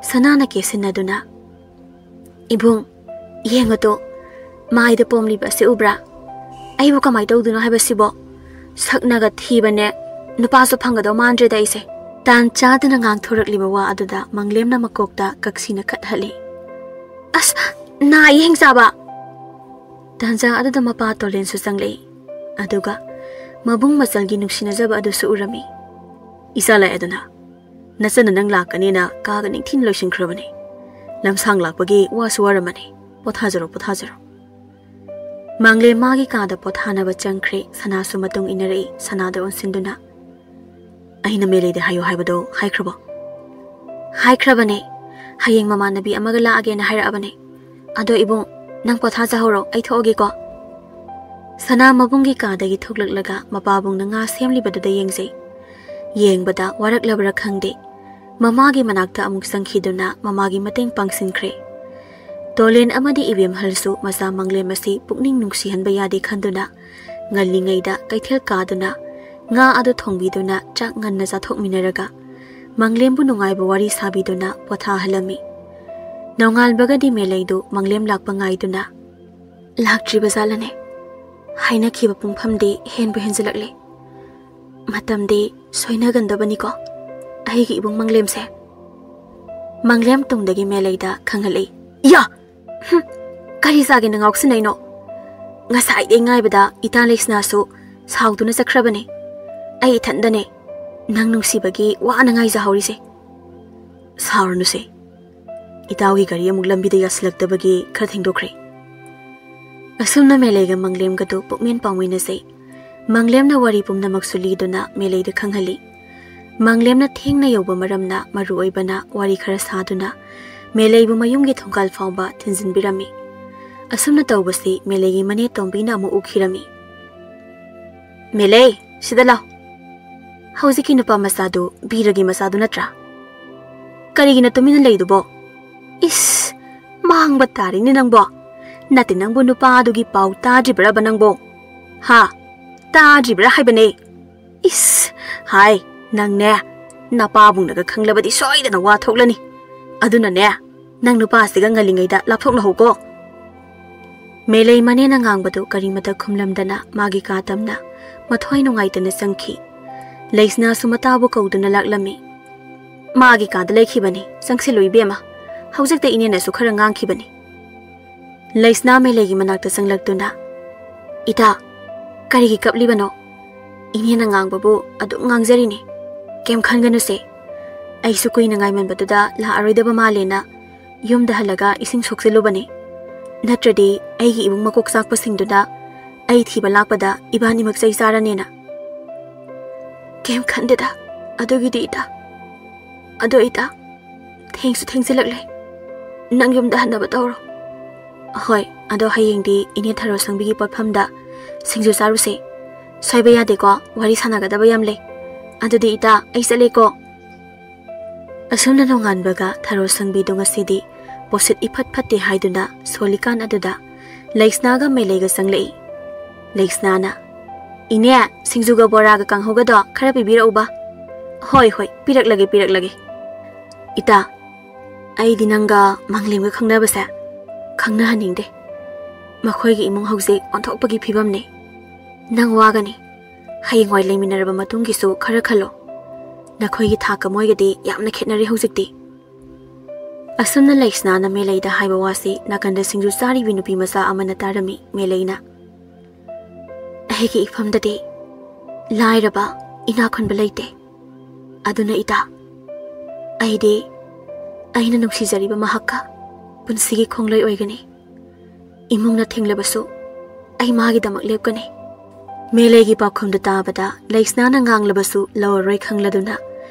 ꯁꯅꯥꯅ ꯀꯦꯁꯤꯟꯅꯗꯨꯅ, "ꯏꯕꯨꯡ, ꯌꯦꯡꯉꯨꯇꯣ, ꯃꯥꯏꯗ ꯄꯣꯝꯂꯤꯕ ꯑꯁꯤ ꯎꯕ꯭ꯔꯥ? ꯑꯩꯕꯨ ꯀꯃꯥꯏ ꯇꯧꯗꯣꯏꯅꯣ ꯍꯥꯏꯕꯁꯤꯕꯣ? ꯁꯛꯅꯒ ꯊꯤꯕꯅꯦ, ꯅꯨꯄꯥꯁꯨ ꯐꯪꯒꯗꯧ ꯃꯥꯟꯗ꯭ꯔꯦꯗ ꯑꯩꯁꯦ꯫" ꯇꯥꯟ ꯆꯥꯗꯅ ꯉꯥꯡꯊꯣꯔꯛꯂꯤꯕ ꯋꯥ ꯑꯗꯨꯗ ꯃꯪꯂꯦꯝꯅ ꯃꯀꯣꯛꯇ ꯀꯛꯁꯤꯅ ꯈꯠꯍꯜꯂꯤ꯫ "ꯑꯁ, ꯅꯥ ꯌꯦꯡ ꯆꯥꯕ!" ꯇꯥꯟꯖꯥ ꯑꯗꯨꯗ ꯃꯄꯥ ꯇꯣꯂꯦꯟꯁꯨ ꯆꯪꯂꯛꯏ꯫ ꯑꯗꯨꯒ ꯃꯕꯨꯡ ꯃꯆꯜꯒꯤ ꯅꯨꯡꯁꯤꯅꯖꯕ ꯑꯗꯨꯁꯨ ꯎꯔꯝꯃꯤ꯫ "ꯏꯆꯥ ꯂꯥꯛꯑꯦꯗꯅ, ꯅꯆꯟꯅ ꯅꯪ ꯂꯥꯛꯀꯅꯤꯅ ꯀꯥꯒ ꯅꯤꯡꯊꯤꯅ ꯂꯣꯏꯁꯤꯟꯈ꯭ꯔꯕꯅꯤ꯫ ꯂꯝꯁꯥꯡ ꯂꯥꯛꯄꯒꯤ ꯋꯥꯁꯨ ꯋꯥꯔꯝꯃꯅꯤ꯫ ꯄꯣꯊꯥꯖꯔꯣ, ꯄꯣꯊꯥꯖꯔꯣ꯫" ꯃꯪꯂꯦꯝ ꯃꯥꯒꯤ ꯀꯥꯗ ꯄꯣꯊꯥꯅꯕ ꯆꯪꯈ꯭ꯔꯦ꯫ ꯁꯅꯥꯁꯨ ꯃꯇꯨꯡ ꯏꯟꯅꯔꯛꯏ꯫ ꯁꯅꯥꯗ ꯑꯣꯟꯁꯤꯟꯗꯨꯅ, "ꯑꯩꯅ ꯃꯦꯂꯩꯗ ꯍꯥꯏꯌꯨ ꯍꯥꯏꯕꯗꯣ ꯍꯥꯏꯈ꯭ꯔꯕꯣ?" "ꯍꯥꯏꯈ꯭ꯔꯕꯅꯦ꯫ "ꯍꯌꯦꯡ ꯃꯃꯥꯟꯅꯕꯤ ꯑꯃꯒ ꯂꯥꯛꯑꯒꯦꯅ ꯍꯥꯏꯔꯛꯑꯕꯅꯦ꯫ ꯑꯗꯣ ꯏꯕꯨꯡ, ꯅꯪ ꯄꯣꯊꯥꯖꯍꯧꯔꯣ, ꯑꯩ ꯊꯣꯛꯑꯒꯦꯀꯣ꯫" ꯁꯅꯥ ꯃꯕꯨꯡꯒꯤ ꯀꯥꯗꯒꯤ ꯊꯣꯛꯂꯛꯂꯒ ꯃꯄꯥꯕꯨꯡꯅ ꯉꯥ ꯁꯦꯝꯂꯤꯕꯗꯨꯗ ꯌꯦꯡꯖꯩ꯫ ꯌꯦꯡꯕꯗ ꯋꯥꯔꯛꯂꯕ꯭ꯔꯥ ꯈꯪꯗꯦ, ꯃꯃꯥꯒꯤ ꯃꯅꯥꯛꯇ ꯑꯃꯨꯛ ꯆꯪꯈꯤꯗꯨꯅ ꯃꯃꯥꯒꯤ ꯃꯇꯦꯡ ꯄꯥꯡꯁꯤꯟꯈ꯭ꯔꯦ꯫ ꯇꯣꯂꯦꯟ ꯑꯃꯗꯤ ꯏꯕꯦꯝꯍꯜꯁꯨ ꯃꯆꯥ ꯃꯪꯂꯦꯝ ꯑꯁꯤ ꯄꯨꯛꯅꯤꯡ ꯅꯨꯡꯁꯤꯍꯟꯕ ꯌꯥꯗꯦ ꯈꯟꯗꯨꯅ ꯉꯜꯂꯤꯉꯩꯗ ꯀꯩꯊꯦꯜ ꯀꯥꯗꯨꯅ ꯉꯥ ꯑꯗꯨ ꯊꯣꯡꯕꯤꯗꯨꯅ ꯆꯥꯛ ꯉꯟꯅ ꯆꯥꯊꯣꯛꯃꯤꯟꯅꯔꯒ ꯃꯪꯂꯦꯝꯕꯨ ꯅꯨꯡꯉꯥꯏꯕ ꯋꯥꯔꯤ ꯁꯥꯕꯤꯗꯨꯅ ꯄꯣꯊꯥꯍꯜꯂꯝꯃꯤ꯫ ꯅꯣꯡꯉꯥꯟꯕꯒꯗꯤ ꯃꯦꯂꯩꯗꯨ ꯃꯪꯂꯦꯝ ꯂꯥꯛꯄ ꯉꯥꯏꯗꯨꯅ, "ꯂꯥꯛꯇ꯭ꯔꯤꯕ ꯖꯥꯠꯂꯅꯦ? ꯍꯥꯏꯅꯈꯤꯕ ꯄꯨꯡꯐꯝꯗꯤ ꯍꯦꯟꯕꯨ ꯍꯦꯟꯖꯤꯜꯂꯛꯂꯦ꯫ ꯃꯇꯝꯗꯤ ꯁꯣꯏꯅꯒꯟꯗꯕꯅꯤꯀꯣ, ꯑꯩꯒꯤ ꯏꯕꯨꯡ ꯃꯪꯂꯦꯝꯁꯦ?" ꯃꯪꯂꯦꯝ ꯇꯨꯡꯗꯒꯤ ꯃꯦꯂꯩꯗ ꯈꯪꯍꯜꯂꯛꯏ꯫ "ꯌꯥ! ꯍꯨꯝ! ꯀꯔꯤ ꯆꯥꯒꯦꯅ ꯉꯥꯎꯁꯤꯟꯅꯩꯅꯣ? ꯉꯁꯥꯏꯗꯩ ꯉꯥꯏꯕꯗ ꯏꯇꯥ ꯂꯩꯁꯅꯥꯁꯨ ꯁꯥꯎꯗꯨꯅ ꯆꯠꯈ꯭ꯔꯕꯅꯦ꯫ ꯑꯩ ꯏꯊꯟꯗꯅꯦ ꯅꯪ ꯅꯨꯡꯁꯤꯕꯒꯤ ꯋꯥꯅ ꯉꯥꯏꯖꯍꯧꯔꯤꯁꯦ꯫" "ꯁꯥꯎꯔꯅꯨꯁꯦ, ꯏꯇꯥꯎꯒꯤ ꯒꯥꯔꯤ ꯑꯃꯨꯛ ꯂꯝꯕꯤꯗ ꯌꯥꯁꯤꯜꯂꯛꯇꯕꯒꯤ ꯈꯔ ꯊꯦꯡꯗꯣꯛꯈ꯭ꯔꯦ꯫" ꯑꯁꯨꯝꯅ ꯃꯦꯂꯩꯒ ꯃꯪꯂꯦꯝꯒꯗꯨ ꯄꯨꯛꯃꯦꯟ ꯄꯥꯎꯃꯤꯟꯅꯖꯩ꯫ ꯃꯪꯂꯦꯝꯅ ꯋꯥꯔꯤ ꯄꯨꯝꯅꯃꯛꯁꯨ ꯂꯤꯗꯨꯅ ꯃꯦꯂꯩꯗ ꯈꯪꯍꯜꯂꯤ꯫ ꯃꯪꯂꯦꯝꯅ ꯊꯦꯡꯅ ꯌꯧꯕ ꯃꯔꯝꯅ ꯃꯔꯨ ꯑꯣꯏꯕꯅ ꯋꯥꯔꯤ ꯈꯔ ꯁꯥꯗꯨꯅ ꯃꯦꯂꯩꯕꯨ ꯃꯌꯨꯝꯒꯤ ꯊꯣꯡꯒꯥꯜ ꯐꯥꯎꯕ ꯊꯤꯟꯖꯤꯟꯕꯤꯔꯝꯃꯤ꯫ ꯑꯁꯨꯝꯅ ꯇꯧꯕꯁꯤ ꯃꯦꯂꯩꯒꯤ ꯃꯅꯦ ꯇꯣꯝꯕꯤꯅ ꯑꯃꯨꯛ ꯎꯈꯤꯔꯝꯃꯤ꯫ "ꯃꯦꯂꯩ, ꯁꯤꯗ ꯂꯥꯎ꯫ ꯍꯧꯖꯤꯛꯀꯤ ꯅꯨꯄꯥ ꯃꯆꯥꯗꯨ ꯕꯤꯔꯒꯤ ꯃꯆꯥꯗꯨ ꯅꯠꯇ꯭ꯔꯥ? ꯀꯔꯤꯒꯤꯅ ꯇꯨꯃꯤꯟꯅ ꯂꯩꯗꯨꯕꯣ? ꯏꯁ, ꯃꯥꯡꯕ ꯇꯥꯔꯤꯅꯦ ꯅꯪꯕꯣ꯫ ꯅꯠꯇꯦ, ꯅꯪꯕꯨ ꯅꯨꯄꯥꯗꯨꯒꯤ ꯄꯥꯎ ꯇꯥꯗ꯭ꯔꯤꯕ꯭ꯔꯕ ꯅꯪꯕꯣ? ꯍꯥ? ꯇꯥꯗ꯭ꯔꯤꯕ꯭ꯔꯥ ꯍꯥꯏꯕꯅꯦ? ꯏꯁ, ꯍꯥꯏ, ꯅꯪꯅꯦ, ꯅꯄꯥꯕꯨꯡꯅꯒ ꯈꯪꯂꯕꯗꯤ ꯁꯣꯏꯗꯅ ꯋꯥ ꯊꯣꯛꯂꯅꯤ꯫ ꯑꯗꯨꯅꯅꯦ, ꯅꯪ ꯅꯨꯄꯥꯁꯤꯒ ꯉꯜꯂꯤꯉꯩꯗ ꯂꯥꯞꯊꯣꯛꯅꯍꯧꯀꯣ꯫" ꯃꯦꯂꯩ ꯃꯅꯦꯅ ꯉꯥꯡꯕꯗꯨ ꯀꯔꯤꯃꯇ ꯈꯨꯝꯂꯝꯗꯅ ꯃꯥꯒꯤ ꯀꯥ ꯇꯝꯅ ꯃꯊ꯭ꯋꯥꯏ ꯅꯨꯡꯉꯥꯏꯇꯅ ꯆꯪꯈꯤ꯫ ꯂꯩꯁꯅꯥꯁꯨ ꯃꯇꯥꯕꯨ ꯀꯧꯗꯨꯅ ꯂꯥꯛꯂꯝꯃꯤ꯫ "ꯃꯥꯒꯤ ꯀꯥꯗ ꯂꯩꯈꯤꯕꯅꯤ, ꯆꯪꯁꯤꯜꯂꯨ ꯏꯕꯦꯝꯃ꯫ ꯍꯧꯖꯤꯛꯇ ꯏꯅꯦꯅꯁꯨ ꯈꯔ ꯉꯥꯡꯈꯤꯕꯅꯤ꯫" ꯂꯩꯁꯅꯥ ꯃꯦꯂꯩꯒꯤ ꯃꯅꯥꯛꯇ ꯆꯪꯂꯛꯇꯨꯅ, "ꯏꯇꯥ, ꯀꯔꯤꯒꯤ ꯀꯞꯂꯤꯕꯅꯣ? ꯏꯅꯦꯅ ꯉꯥꯡꯕꯕꯨ ꯑꯗꯨꯝ ꯉꯥꯡꯖꯔꯤꯅꯤ꯫ ꯀꯩꯝ ꯈꯟꯒꯅꯨꯁꯦ꯫ ꯑꯩꯁꯨ ꯀꯨꯏꯅ ꯉꯥꯏꯃꯟꯕꯗꯨꯗ ꯂꯥꯛꯑꯔꯣꯏꯗꯕ ꯃꯥꯜꯂꯦꯅ ꯌꯨꯝꯗ ꯍꯜꯂꯒ ꯏꯁꯤꯡ ꯁꯣꯛꯆꯤꯜꯂꯨꯕꯅꯤ꯫ ꯅꯠꯇ꯭ꯔꯗꯤ ꯑꯩꯒꯤ ꯏꯕꯨꯡ ꯃꯀꯣꯛ ꯆꯥꯛꯄꯁꯤꯡꯗꯨꯅ ꯑꯩ ꯊꯤꯕ ꯂꯥꯛꯄꯗ ꯏꯕꯥꯅꯤꯃꯛ ꯆꯩ ꯆꯥꯔꯅꯦꯅ꯫" "ꯀꯩꯝ ꯈꯟꯗꯦꯗ ꯑꯗꯨꯒꯤꯗꯤ ꯏꯇꯥ꯫ ꯑꯗꯣ ꯏꯇꯥ, ꯊꯦꯡꯁꯨ ꯊꯦꯡꯖꯤꯜꯂꯛꯂꯦ꯫ ꯅꯪ ꯌꯨꯝꯗ ꯍꯟꯅꯕ ꯇꯧꯔꯣ꯫ ꯍꯣꯏ, ꯑꯗꯣ ꯍꯌꯦꯡꯗꯤ ꯏꯅꯦ ꯊꯔꯣ ꯁꯪꯕꯤꯒꯤ ꯄꯣꯠꯐꯝꯗ ꯁꯤꯡꯖꯨ ꯆꯥꯔꯨꯁꯦ꯫ ꯁꯣꯏꯕ ꯌꯥꯗꯦꯀꯣ, ꯋꯥꯔꯤ ꯁꯥꯟꯅꯒꯗꯕ ꯌꯥꯝ ꯂꯩ꯫ ꯑꯗꯨꯗꯤ ꯏꯇꯥ, ꯑꯩ ꯆꯠꯂꯦꯀꯣ꯫ ꯑꯁꯨꯝꯅ ꯅꯣꯡꯉꯥꯟꯕꯒ ꯊꯔꯣ ꯁꯪꯕꯤꯗꯨ ꯉꯁꯤꯗꯤ ꯄꯣꯠꯁꯤꯠ ꯏꯐꯠ ꯐꯠꯇꯦ ꯍꯥꯏꯗꯨꯅ ꯁꯣꯜꯂꯤꯀꯥꯟ ꯑꯗꯨꯗ ꯂꯩꯁꯅꯥꯒ ꯃꯦꯂꯩꯒ ꯆꯪꯂꯛꯏ꯫ ꯂꯩꯁꯅꯥꯅ, "ꯏꯅꯦ, ꯁꯤꯡꯖꯨꯒ ꯕꯣꯔꯥꯒ ꯀꯥꯡꯍꯧꯒꯗꯣ ꯈꯔ ꯄꯤꯕꯤꯔꯛꯎꯕ꯫" "ꯍꯣꯏ, ꯍꯣꯏ, ꯄꯤꯔꯛꯂꯒꯦ, ꯄꯤꯔꯛꯂꯒꯦ꯫" "ꯏꯇꯥ, ꯑꯩꯗꯤ ꯅꯪꯒ ꯃꯪꯂꯦꯝꯒ ꯈꯪꯅꯕꯁꯦ ꯈꯪꯅꯍꯟꯅꯤꯡꯗꯦ꯫ ꯃꯈꯣꯏꯒꯤ ꯏꯃꯨꯡ ꯍꯧꯖꯤꯛ ꯑꯣꯟꯊꯣꯛꯄꯒꯤ ꯐꯤꯕꯝꯅꯤ꯫ ꯅꯪ ꯋꯥꯒꯅꯤ꯫ ꯍꯌꯦꯡꯋꯥꯏ ꯂꯩꯃꯤꯟꯅꯔꯕ ꯃꯇꯨꯡꯒꯤꯁꯨ ꯈꯔ ꯈꯜꯂꯣ꯫ ꯅꯈꯣꯏꯒꯤ ꯊꯥꯛꯀ ꯃꯣꯏꯒꯗꯤ ꯌꯥꯝꯅ ꯈꯦꯠꯅꯔꯦ ꯍꯧꯖꯤꯛꯇꯤ꯫" ꯑꯁꯨꯝꯅ ꯂꯩꯁꯅꯥꯅ ꯃꯦꯂꯩꯗ ꯍꯥꯏꯕ ꯋꯥꯁꯤ ꯅꯥꯀꯟꯗ ꯁꯤꯡꯖꯨ ꯆꯥꯔꯤꯕꯤ ꯅꯨꯄꯤ ꯃꯆꯥ ꯑꯃꯅ ꯇꯥꯔꯝꯃꯤ꯫ ꯃꯦꯂꯩꯅ, "ꯑꯩꯒꯤ ꯏꯐꯝꯗꯗꯤ ꯂꯥꯏꯔꯕ, ꯏꯅꯥꯛ ꯈꯨꯟꯕ ꯂꯩꯇꯦ꯫ ꯑꯗꯨꯅ ꯏꯇꯥ, ꯑꯩꯗꯤ ꯑꯩꯅ ꯅꯨꯡꯁꯤꯖꯔꯤꯕ ꯃꯍꯥꯛꯀ ꯄꯨꯟꯁꯤꯒꯤ ꯈꯣꯡꯂꯣꯏ ꯑꯣꯏꯒꯅꯤ꯫ ꯏꯃꯨꯡꯅ ꯊꯤꯡꯂꯕꯁꯨ ꯑꯩ ꯃꯥꯒꯤꯗꯃꯛ ꯂꯦꯞꯀꯅꯤ꯫" ꯃꯦꯂꯩꯒꯤ ꯄꯥꯎꯈꯨꯝꯗꯨ ꯇꯥꯕꯗ ꯂꯩꯁꯅꯥꯅ ꯉꯥꯡꯂꯕꯁꯨ ꯂꯧꯔꯔꯣꯏ ꯈꯪꯂꯗꯨꯅ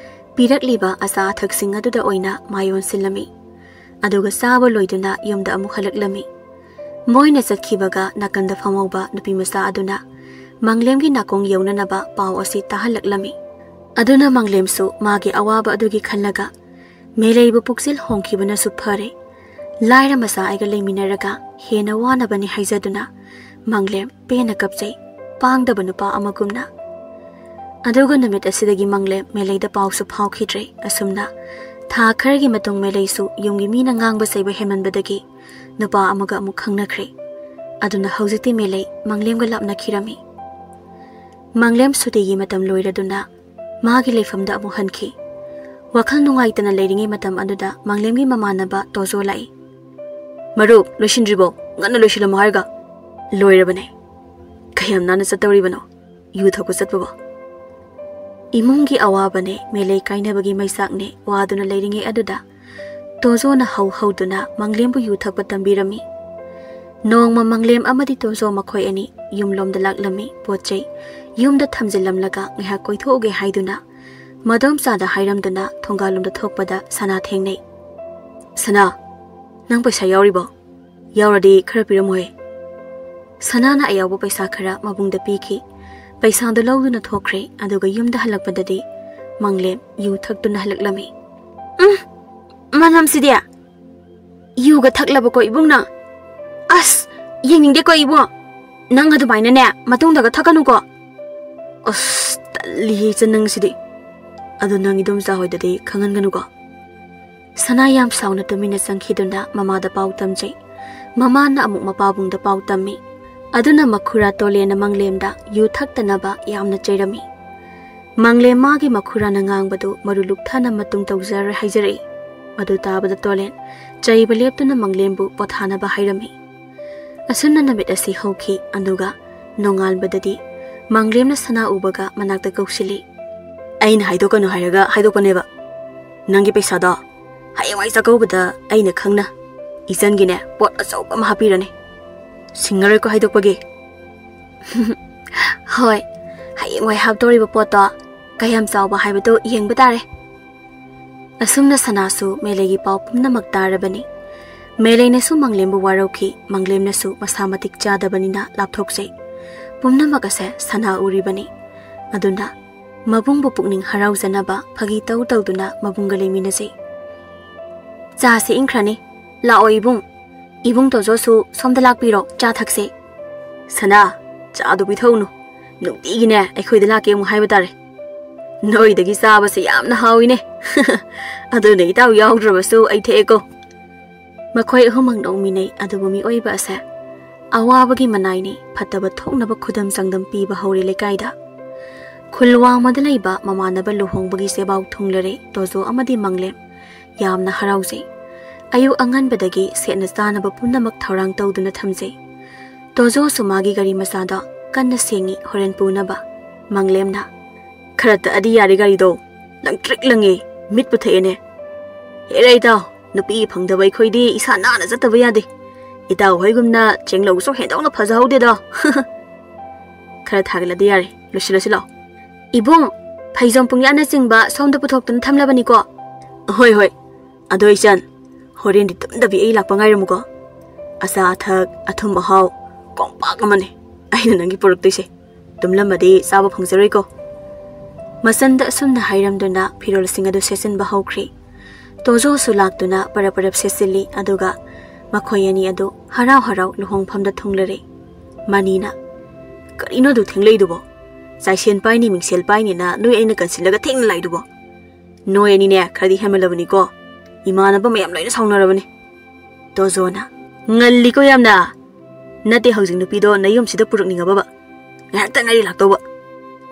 ꯄꯤꯔꯛꯂꯤꯕ ꯑꯆꯥ ꯑꯊꯛꯁꯤꯡ ꯑꯗꯨꯗ ꯑꯣꯏꯅ ꯃꯥꯏ ꯑꯣꯟꯁꯤꯜꯂꯝꯃꯤ꯫ ꯑꯗꯨꯒ ꯆꯥꯕ ꯂꯣꯏꯗꯨꯅ ꯌꯨꯝꯗ ꯑꯃꯨꯛ ꯍꯜꯂꯛꯂꯝꯃꯤ꯫ ꯃꯣꯏꯅ ꯆꯠꯈꯤꯕꯒ ꯅꯥꯀꯟꯗ ꯐꯝꯍꯧꯕ ꯅꯨꯄꯤ ꯃꯆꯥ ꯑꯗꯨꯅ ꯃꯪꯂꯦꯝꯒꯤ ꯅꯥꯀꯣꯡ ꯌꯧꯅꯅꯕ ꯄꯥꯎ ꯑꯁꯤ ꯇꯥꯍꯜꯂꯛꯂꯝꯃꯤ꯫ ꯑꯗꯨꯅ ꯃꯪꯂꯦꯝꯁꯨ ꯃꯥꯒꯤ ꯑꯋꯥꯕ ꯑꯗꯨꯒꯤ ꯈꯜꯂꯒ ꯃꯦꯂꯩꯕꯨ ꯄꯨꯛꯆꯦꯜ ꯍꯣꯡꯈꯤꯕꯅꯁꯨ ꯐꯔꯦ꯫ ꯂꯥꯏꯔ ꯃꯆꯥ ꯑꯩꯒ ꯂꯩꯃꯤꯟꯅꯔꯒ ꯍꯦꯟꯅ ꯋꯥꯅꯕꯅꯤ ꯍꯥꯏꯖꯗꯨꯅ ꯃꯪꯂꯦꯝ ꯄꯦꯟꯅ ꯀꯞꯆꯩ, ꯄꯥꯡꯗꯕ ꯅꯨꯄꯥ ꯑꯃꯒꯨꯝꯅ꯫ ꯑꯗꯨꯒ ꯅꯨꯃꯤꯠ ꯑꯁꯤꯗꯒꯤ ꯃꯪꯂꯦꯝ ꯃꯦꯂꯩꯗ ꯄꯥꯎꯁꯨ ꯐꯥꯎꯈꯤꯗ꯭ꯔꯦ꯫ ꯑꯁꯨꯝꯅ ꯊꯥ ꯈꯔꯒꯤ ꯃꯇꯨꯡ ꯃꯦꯂꯩꯁꯨ ꯌꯨꯝꯒꯤ ꯃꯤꯅ ꯉꯥꯡꯕ ꯆꯩꯕ ꯍꯦꯟꯃꯟꯕꯗꯒꯤ ꯅꯨꯄꯥ ꯑꯃꯒ ꯑꯃꯨꯛ ꯈꯪꯅꯈ꯭ꯔꯦ꯫ ꯑꯗꯨꯅ ꯍꯧꯖꯤꯛꯇꯤ ꯃꯦꯂꯩ ꯃꯪꯂꯦꯝꯒ ꯂꯥꯞꯅꯈꯤꯔꯝꯃꯤ꯫ ꯃꯪꯂꯦꯝ ꯁꯨꯇꯤꯒꯤ ꯃꯇꯝ ꯂꯣꯏꯔꯗꯨꯅ ꯃꯥꯒꯤ ꯂꯩꯐꯝꯗ ꯑꯃꯨꯛ ꯍꯟꯈꯤ꯫ ꯋꯥꯈꯜ ꯅꯨꯡꯉꯥꯏꯇꯅ ꯂꯩꯔꯤꯉꯩ ꯃꯇꯝ ꯑꯗꯨꯗ ꯃꯪꯂꯦꯝꯒꯤ ꯃꯃꯥꯟꯅꯕ ꯇꯣꯖꯣ ꯂꯥꯛꯏ꯫ "ꯃꯔꯨꯞ, ꯂꯣꯏꯁꯤꯟꯗ꯭ꯔꯤꯕꯣ? ꯉꯟꯅ ꯂꯣꯏꯁꯤꯜꯂꯝꯃꯣ ꯍꯥꯏꯔꯒ꯫" "ꯂꯣꯏꯔꯕꯅꯦ꯫" "ꯀꯌꯥꯝ ꯅꯥꯟꯅ ꯆꯠꯇꯧꯔꯤꯕꯅꯣ ꯌꯨ ꯊꯛꯄ ꯆꯠꯄꯕꯣ?" ꯏꯃꯨꯡꯒꯤ ꯑꯋꯥꯕꯅꯦ, ꯃꯦꯂꯩ ꯀꯥꯏꯅꯕꯒꯤ ꯃꯩꯆꯥꯛꯅꯦ ꯋꯥꯗꯨꯅ ꯂꯩꯔꯤꯉꯩ ꯑꯗꯨꯗ ꯇꯣꯖꯣꯅ ꯍꯧ ꯍꯧꯗꯨꯅ ꯃꯪꯂꯦꯝꯕꯨ ꯌꯨ ꯊꯛꯄ ꯇꯝꯕꯤꯔꯝꯃꯤ꯫ ꯅꯣꯡꯃ ꯃꯪꯂꯦꯝ ꯑꯃꯗꯤ ꯇꯣꯖꯣ ꯃꯈꯣꯏ ꯑꯅꯤ ꯌꯨꯝꯂꯣꯝꯗ ꯂꯥꯛꯂꯝꯃꯤ꯫ ꯄꯣꯠ ꯆꯩ ꯌꯨꯝꯗ ꯊꯝꯖꯤꯜꯂꯝꯂꯒ ꯉꯥꯏꯍꯥꯛ ꯀꯣꯏꯊꯣꯛꯎꯒꯦ ꯍꯥꯏꯗꯨꯅ ꯃꯗꯣꯝꯆꯥꯗ ꯍꯥꯏꯔꯝꯗꯨꯅ ꯊꯣꯡꯒꯥꯜꯂꯣꯝꯗ ꯊꯣꯛꯄꯗ ꯁꯅꯥ ꯊꯦꯡꯅꯩ꯫ "ꯁꯅꯥ, ꯅꯪ ꯄꯩꯁꯥ ꯌꯥꯎꯔꯤꯕꯣ? ꯌꯥꯎꯔꯗꯤ ꯈꯔ ꯄꯤꯔꯝꯃꯨꯍꯦ꯫" ꯁꯅꯥꯅ ꯑꯌꯥꯎꯕ ꯄꯩꯁꯥ ꯈꯔ ꯃꯕꯨꯡꯗ ꯄꯤꯈꯤ꯫ ꯄꯩꯁꯥꯗꯣ ꯂꯧꯗꯨꯅ ꯊꯣꯛꯈ꯭ꯔꯦ, ꯑꯗꯨꯒ ꯌꯨꯝꯗ ꯍꯜꯂꯛꯄꯗꯗꯤ ꯃꯪꯂꯦꯝ ꯌꯨ ꯊꯛꯇꯨꯅ ꯍꯜꯂꯛꯂꯝꯃꯤ꯫ "ꯎꯝ, ꯃꯅꯝꯁꯤꯗꯤ! ꯌꯨꯒ ꯊꯛꯂꯕꯀꯣ ꯏꯕꯨꯡꯅ? ꯑꯁ, ꯌꯦꯡꯅꯤꯡꯗꯦꯀꯣ ꯏꯕꯨꯡ꯫ ꯅꯪ ꯑꯗꯨꯃꯥꯏꯅꯅꯦ ꯃꯇꯨꯡꯗꯒ ꯊꯛꯀꯅꯨꯀꯣ꯫" "ꯑꯁ, ꯇꯜꯂꯤꯍꯦ ꯏꯆꯟ ꯅꯪꯁꯤꯗꯤ꯫ ꯑꯗꯣ ꯅꯪ ꯏꯗꯣꯝꯆꯥ ꯍꯣꯏꯗꯗꯤ ꯈꯪꯍꯟꯒꯅꯨꯀꯣ꯫" ꯁꯅꯥ ꯌꯥꯝ ꯁꯥꯎꯅ ꯇꯨꯃꯤꯟꯅ ꯆꯪꯈꯤꯗꯨꯅ ꯃꯃꯥꯗ ꯄꯥꯎ ꯇꯝꯖꯩ꯫ ꯃꯃꯥꯅ ꯑꯃꯨꯛ ꯃꯄꯥꯕꯨꯡꯗ ꯄꯥꯎ ꯇꯝꯃꯤ꯫ ꯑꯗꯨꯅ ꯃꯈꯨꯔꯥ ꯇꯣꯂꯦꯟꯅ ꯃꯪꯂꯦꯝꯗ ꯌꯨ ꯊꯛꯇꯅꯕ ꯌꯥꯝꯅ ꯆꯩꯔꯝꯃꯤ꯫ ꯃꯪꯂꯦꯝ ꯃꯥꯒꯤ ꯃꯈꯨꯔꯥꯅ ꯉꯥꯡꯕꯗꯨ ꯃꯔꯨ ꯂꯨꯛꯊꯅ ꯃꯇꯨꯡ ꯇꯧꯖꯔꯣꯏ ꯍꯥꯏꯖꯔꯛꯏ꯫ ꯃꯗꯨ ꯇꯥꯕꯗ ꯇꯣꯂꯦꯟ ꯆꯩꯕ ꯂꯦꯞꯇꯨꯅ ꯃꯪꯂꯦꯝꯕꯨ ꯄꯣꯊꯥꯅꯕ ꯍꯥꯏꯔꯝꯃꯤ꯫ ꯑꯁꯨꯝꯅ ꯅꯨꯃꯤꯠ ꯑꯁꯤ ꯍꯧꯈꯤ, ꯑꯗꯨꯒ ꯅꯣꯡꯉꯥꯟꯕꯗꯗꯤ ꯃꯪꯂꯦꯝꯅ ꯁꯅꯥ ꯎꯕꯒ ꯃꯅꯥꯛꯇ ꯀꯧꯁꯤꯜꯂꯤ꯫ "ꯑꯩꯅ ꯍꯥꯏꯗꯣꯛꯀꯅꯨ ꯍꯥꯏꯔꯒ ꯍꯥꯏꯗꯣꯛꯄꯅꯦꯕ꯫ ꯅꯪꯒꯤ ꯄꯩꯁꯥꯗꯣ ꯍꯌꯦꯡꯋꯥꯏ ꯆꯥꯛꯀꯧꯕꯗ ꯑꯩꯅ ꯈꯪꯅ ꯏꯆꯟꯒꯤꯅꯦ ꯄꯣꯠ ꯑꯆꯧꯕ ꯑꯃ ꯍꯥꯞꯄꯤꯔꯅꯤ꯫ ꯁꯤꯡꯉꯔꯣꯏꯀꯣ ꯍꯥꯏꯗꯣꯛꯄꯒꯤ꯫" "ꯍꯣꯏ, ꯍꯌꯦꯡꯋꯥꯏ ꯍꯥꯞꯇꯧꯔꯤꯕ ꯄꯣꯠꯇꯣ ꯀꯌꯥꯝ ꯆꯥꯎꯕ ꯍꯥꯏꯕꯗꯨ ꯌꯦꯡꯕ ꯇꯥꯔꯦ꯫" ꯑꯁꯨꯝꯅ ꯁꯅꯥꯁꯨ ꯃꯦꯂꯩꯒꯤ ꯄꯥꯎ ꯄꯨꯝꯅꯃꯛ ꯇꯥꯔꯕꯅꯤ꯫ ꯃꯦꯂꯩꯅꯁꯨ ꯃꯪꯂꯦꯝꯕꯨ ꯋꯥꯔꯧꯈꯤ, ꯃꯪꯂꯦꯝꯅꯁꯨ ꯃꯁꯥ ꯃꯇꯤꯛ ꯆꯥꯗꯕꯅꯤꯅ ꯂꯥꯞꯊꯣꯛꯆꯩ꯫ ꯄꯨꯝꯅꯃꯛ ꯑꯁꯦ ꯁꯅꯥ ꯎꯔꯤꯕꯅꯤ꯫ ꯑꯗꯨꯅ ꯃꯕꯨꯡꯕꯨ ꯄꯨꯛꯅꯤꯡ ꯍꯔꯥꯎꯖꯅꯕ ꯐꯥꯒꯤ ꯇꯧ ꯇꯧꯗꯨꯅ ꯃꯕꯨꯡꯒ ꯂꯩꯃꯤꯟꯅꯖꯩ꯫ "ꯆꯥꯁꯦ ꯏꯪꯈ꯭ꯔꯅꯤ꯫ ꯂꯥꯛꯑꯣ ꯏꯕꯨꯡ꯫ ꯏꯕꯨꯡ ꯇꯣꯖꯣꯁꯨ ꯁꯣꯝꯗ ꯂꯥꯛꯄꯤꯔꯣ, ꯆꯥ ꯊꯛꯁꯦ꯫" "ꯁꯅꯥ, ꯆꯥꯗꯨ ꯄꯤꯊꯛꯎꯅꯨ꯫ ꯅꯨꯡꯇꯤꯒꯤꯅꯦ ꯑꯩꯈꯣꯏꯗ ꯂꯥꯛꯀꯦ ꯑꯃꯨꯛ ꯍꯥꯏꯕ ꯇꯥꯔꯦ꯫ ꯅꯣꯏꯗꯒꯤ ꯆꯥꯕꯁꯦ ꯌꯥꯝꯅ ꯍꯥꯎꯏꯅꯦ꯫" "ꯑꯗꯨꯅ ꯏꯇꯥꯎ ꯌꯥꯎꯗ꯭ꯔꯕꯁꯨ ꯑꯩ ꯊꯛꯑꯦꯀꯣ꯫" ꯃꯈꯣꯏ ꯑꯍꯨꯝꯃꯛ ꯅꯣꯛꯃꯤꯟꯅꯩ, ꯑꯗꯨꯕꯨ ꯃꯤꯑꯣꯏꯕ ꯑꯁꯦ ꯑꯋꯥꯕꯒꯤ ꯃꯅꯥꯏꯅꯤ, ꯐꯠꯇꯕ ꯊꯣꯛꯅꯕ ꯈꯨꯗꯝ ꯆꯥꯡꯗꯝ ꯄꯤꯕ ꯍꯧꯔꯦ ꯂꯩꯀꯥꯏꯗ꯫ ꯈꯨꯜ ꯋꯥꯡꯃꯗ ꯂꯩꯕ ꯃꯃꯥꯟꯅꯕ ꯂꯨꯍꯣꯡꯕꯒꯤ ꯆꯦꯕꯥꯎ ꯊꯨꯡꯂꯔꯦ꯫ ꯇꯣꯖꯣ ꯑꯃꯗꯤ ꯃꯪꯂꯦꯝ ꯌꯥꯝꯅ ꯍꯔꯥꯎꯖꯩ꯫ ꯑꯌꯨꯛ ꯑꯉꯟꯕꯗꯒꯤ ꯁꯦꯠꯅ ꯆꯥꯅꯕ ꯄꯨꯝꯅꯃꯛ ꯊꯧꯔꯥꯡ ꯇꯧꯗꯨꯅ ꯊꯝꯖꯩ꯫ ꯇꯣꯖꯣꯁꯨ ꯃꯥꯒꯤ ꯒꯥꯔꯤ ꯃꯆꯥꯗꯣ ꯀꯟꯅ ꯁꯦꯡꯉꯤ ꯍꯣꯔꯦꯟ ꯄꯨꯅꯕ꯫ ꯃꯪꯂꯦꯝꯅ, "ꯈꯔ ꯇꯛꯑꯗꯤ ꯌꯥꯔꯦ ꯒꯥꯔꯤꯗꯣ꯫ ꯂꯪꯇ꯭ꯔꯤꯛ ꯂꯪꯉꯦ, ꯃꯤꯠꯄꯨ ꯊꯛꯑꯦꯅꯦ꯫ ꯍꯦꯔꯥ ꯏꯇꯥꯎ, ꯅꯨꯄꯤ ꯐꯪꯗꯕ ꯑꯩꯈꯣꯏꯗꯤ ꯏꯁꯥ ꯅꯥꯟꯅ ꯆꯠꯇꯕ ꯌꯥꯗꯦ꯫ ꯏꯇꯥꯎ ꯍꯣꯏꯒꯨꯝꯅ ꯆꯦꯡꯂꯧꯁꯨ ꯍꯦꯟꯗꯣꯛꯅ ꯐꯖꯍꯧꯗꯦꯗꯣ꯫" "ꯈꯔ ꯊꯥꯒꯠꯂꯗꯤ ꯌꯥꯔꯦ, ꯂꯣꯏꯁꯤꯜꯂꯁꯤ ꯂꯥꯛꯑꯣ꯫" "ꯏꯕꯨꯡ, ꯐꯩꯖꯣꯝ ꯄꯨꯡꯌꯥꯠꯅꯆꯤꯡꯕ ꯁꯣꯝꯗ ꯄꯨꯊꯣꯛꯇꯨꯅ ꯊꯝꯂꯕꯅꯤꯀꯣ꯫" "ꯍꯣꯏ, ꯍꯣꯏ꯫ ꯑꯗꯣ ꯏꯆꯟ, ꯍꯣꯔꯦꯟꯗꯤ ꯇꯨꯝꯗꯕꯤ ꯑꯩ ꯂꯥꯛꯄ ꯉꯥꯏꯔꯝꯃꯨꯀꯣ꯫ ꯑꯆꯥ ꯑꯊꯛ, ꯑꯊꯨꯝ ꯑꯍꯥꯎ, ꯀꯣꯝꯄꯥꯛ ꯑꯃꯅꯦ ꯑꯩꯅ ꯅꯪꯒꯤ ꯄꯨꯔꯛꯇꯣꯏꯁꯦ꯫ ꯇꯨꯝꯂꯝꯃꯗꯤ ꯆꯥꯕ ꯐꯪꯖꯔꯣꯏꯀꯣ꯫ ꯃꯆꯟꯗ ꯑꯁꯨꯝꯅ ꯍꯥꯏꯔꯝꯗꯨꯅ ꯐꯤꯔꯣꯜꯁꯤꯡ ꯑꯗꯨ ꯁꯦꯠꯆꯤꯟꯕ ꯍꯧꯈ꯭ꯔꯦ꯫ ꯇꯣꯖꯣꯁꯨ ꯂꯥꯛꯇꯨꯅ ꯄꯔꯞ ꯄꯔꯞ ꯁꯦꯠꯆꯤꯜꯂꯤ, ꯑꯗꯨꯒ ꯃꯈꯣꯏ ꯑꯅꯤ ꯑꯗꯨ ꯍꯔꯥꯎ ꯍꯔꯥꯎ ꯂꯨꯍꯣꯡꯐꯝꯗ ꯊꯨꯡꯂꯔꯦ꯫ ꯃꯅꯤꯅ, "ꯀꯔꯤꯅꯣ ꯑꯗꯨ ꯊꯦꯡꯂꯛꯏꯗꯨꯕꯣ? ꯆꯥꯏꯁꯦꯟ ꯄꯥꯏꯅꯤ, ꯃꯤꯡꯁꯦꯜ ꯄꯥꯏꯅꯤꯅ ꯅꯣꯏ ꯑꯩꯅ ꯀꯟꯁꯤꯜꯂꯒ ꯊꯦꯡꯅ ꯂꯥꯛꯏꯗꯨꯕꯣ? ꯅꯣꯏ ꯑꯅꯤꯅꯦ ꯈꯔꯗꯤ ꯍꯦꯟꯃꯜꯂꯕꯅꯤꯀꯣ꯫ ꯏꯃꯥꯟꯅꯕ ꯃꯌꯥꯝ ꯂꯣꯏꯅ ꯁꯥꯎꯅꯔꯕꯅꯤ꯫" ꯇꯣꯖꯣꯅ, "ꯉꯜꯂꯤꯀꯣ ꯌꯥꯝꯅ꯫ ꯅꯠꯇꯦ, ꯍꯧꯖꯤꯛ ꯅꯨꯄꯤꯗꯣ ꯅꯌꯨꯝꯁꯤꯗ ꯄꯨꯔꯛꯅꯤꯡꯉꯕꯕ? ꯉꯥꯏꯍꯥꯛꯇ ꯉꯥꯏꯔꯤ ꯂꯥꯛꯇꯧꯕ꯫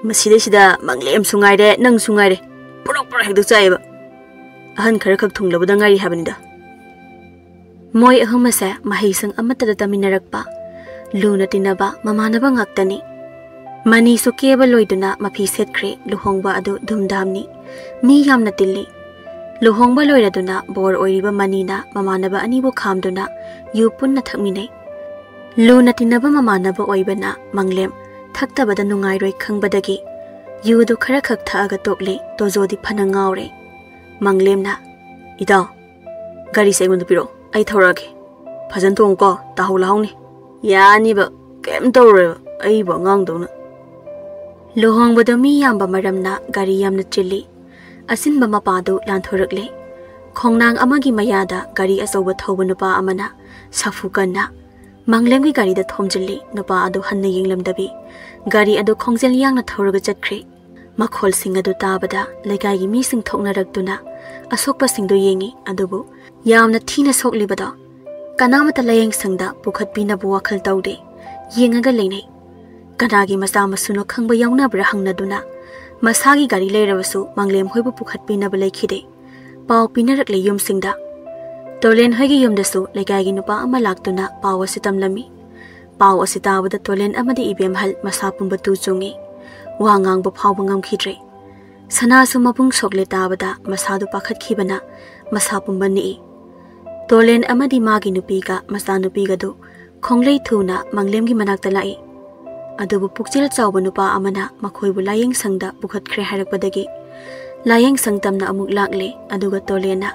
ꯃꯁꯤꯗꯩꯁꯤꯗ ꯃꯪꯂꯦꯝꯁꯨ ꯉꯥꯏꯔꯦ, ꯅꯪꯁꯨ ꯉꯥꯏꯔꯦ꯫ ꯄꯨꯔꯛ ꯄꯨꯔꯛ ꯍꯦꯛꯇ ꯆꯥꯏꯌꯦꯕ꯫ ꯑꯍꯟ ꯈꯔ ꯈꯛ ꯊꯨꯡꯂꯕꯗ ꯉꯥꯏꯔꯤ ꯍꯥꯏꯕꯅꯤꯗ꯫" ꯃꯣꯏ ꯑꯍꯨꯝ ꯑꯁꯦ ꯃꯍꯩꯁꯪ ꯑꯃꯠꯇꯗ ꯇꯝꯃꯤꯟꯅꯔꯛꯄ, ꯂꯨꯅ ꯇꯤꯟꯅꯕ ꯃꯃꯥꯟꯅꯕ ꯉꯥꯛꯇꯅꯤ꯫ ꯃꯅꯤꯁꯨ ꯀꯦꯕ ꯂꯣꯏꯗꯨꯅ ꯃꯐꯤ ꯁꯦꯠꯈ꯭ꯔꯦ꯫ ꯂꯨꯍꯣꯡꯕ ꯑꯗꯨ ꯙꯨꯝꯙꯥꯝꯅꯤ꯫ ꯃꯤ ꯌꯥꯝꯅ ꯇꯤꯜꯂꯤ꯫ ꯂꯨꯍꯣꯡꯕ ꯂꯣꯏꯔꯗꯨꯅ ꯕꯣꯔ ꯑꯣꯏꯔꯤꯕ ꯃꯅꯤꯅ ꯃꯃꯥꯟꯅꯕ ꯑꯅꯤꯕꯨ ꯈꯥꯝꯗꯨꯅ ꯌꯨ ꯄꯨꯟꯅ ꯊꯛꯃꯤꯟꯅꯩ꯫ ꯂꯨꯅ ꯇꯤꯟꯅꯕ ꯃꯃꯥꯟꯅꯕ ꯑꯣꯏꯕꯅ ꯃꯪꯂꯦꯝ ꯊꯛꯇꯕꯗ ꯅꯨꯡꯉꯥꯏꯔꯣꯏ ꯈꯪꯕꯗꯒꯤ ꯌꯨꯗꯨ ꯈꯔ ꯈꯛ ꯊꯛꯑꯒ ꯇꯣꯛꯂꯦ꯫ ꯇꯣꯖꯣꯗꯤ ꯐꯅ ꯉꯥꯎꯔꯦ꯫ ꯃꯪꯂꯦꯝꯅ, "ꯏꯇꯥꯎ, ꯒꯥꯔꯤꯁꯦ ꯑꯩꯉꯣꯟꯗ ꯄꯤꯔꯛꯑꯣ, ꯑꯩ ꯊꯧꯔꯛꯑꯒꯦ꯫ ꯐꯖꯅ ꯇꯣꯡꯉꯨꯀꯣ, ꯇꯥꯍꯧ ꯂꯥꯍꯧꯅꯤ꯫" "ꯌꯥꯅꯤꯕ, ꯀꯩꯝ ꯇꯧꯔꯣꯏꯕ, ꯑꯩꯕꯨ ꯑꯉꯥꯡꯗꯧꯅ꯫" ꯂꯨꯍꯣꯡꯕꯗ ꯃꯤ ꯌꯥꯝꯕ ꯃꯔꯝꯅ ꯒꯥꯔꯤ ꯌꯥꯝꯅ ꯆꯤꯜꯂꯤ꯫ ꯑꯆꯤꯟꯕ ꯃꯄꯥꯗꯨ ꯂꯥꯟꯊꯣꯔꯛꯂꯦ꯫ ꯈꯣꯡꯅꯥꯡ ꯑꯃꯒꯤ ꯃꯌꯥꯗ ꯒꯥꯔꯤ ꯑꯆꯧꯕ ꯊꯧꯕ ꯅꯨꯄꯥ ꯑꯃꯅ ꯁꯥꯐꯨ ꯀꯟꯅ ꯃꯪꯂꯦꯝꯒꯤ ꯒꯥꯔꯤꯗ ꯊꯣꯝꯖꯤꯜꯂꯤ꯫ ꯅꯨꯄꯥ ꯑꯗꯨ ꯍꯟꯅ ꯌꯦꯡꯂꯝꯗꯕꯤ ꯒꯥꯔꯤ ꯑꯗꯨ ꯈꯣꯡꯖꯦꯜ ꯌꯥꯡꯅ ꯊꯧꯔꯒ ꯆꯠꯈ꯭ꯔꯦ꯫ ꯃꯈꯣꯜꯁꯤꯡ ꯑꯗꯨ ꯇꯥꯕꯗ ꯂꯩꯀꯥꯏꯒꯤ ꯃꯤꯁꯤꯡ ꯊꯣꯛꯅꯔꯛꯇꯨꯅ ꯑꯁꯣꯛꯄꯁꯤꯡꯗꯨ ꯌꯦꯡꯉꯤ, ꯑꯗꯨꯕꯨ ꯌꯥꯝꯅ ꯊꯤꯅ ꯁꯣꯛꯂꯤꯕꯗꯣ ꯀꯅꯥꯃꯠꯇ ꯂꯥꯌꯦꯡ ꯁꯪꯗ ꯄꯨꯈꯠꯄꯤꯅꯕ ꯋꯥꯈꯜ ꯇꯧꯗꯦ꯫ ꯌꯦꯡꯉꯒ ꯂꯩꯅꯩ꯫ ꯀꯅꯥꯒꯤ ꯃꯆꯥ ꯃꯁꯨꯅꯣ ꯈꯪꯕ ꯌꯥꯎꯅꯕ꯭ꯔꯥ ꯍꯪꯅꯗꯨꯅ ꯃꯁꯥꯒꯤ ꯒꯥꯔꯤ ꯂꯩꯔꯕꯁꯨ ꯃꯪꯂꯦꯝ ꯍꯣꯏꯕꯨ ꯄꯨꯈꯠꯄꯤꯅꯕ ꯂꯩꯈꯤꯗꯦ꯫ ꯄꯥꯎ ꯄꯤꯅꯔꯛꯂꯦ ꯌꯨꯝꯁꯤꯡꯗ꯫ ꯇꯣꯂꯦꯟ ꯍꯣꯏꯒꯤ ꯌꯨꯝꯗꯁꯨ ꯂꯩꯀꯥꯏꯒꯤ ꯅꯨꯄꯥ ꯑꯃ ꯂꯥꯛꯇꯨꯅ ꯄꯥꯎ ꯑꯁꯤ ꯇꯝꯂꯝꯃꯤ꯫ ꯄꯥꯎ ꯑꯁꯤ ꯇꯥꯕꯗ ꯇꯣꯂꯦꯟ ꯑꯃꯗꯤ ꯏꯕꯦꯝꯍꯜ ꯃꯁꯥ ꯄꯨꯝꯕ ꯇꯨ ꯆꯨꯡꯉꯤ꯫ ꯋꯥ ꯉꯥꯡꯕ ꯐꯥꯎꯕ ꯉꯝꯈꯤꯗ꯭ꯔꯦ꯫ ꯁꯅꯥꯁꯨ ꯃꯕꯨꯡ ꯁꯣꯛꯂꯦ ꯇꯥꯕꯗ ꯃꯁꯥꯗꯨ ꯄꯥꯈꯠꯈꯤꯕꯅ ꯃꯁꯥ ꯄꯨꯝꯕ ꯅꯤꯛꯏ꯫ ꯇꯣꯂꯦꯟ ꯑꯃꯗꯤ ꯃꯥꯒꯤ ꯅꯨꯄꯤꯒ ꯃꯆꯥꯅꯨꯄꯤꯒꯗꯨ ꯈꯣꯡꯂꯩ ꯊꯨꯅ ꯃꯪꯂꯦꯝꯒꯤ ꯃꯅꯥꯛꯇ ꯂꯥꯛꯏ꯫ ꯑꯗꯨꯕꯨ ꯄꯨꯛꯆꯦꯜ ꯆꯥꯎꯕ ꯅꯨꯄꯥ ꯑꯃꯅ ꯃꯈꯣꯏꯕꯨ ꯂꯥꯌꯦꯡ ꯁꯪꯗ ꯄꯨꯈꯠꯈ꯭ꯔꯦ ꯍꯥꯏꯔꯛꯄꯗꯒꯤ ꯂꯥꯌꯦꯡ ꯁꯪ ꯇꯝꯅ ꯑꯃꯨꯛ ꯂꯥꯛꯂꯦ꯫ ꯑꯗꯨꯒ ꯇꯣꯂꯦꯟꯅ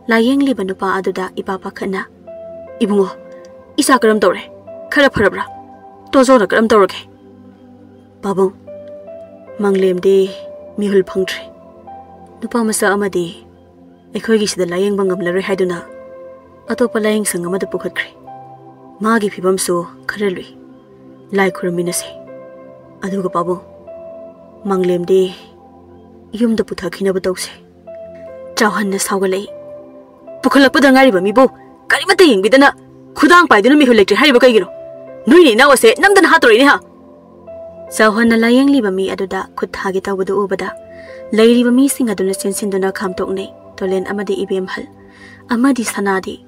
ꯂꯥꯌꯦꯡꯂꯤꯕ ꯅꯨꯄꯥ ꯑꯗꯨꯗ ꯏꯄꯥ ꯄꯥꯈꯠꯅ, "ꯏꯕꯨꯡꯉꯣ, ꯏꯆꯥ ꯀꯔꯝ ꯇꯧꯔꯦ? ꯈꯔ ꯐꯔꯕ꯭ꯔꯥ? ꯇꯣꯖꯣꯅ ꯀꯔꯝ ꯇꯧꯔꯒꯦ?" "ꯄꯥꯕꯨꯡ, ꯃꯪꯂꯦꯝꯗꯤ ꯃꯤꯍꯨꯜ ꯐꯪꯗ꯭ꯔꯦ꯫ ꯅꯨꯄꯥ ꯃꯆꯥ ꯑꯃꯗꯤ ꯑꯩꯈꯣꯏꯒꯤꯁꯤꯗ ꯂꯥꯌꯦꯡꯕ ꯉꯝꯂꯔꯣꯏ ꯍꯥꯏꯗꯨꯅ ꯑꯇꯣꯞꯄ ꯂꯥꯌꯦꯡꯁꯪ ꯑꯃꯗ ꯄꯨꯈꯠꯈ꯭ꯔꯦ꯫ ꯃꯥꯒꯤ ꯐꯤꯕꯝꯁꯨ ꯈꯔ ꯂꯨꯏ꯫ ꯂꯥꯏ ꯈꯨꯔꯨꯝꯃꯤꯟꯅꯁꯦ꯫ ꯑꯗꯨꯒ ꯄꯥꯕꯨꯡ, ꯃꯪꯂꯦꯝꯗꯤ ꯌꯨꯝꯗ ꯄꯨꯊꯈꯤꯅꯕ ꯇꯧꯁꯦ꯫" ꯆꯥꯎꯍꯟꯅ ꯁꯥꯎꯒꯠꯂꯛꯏ꯫ "ꯄꯨꯈꯠꯂꯛꯄꯗ ꯉꯥꯏꯔꯤꯕ ꯃꯤꯕꯨ ꯀꯔꯤꯃꯠꯇ ꯌꯦꯡꯕꯤꯗꯅ ꯈꯨꯗꯥꯡ ꯄꯥꯏꯗꯨꯅ ꯃꯤꯍꯨꯜ ꯂꯩꯇ꯭ꯔꯦ ꯍꯥꯏꯔꯤꯕ ꯀꯩꯒꯤꯅꯣ? ꯅꯣꯏꯅ ꯏꯅꯥꯎ ꯑꯁꯦ ꯅꯝꯗꯅ ꯍꯥꯠꯇꯣꯔꯛꯏꯅꯦ ꯍꯥ?" ꯆꯥꯎꯍꯟꯅ ꯂꯥꯌꯦꯡꯂꯤꯕ ꯃꯤ ꯑꯗꯨꯗ ꯈꯨꯠ ꯊꯥꯒꯦ ꯇꯧꯕꯗꯨ ꯎꯕꯗ, ꯂꯩꯔꯤꯕ ꯃꯤꯁꯤꯡ ꯑꯗꯨꯅ ꯆꯦꯟꯁꯤꯟꯗꯨꯅ ꯈꯥꯝꯇꯣꯛꯅꯩ꯫ ꯇꯣꯂꯦꯟ ꯑꯃꯗꯤ ꯏꯕꯦꯝꯍꯜ ꯑꯃꯗꯤ ꯁꯅꯥꯗꯤ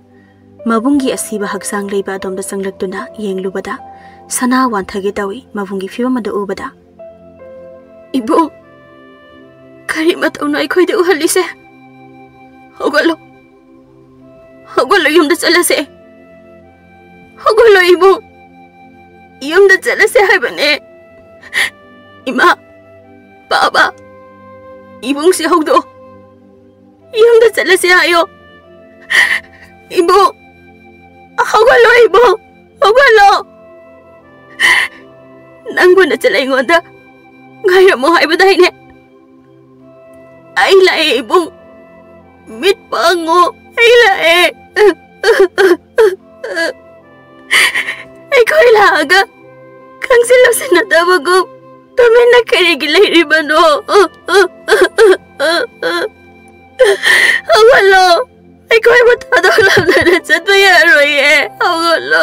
ꯃꯕꯨꯡꯒꯤ ꯑꯁꯤꯕ ꯍꯛꯆꯥꯡ ꯂꯩꯕ ꯑꯗꯣꯝꯗ ꯆꯪꯂꯛꯇꯨꯅ ꯌꯦꯡꯂꯨꯕꯗ, ꯁꯅꯥ ꯋꯥꯟꯊꯒꯦ ꯇꯧꯏ꯫ ꯃꯕꯨꯡꯒꯤ ꯐꯤꯕꯝ ꯑꯗꯨ ꯎꯕꯗ, "ꯏꯕꯨꯡ, ꯀꯔꯤ ꯃꯇꯧꯅꯣ ꯑꯩꯈꯣꯏꯗ ꯎꯍꯜꯂꯤꯁꯦ? ꯍꯧꯒꯠꯂꯣ, ꯍꯧꯒꯠꯂꯣ, ꯌꯨꯝꯗ ꯆꯠꯂꯁꯦ꯫ ꯍꯧꯒꯠꯂꯣ ꯏꯕꯨꯡ, ꯌꯨꯝꯗ ꯆꯠꯂꯁꯦ ꯍꯥꯏꯕꯅꯦ꯫ ꯏꯃꯥ, ꯄꯥꯕ, ꯏꯕꯨꯡꯁꯦ ꯍꯧꯗꯣꯛꯑꯣ꯫ ꯌꯨꯝꯗ ꯆꯠꯂꯁꯦ ꯍꯥꯏꯌꯣ꯫ ꯏꯕꯨꯡ, ꯍꯧꯒꯠꯂꯣ ꯏꯕꯨꯡ, ꯍꯧꯒꯠꯂꯣ꯫ ꯅꯪꯕꯨ ꯅꯆꯜ ꯑꯩꯉꯣꯟꯗ ꯉꯥꯏꯔꯝꯃꯣ ꯍꯥꯏꯕꯗꯥꯏꯅꯦ? ꯑꯩ ꯂꯥꯛꯑꯦ ꯏꯕꯨꯡ, ꯃꯤꯠ ꯄꯥꯡꯉꯣ, ꯑꯩ ꯂꯥꯛꯑꯦ꯫" ꯑꯩꯈꯣꯏ ꯂꯥꯛꯑꯒ ꯈꯪꯖꯤꯜ ꯂꯧꯁꯤꯟꯅꯗꯕꯒꯨꯝ ꯇꯨꯃꯤꯟꯅ ꯀꯔꯤꯒꯤ ꯂꯩꯔꯤꯕꯅꯣ? ꯍꯧꯒꯠꯂꯣ, ꯑꯩꯈꯣꯏꯕꯨ ꯊꯥꯗꯣꯛꯂꯝꯗꯅ ꯆꯠꯄ ꯌꯥꯔꯣꯏꯌꯦ꯫ ꯍꯧꯒꯠꯂꯣ꯫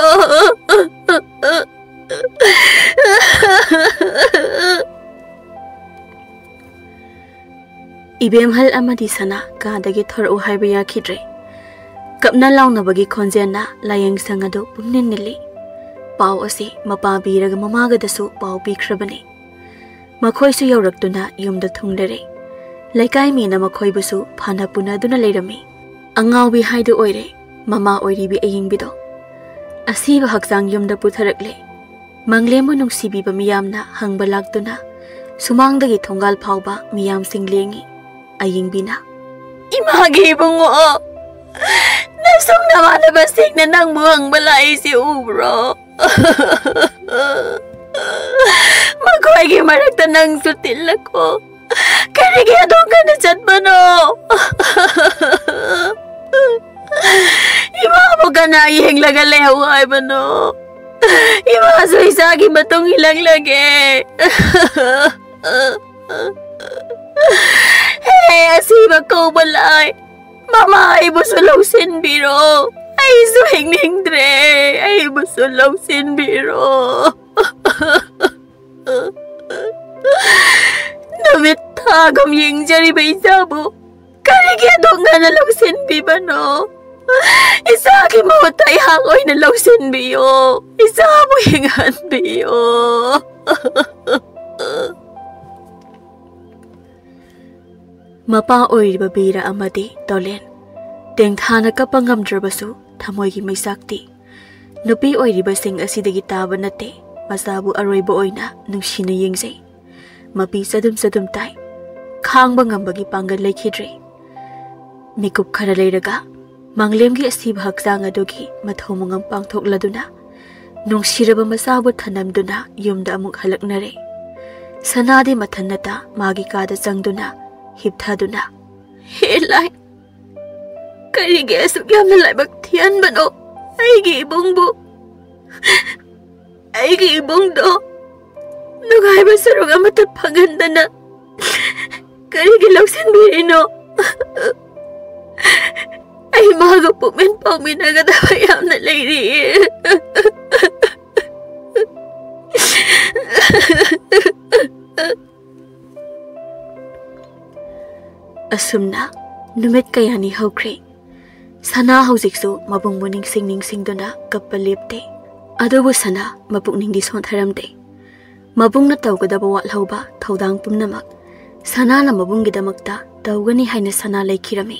ꯏꯕꯦꯝꯍꯜ ꯑꯃꯗꯤ ꯁꯅꯥ ꯀꯥꯗꯒꯤ ꯊꯣꯔꯛꯎ ꯍꯥꯏꯕ ꯌꯥꯈꯤꯗ꯭ꯔꯦ꯫ ꯀꯞꯅ ꯂꯥꯎꯅꯕꯒꯤ ꯈꯣꯟꯖꯦꯜꯅ ꯂꯥꯌꯦꯡꯁꯪ ꯑꯗꯨ ꯄꯨꯝꯅꯤꯟ ꯅꯤꯜꯂꯤ꯫ ꯄꯥꯎ ꯑꯁꯤ ꯃꯄꯥ ꯕꯤꯔꯒ ꯃꯃꯥꯒꯗꯁꯨ ꯄꯥꯎ ꯄꯤꯈ꯭ꯔꯕꯅꯤ꯫ ꯃꯈꯣꯏꯁꯨ ꯌꯧꯔꯛꯇꯨꯅ ꯌꯨꯝꯗ ꯊꯨꯡꯂꯔꯦ꯫ ꯂꯩꯀꯥꯏ ꯃꯤꯅ ꯃꯈꯣꯏꯕꯨꯁꯨ ꯐꯅ ꯄꯨꯅꯗꯨꯅ ꯂꯩꯔꯝꯃꯤ꯫ ꯑꯉꯥꯎꯕꯤ ꯍꯥꯏꯗꯨ ꯑꯣꯏꯔꯦ ꯃꯃꯥ ꯑꯣꯏꯔꯤꯕꯤ ꯑꯌꯤꯡꯕꯤꯗꯣ꯫ ꯑꯁꯤꯕ ꯍꯛꯆꯥꯡ ꯌꯨꯝꯗ ꯄꯨꯊꯔꯛꯂꯦ꯫ ꯃꯪꯂꯦꯝꯕꯨ ꯅꯨꯡꯁꯤꯕꯤꯕ ꯃꯤꯌꯥꯝꯅ ꯍꯪꯕ ꯂꯥꯛꯇꯨꯅ ꯁꯨꯃꯥꯡꯗꯒꯤ ꯊꯣꯡꯒꯥꯜ ꯐꯥꯎꯕ ꯃꯤꯌꯥꯝꯁꯤꯡ ꯂꯦꯡꯉꯤ꯫ ꯑꯌꯤꯡꯕꯤꯅ, "ꯏꯃꯥꯒꯤ ꯏꯕꯨꯡꯉꯣ, ꯅꯁꯨꯡ ꯅꯃꯥꯟꯅꯕꯁꯤꯡꯅ ꯅꯪꯕꯨ ꯍꯪꯕ ꯂꯥꯛꯏꯁꯤ ꯎꯕ꯭ꯔꯣ? ꯃꯈꯣꯏꯒꯤ ꯃꯔꯛꯇ ꯅꯪꯁꯨ ꯇꯤꯜꯂꯛꯈꯣ꯫ ꯀꯔꯤꯒꯤ ꯑꯗꯨꯝ ꯀꯟꯅ ꯆꯠꯄꯅꯣ? ꯏꯃꯥꯕꯨ ꯀꯅꯥ ꯌꯦꯡꯂꯒ ꯂꯩꯍꯧ ꯍꯥꯏꯕꯅꯣ? ꯏꯃꯥꯁꯨ ꯏꯆꯥꯒꯤ ꯃꯇꯨꯡ ꯏꯜꯂꯛꯂꯒꯦ꯫ ꯍꯦ, ꯑꯁꯤꯕ ꯀꯧꯕ ꯂꯥꯏ, ꯃꯃꯥ ꯑꯩꯕꯨꯁꯨ ꯂꯧꯁꯤꯟꯕꯤꯔꯣ꯫ ꯑꯩꯁꯨ ꯍꯤꯡꯅꯤꯡꯗ꯭ꯔꯦ, ꯑꯩꯕꯨꯁꯨ ꯂꯧꯁꯤꯟꯕꯤꯔꯣ꯫ ꯅꯨꯃꯤꯠ ꯊꯥꯒꯨꯝ ꯌꯦꯡꯖꯔꯤꯕ ꯏꯆꯥꯕꯨ ꯀꯔꯤꯒꯤ ꯑꯗꯨꯛ ꯉꯟꯅ ꯂꯧꯁꯤꯟꯕꯤꯕꯅꯣ? ꯏꯆꯥꯒꯤ ꯃꯍꯨꯠꯇ ꯑꯩꯍꯥꯛ ꯑꯣꯏꯅ ꯂꯧꯁꯤꯟꯕꯤꯌꯣ꯫ ꯏꯆꯥꯕꯨ ꯍꯤꯡꯍꯟꯕꯤꯌꯣ꯫ ꯃꯄꯥ ꯑꯣꯏꯔꯤꯕ ꯕꯤꯔ ꯑꯃꯗꯤ ꯇꯣꯂꯦꯟ ꯇꯦꯡꯊꯥꯅ ꯀꯞꯄ ꯉꯝꯗ꯭ꯔꯕꯁꯨ, ꯊꯃꯣꯏꯒꯤ ꯃꯩꯆꯥꯛꯇꯤ ꯅꯨꯄꯤ ꯑꯣꯏꯔꯤꯕꯁꯤꯡ ꯑꯁꯤꯗꯒꯤ ꯇꯥꯕ ꯅꯠꯇꯦ꯫ ꯃꯆꯥꯕꯨ ꯑꯔꯣꯏꯕ ꯑꯣꯏꯅ ꯅꯨꯡꯁꯤꯅ ꯌꯦꯡꯖꯩ꯫ ꯃꯄꯤ ꯆꯗꯨꯝ ꯆꯗꯨꯝ ꯇꯥꯏ꯫ ꯈꯥꯡꯕ ꯉꯝꯕꯒꯤ ꯄꯥꯡꯒꯜ ꯂꯩꯈꯤꯗ꯭ꯔꯦ꯫ ꯃꯤꯀꯨꯞ ꯈꯔ ꯂꯩꯔꯒ ꯃꯥꯡꯂꯦꯝꯒꯤ ꯑꯁꯤꯕ ꯍꯛꯆꯥꯡ ꯑꯗꯨꯒꯤ ꯃꯊꯧ ꯃꯉꯝ ꯄꯥꯡꯊꯣꯛꯂꯗꯨꯅ, ꯅꯨꯡꯁꯤꯔꯕ ꯃꯆꯥꯕꯨ ꯊꯅꯝꯗꯨꯅ ꯌꯨꯝꯗ ꯑꯃꯨꯛ ꯍꯜꯂꯛꯅꯔꯦ꯫ ꯁꯅꯥꯗꯤ ꯃꯊꯟꯅꯇ ꯃꯥꯒꯤ ꯀꯥꯗ ꯆꯪꯗꯨꯅ ꯍꯤꯞꯊꯗꯨꯅ, "ꯍꯦ ꯂꯥꯏ, ꯀꯔꯤꯒꯤ ꯑꯁꯨꯛ ꯌꯥꯝꯅ ꯂꯥꯏꯕꯛ ꯊꯤꯍꯟꯕꯅꯣ ꯑꯩꯒꯤ ꯏꯕꯨꯡꯕꯨ? ꯑꯩꯒꯤ ꯏꯕꯨꯡꯗꯣ ꯅꯨꯡꯉꯥꯏꯕ ꯁꯔꯨꯛ ꯑꯃꯠꯇ ꯐꯪꯍꯟꯗꯅ ꯀꯔꯤꯒꯤ ꯂꯧꯁꯤꯟꯕꯤꯔꯤꯅꯣ? ꯑꯩ ꯃꯥꯒ ꯄꯨꯛꯃꯤꯟ ꯄꯥꯎꯃꯤꯟꯅꯒꯗꯕ ꯌꯥꯝꯅ ꯂꯩꯔꯤꯌꯦ꯫" ꯑꯁꯨꯝꯅ ꯅꯨꯃꯤꯠ ꯀꯌꯥꯅꯤ ꯍꯧꯈ꯭ꯔꯦ꯫ ꯁꯅꯥ ꯍꯧꯖꯤꯛꯁꯨ ꯃꯕꯨꯡꯕꯨ ꯅꯤꯡꯁꯤꯡ ꯅꯤꯡꯁꯤꯡꯗꯨꯅ ꯀꯞꯄ ꯂꯦꯞꯇꯦ꯫ ꯑꯗꯨꯕꯨ ꯁꯅꯥ ꯃꯄꯨꯛꯅꯤꯡꯗꯤ ꯁꯣꯟꯊꯔꯝꯗꯦ꯫ ꯃꯕꯨꯡꯅ ꯇꯧꯒꯗꯕ ꯋꯥꯠꯍꯧꯕ ꯊꯧꯗꯥꯡ ꯄꯨꯝꯅꯃꯛ ꯁꯅꯥꯅ ꯃꯕꯨꯡꯒꯤꯗꯃꯛꯇ ꯇꯧꯒꯅꯤ ꯍꯥꯏꯅ ꯁꯅꯥ ꯂꯩꯈꯤꯔꯝꯃꯤ꯫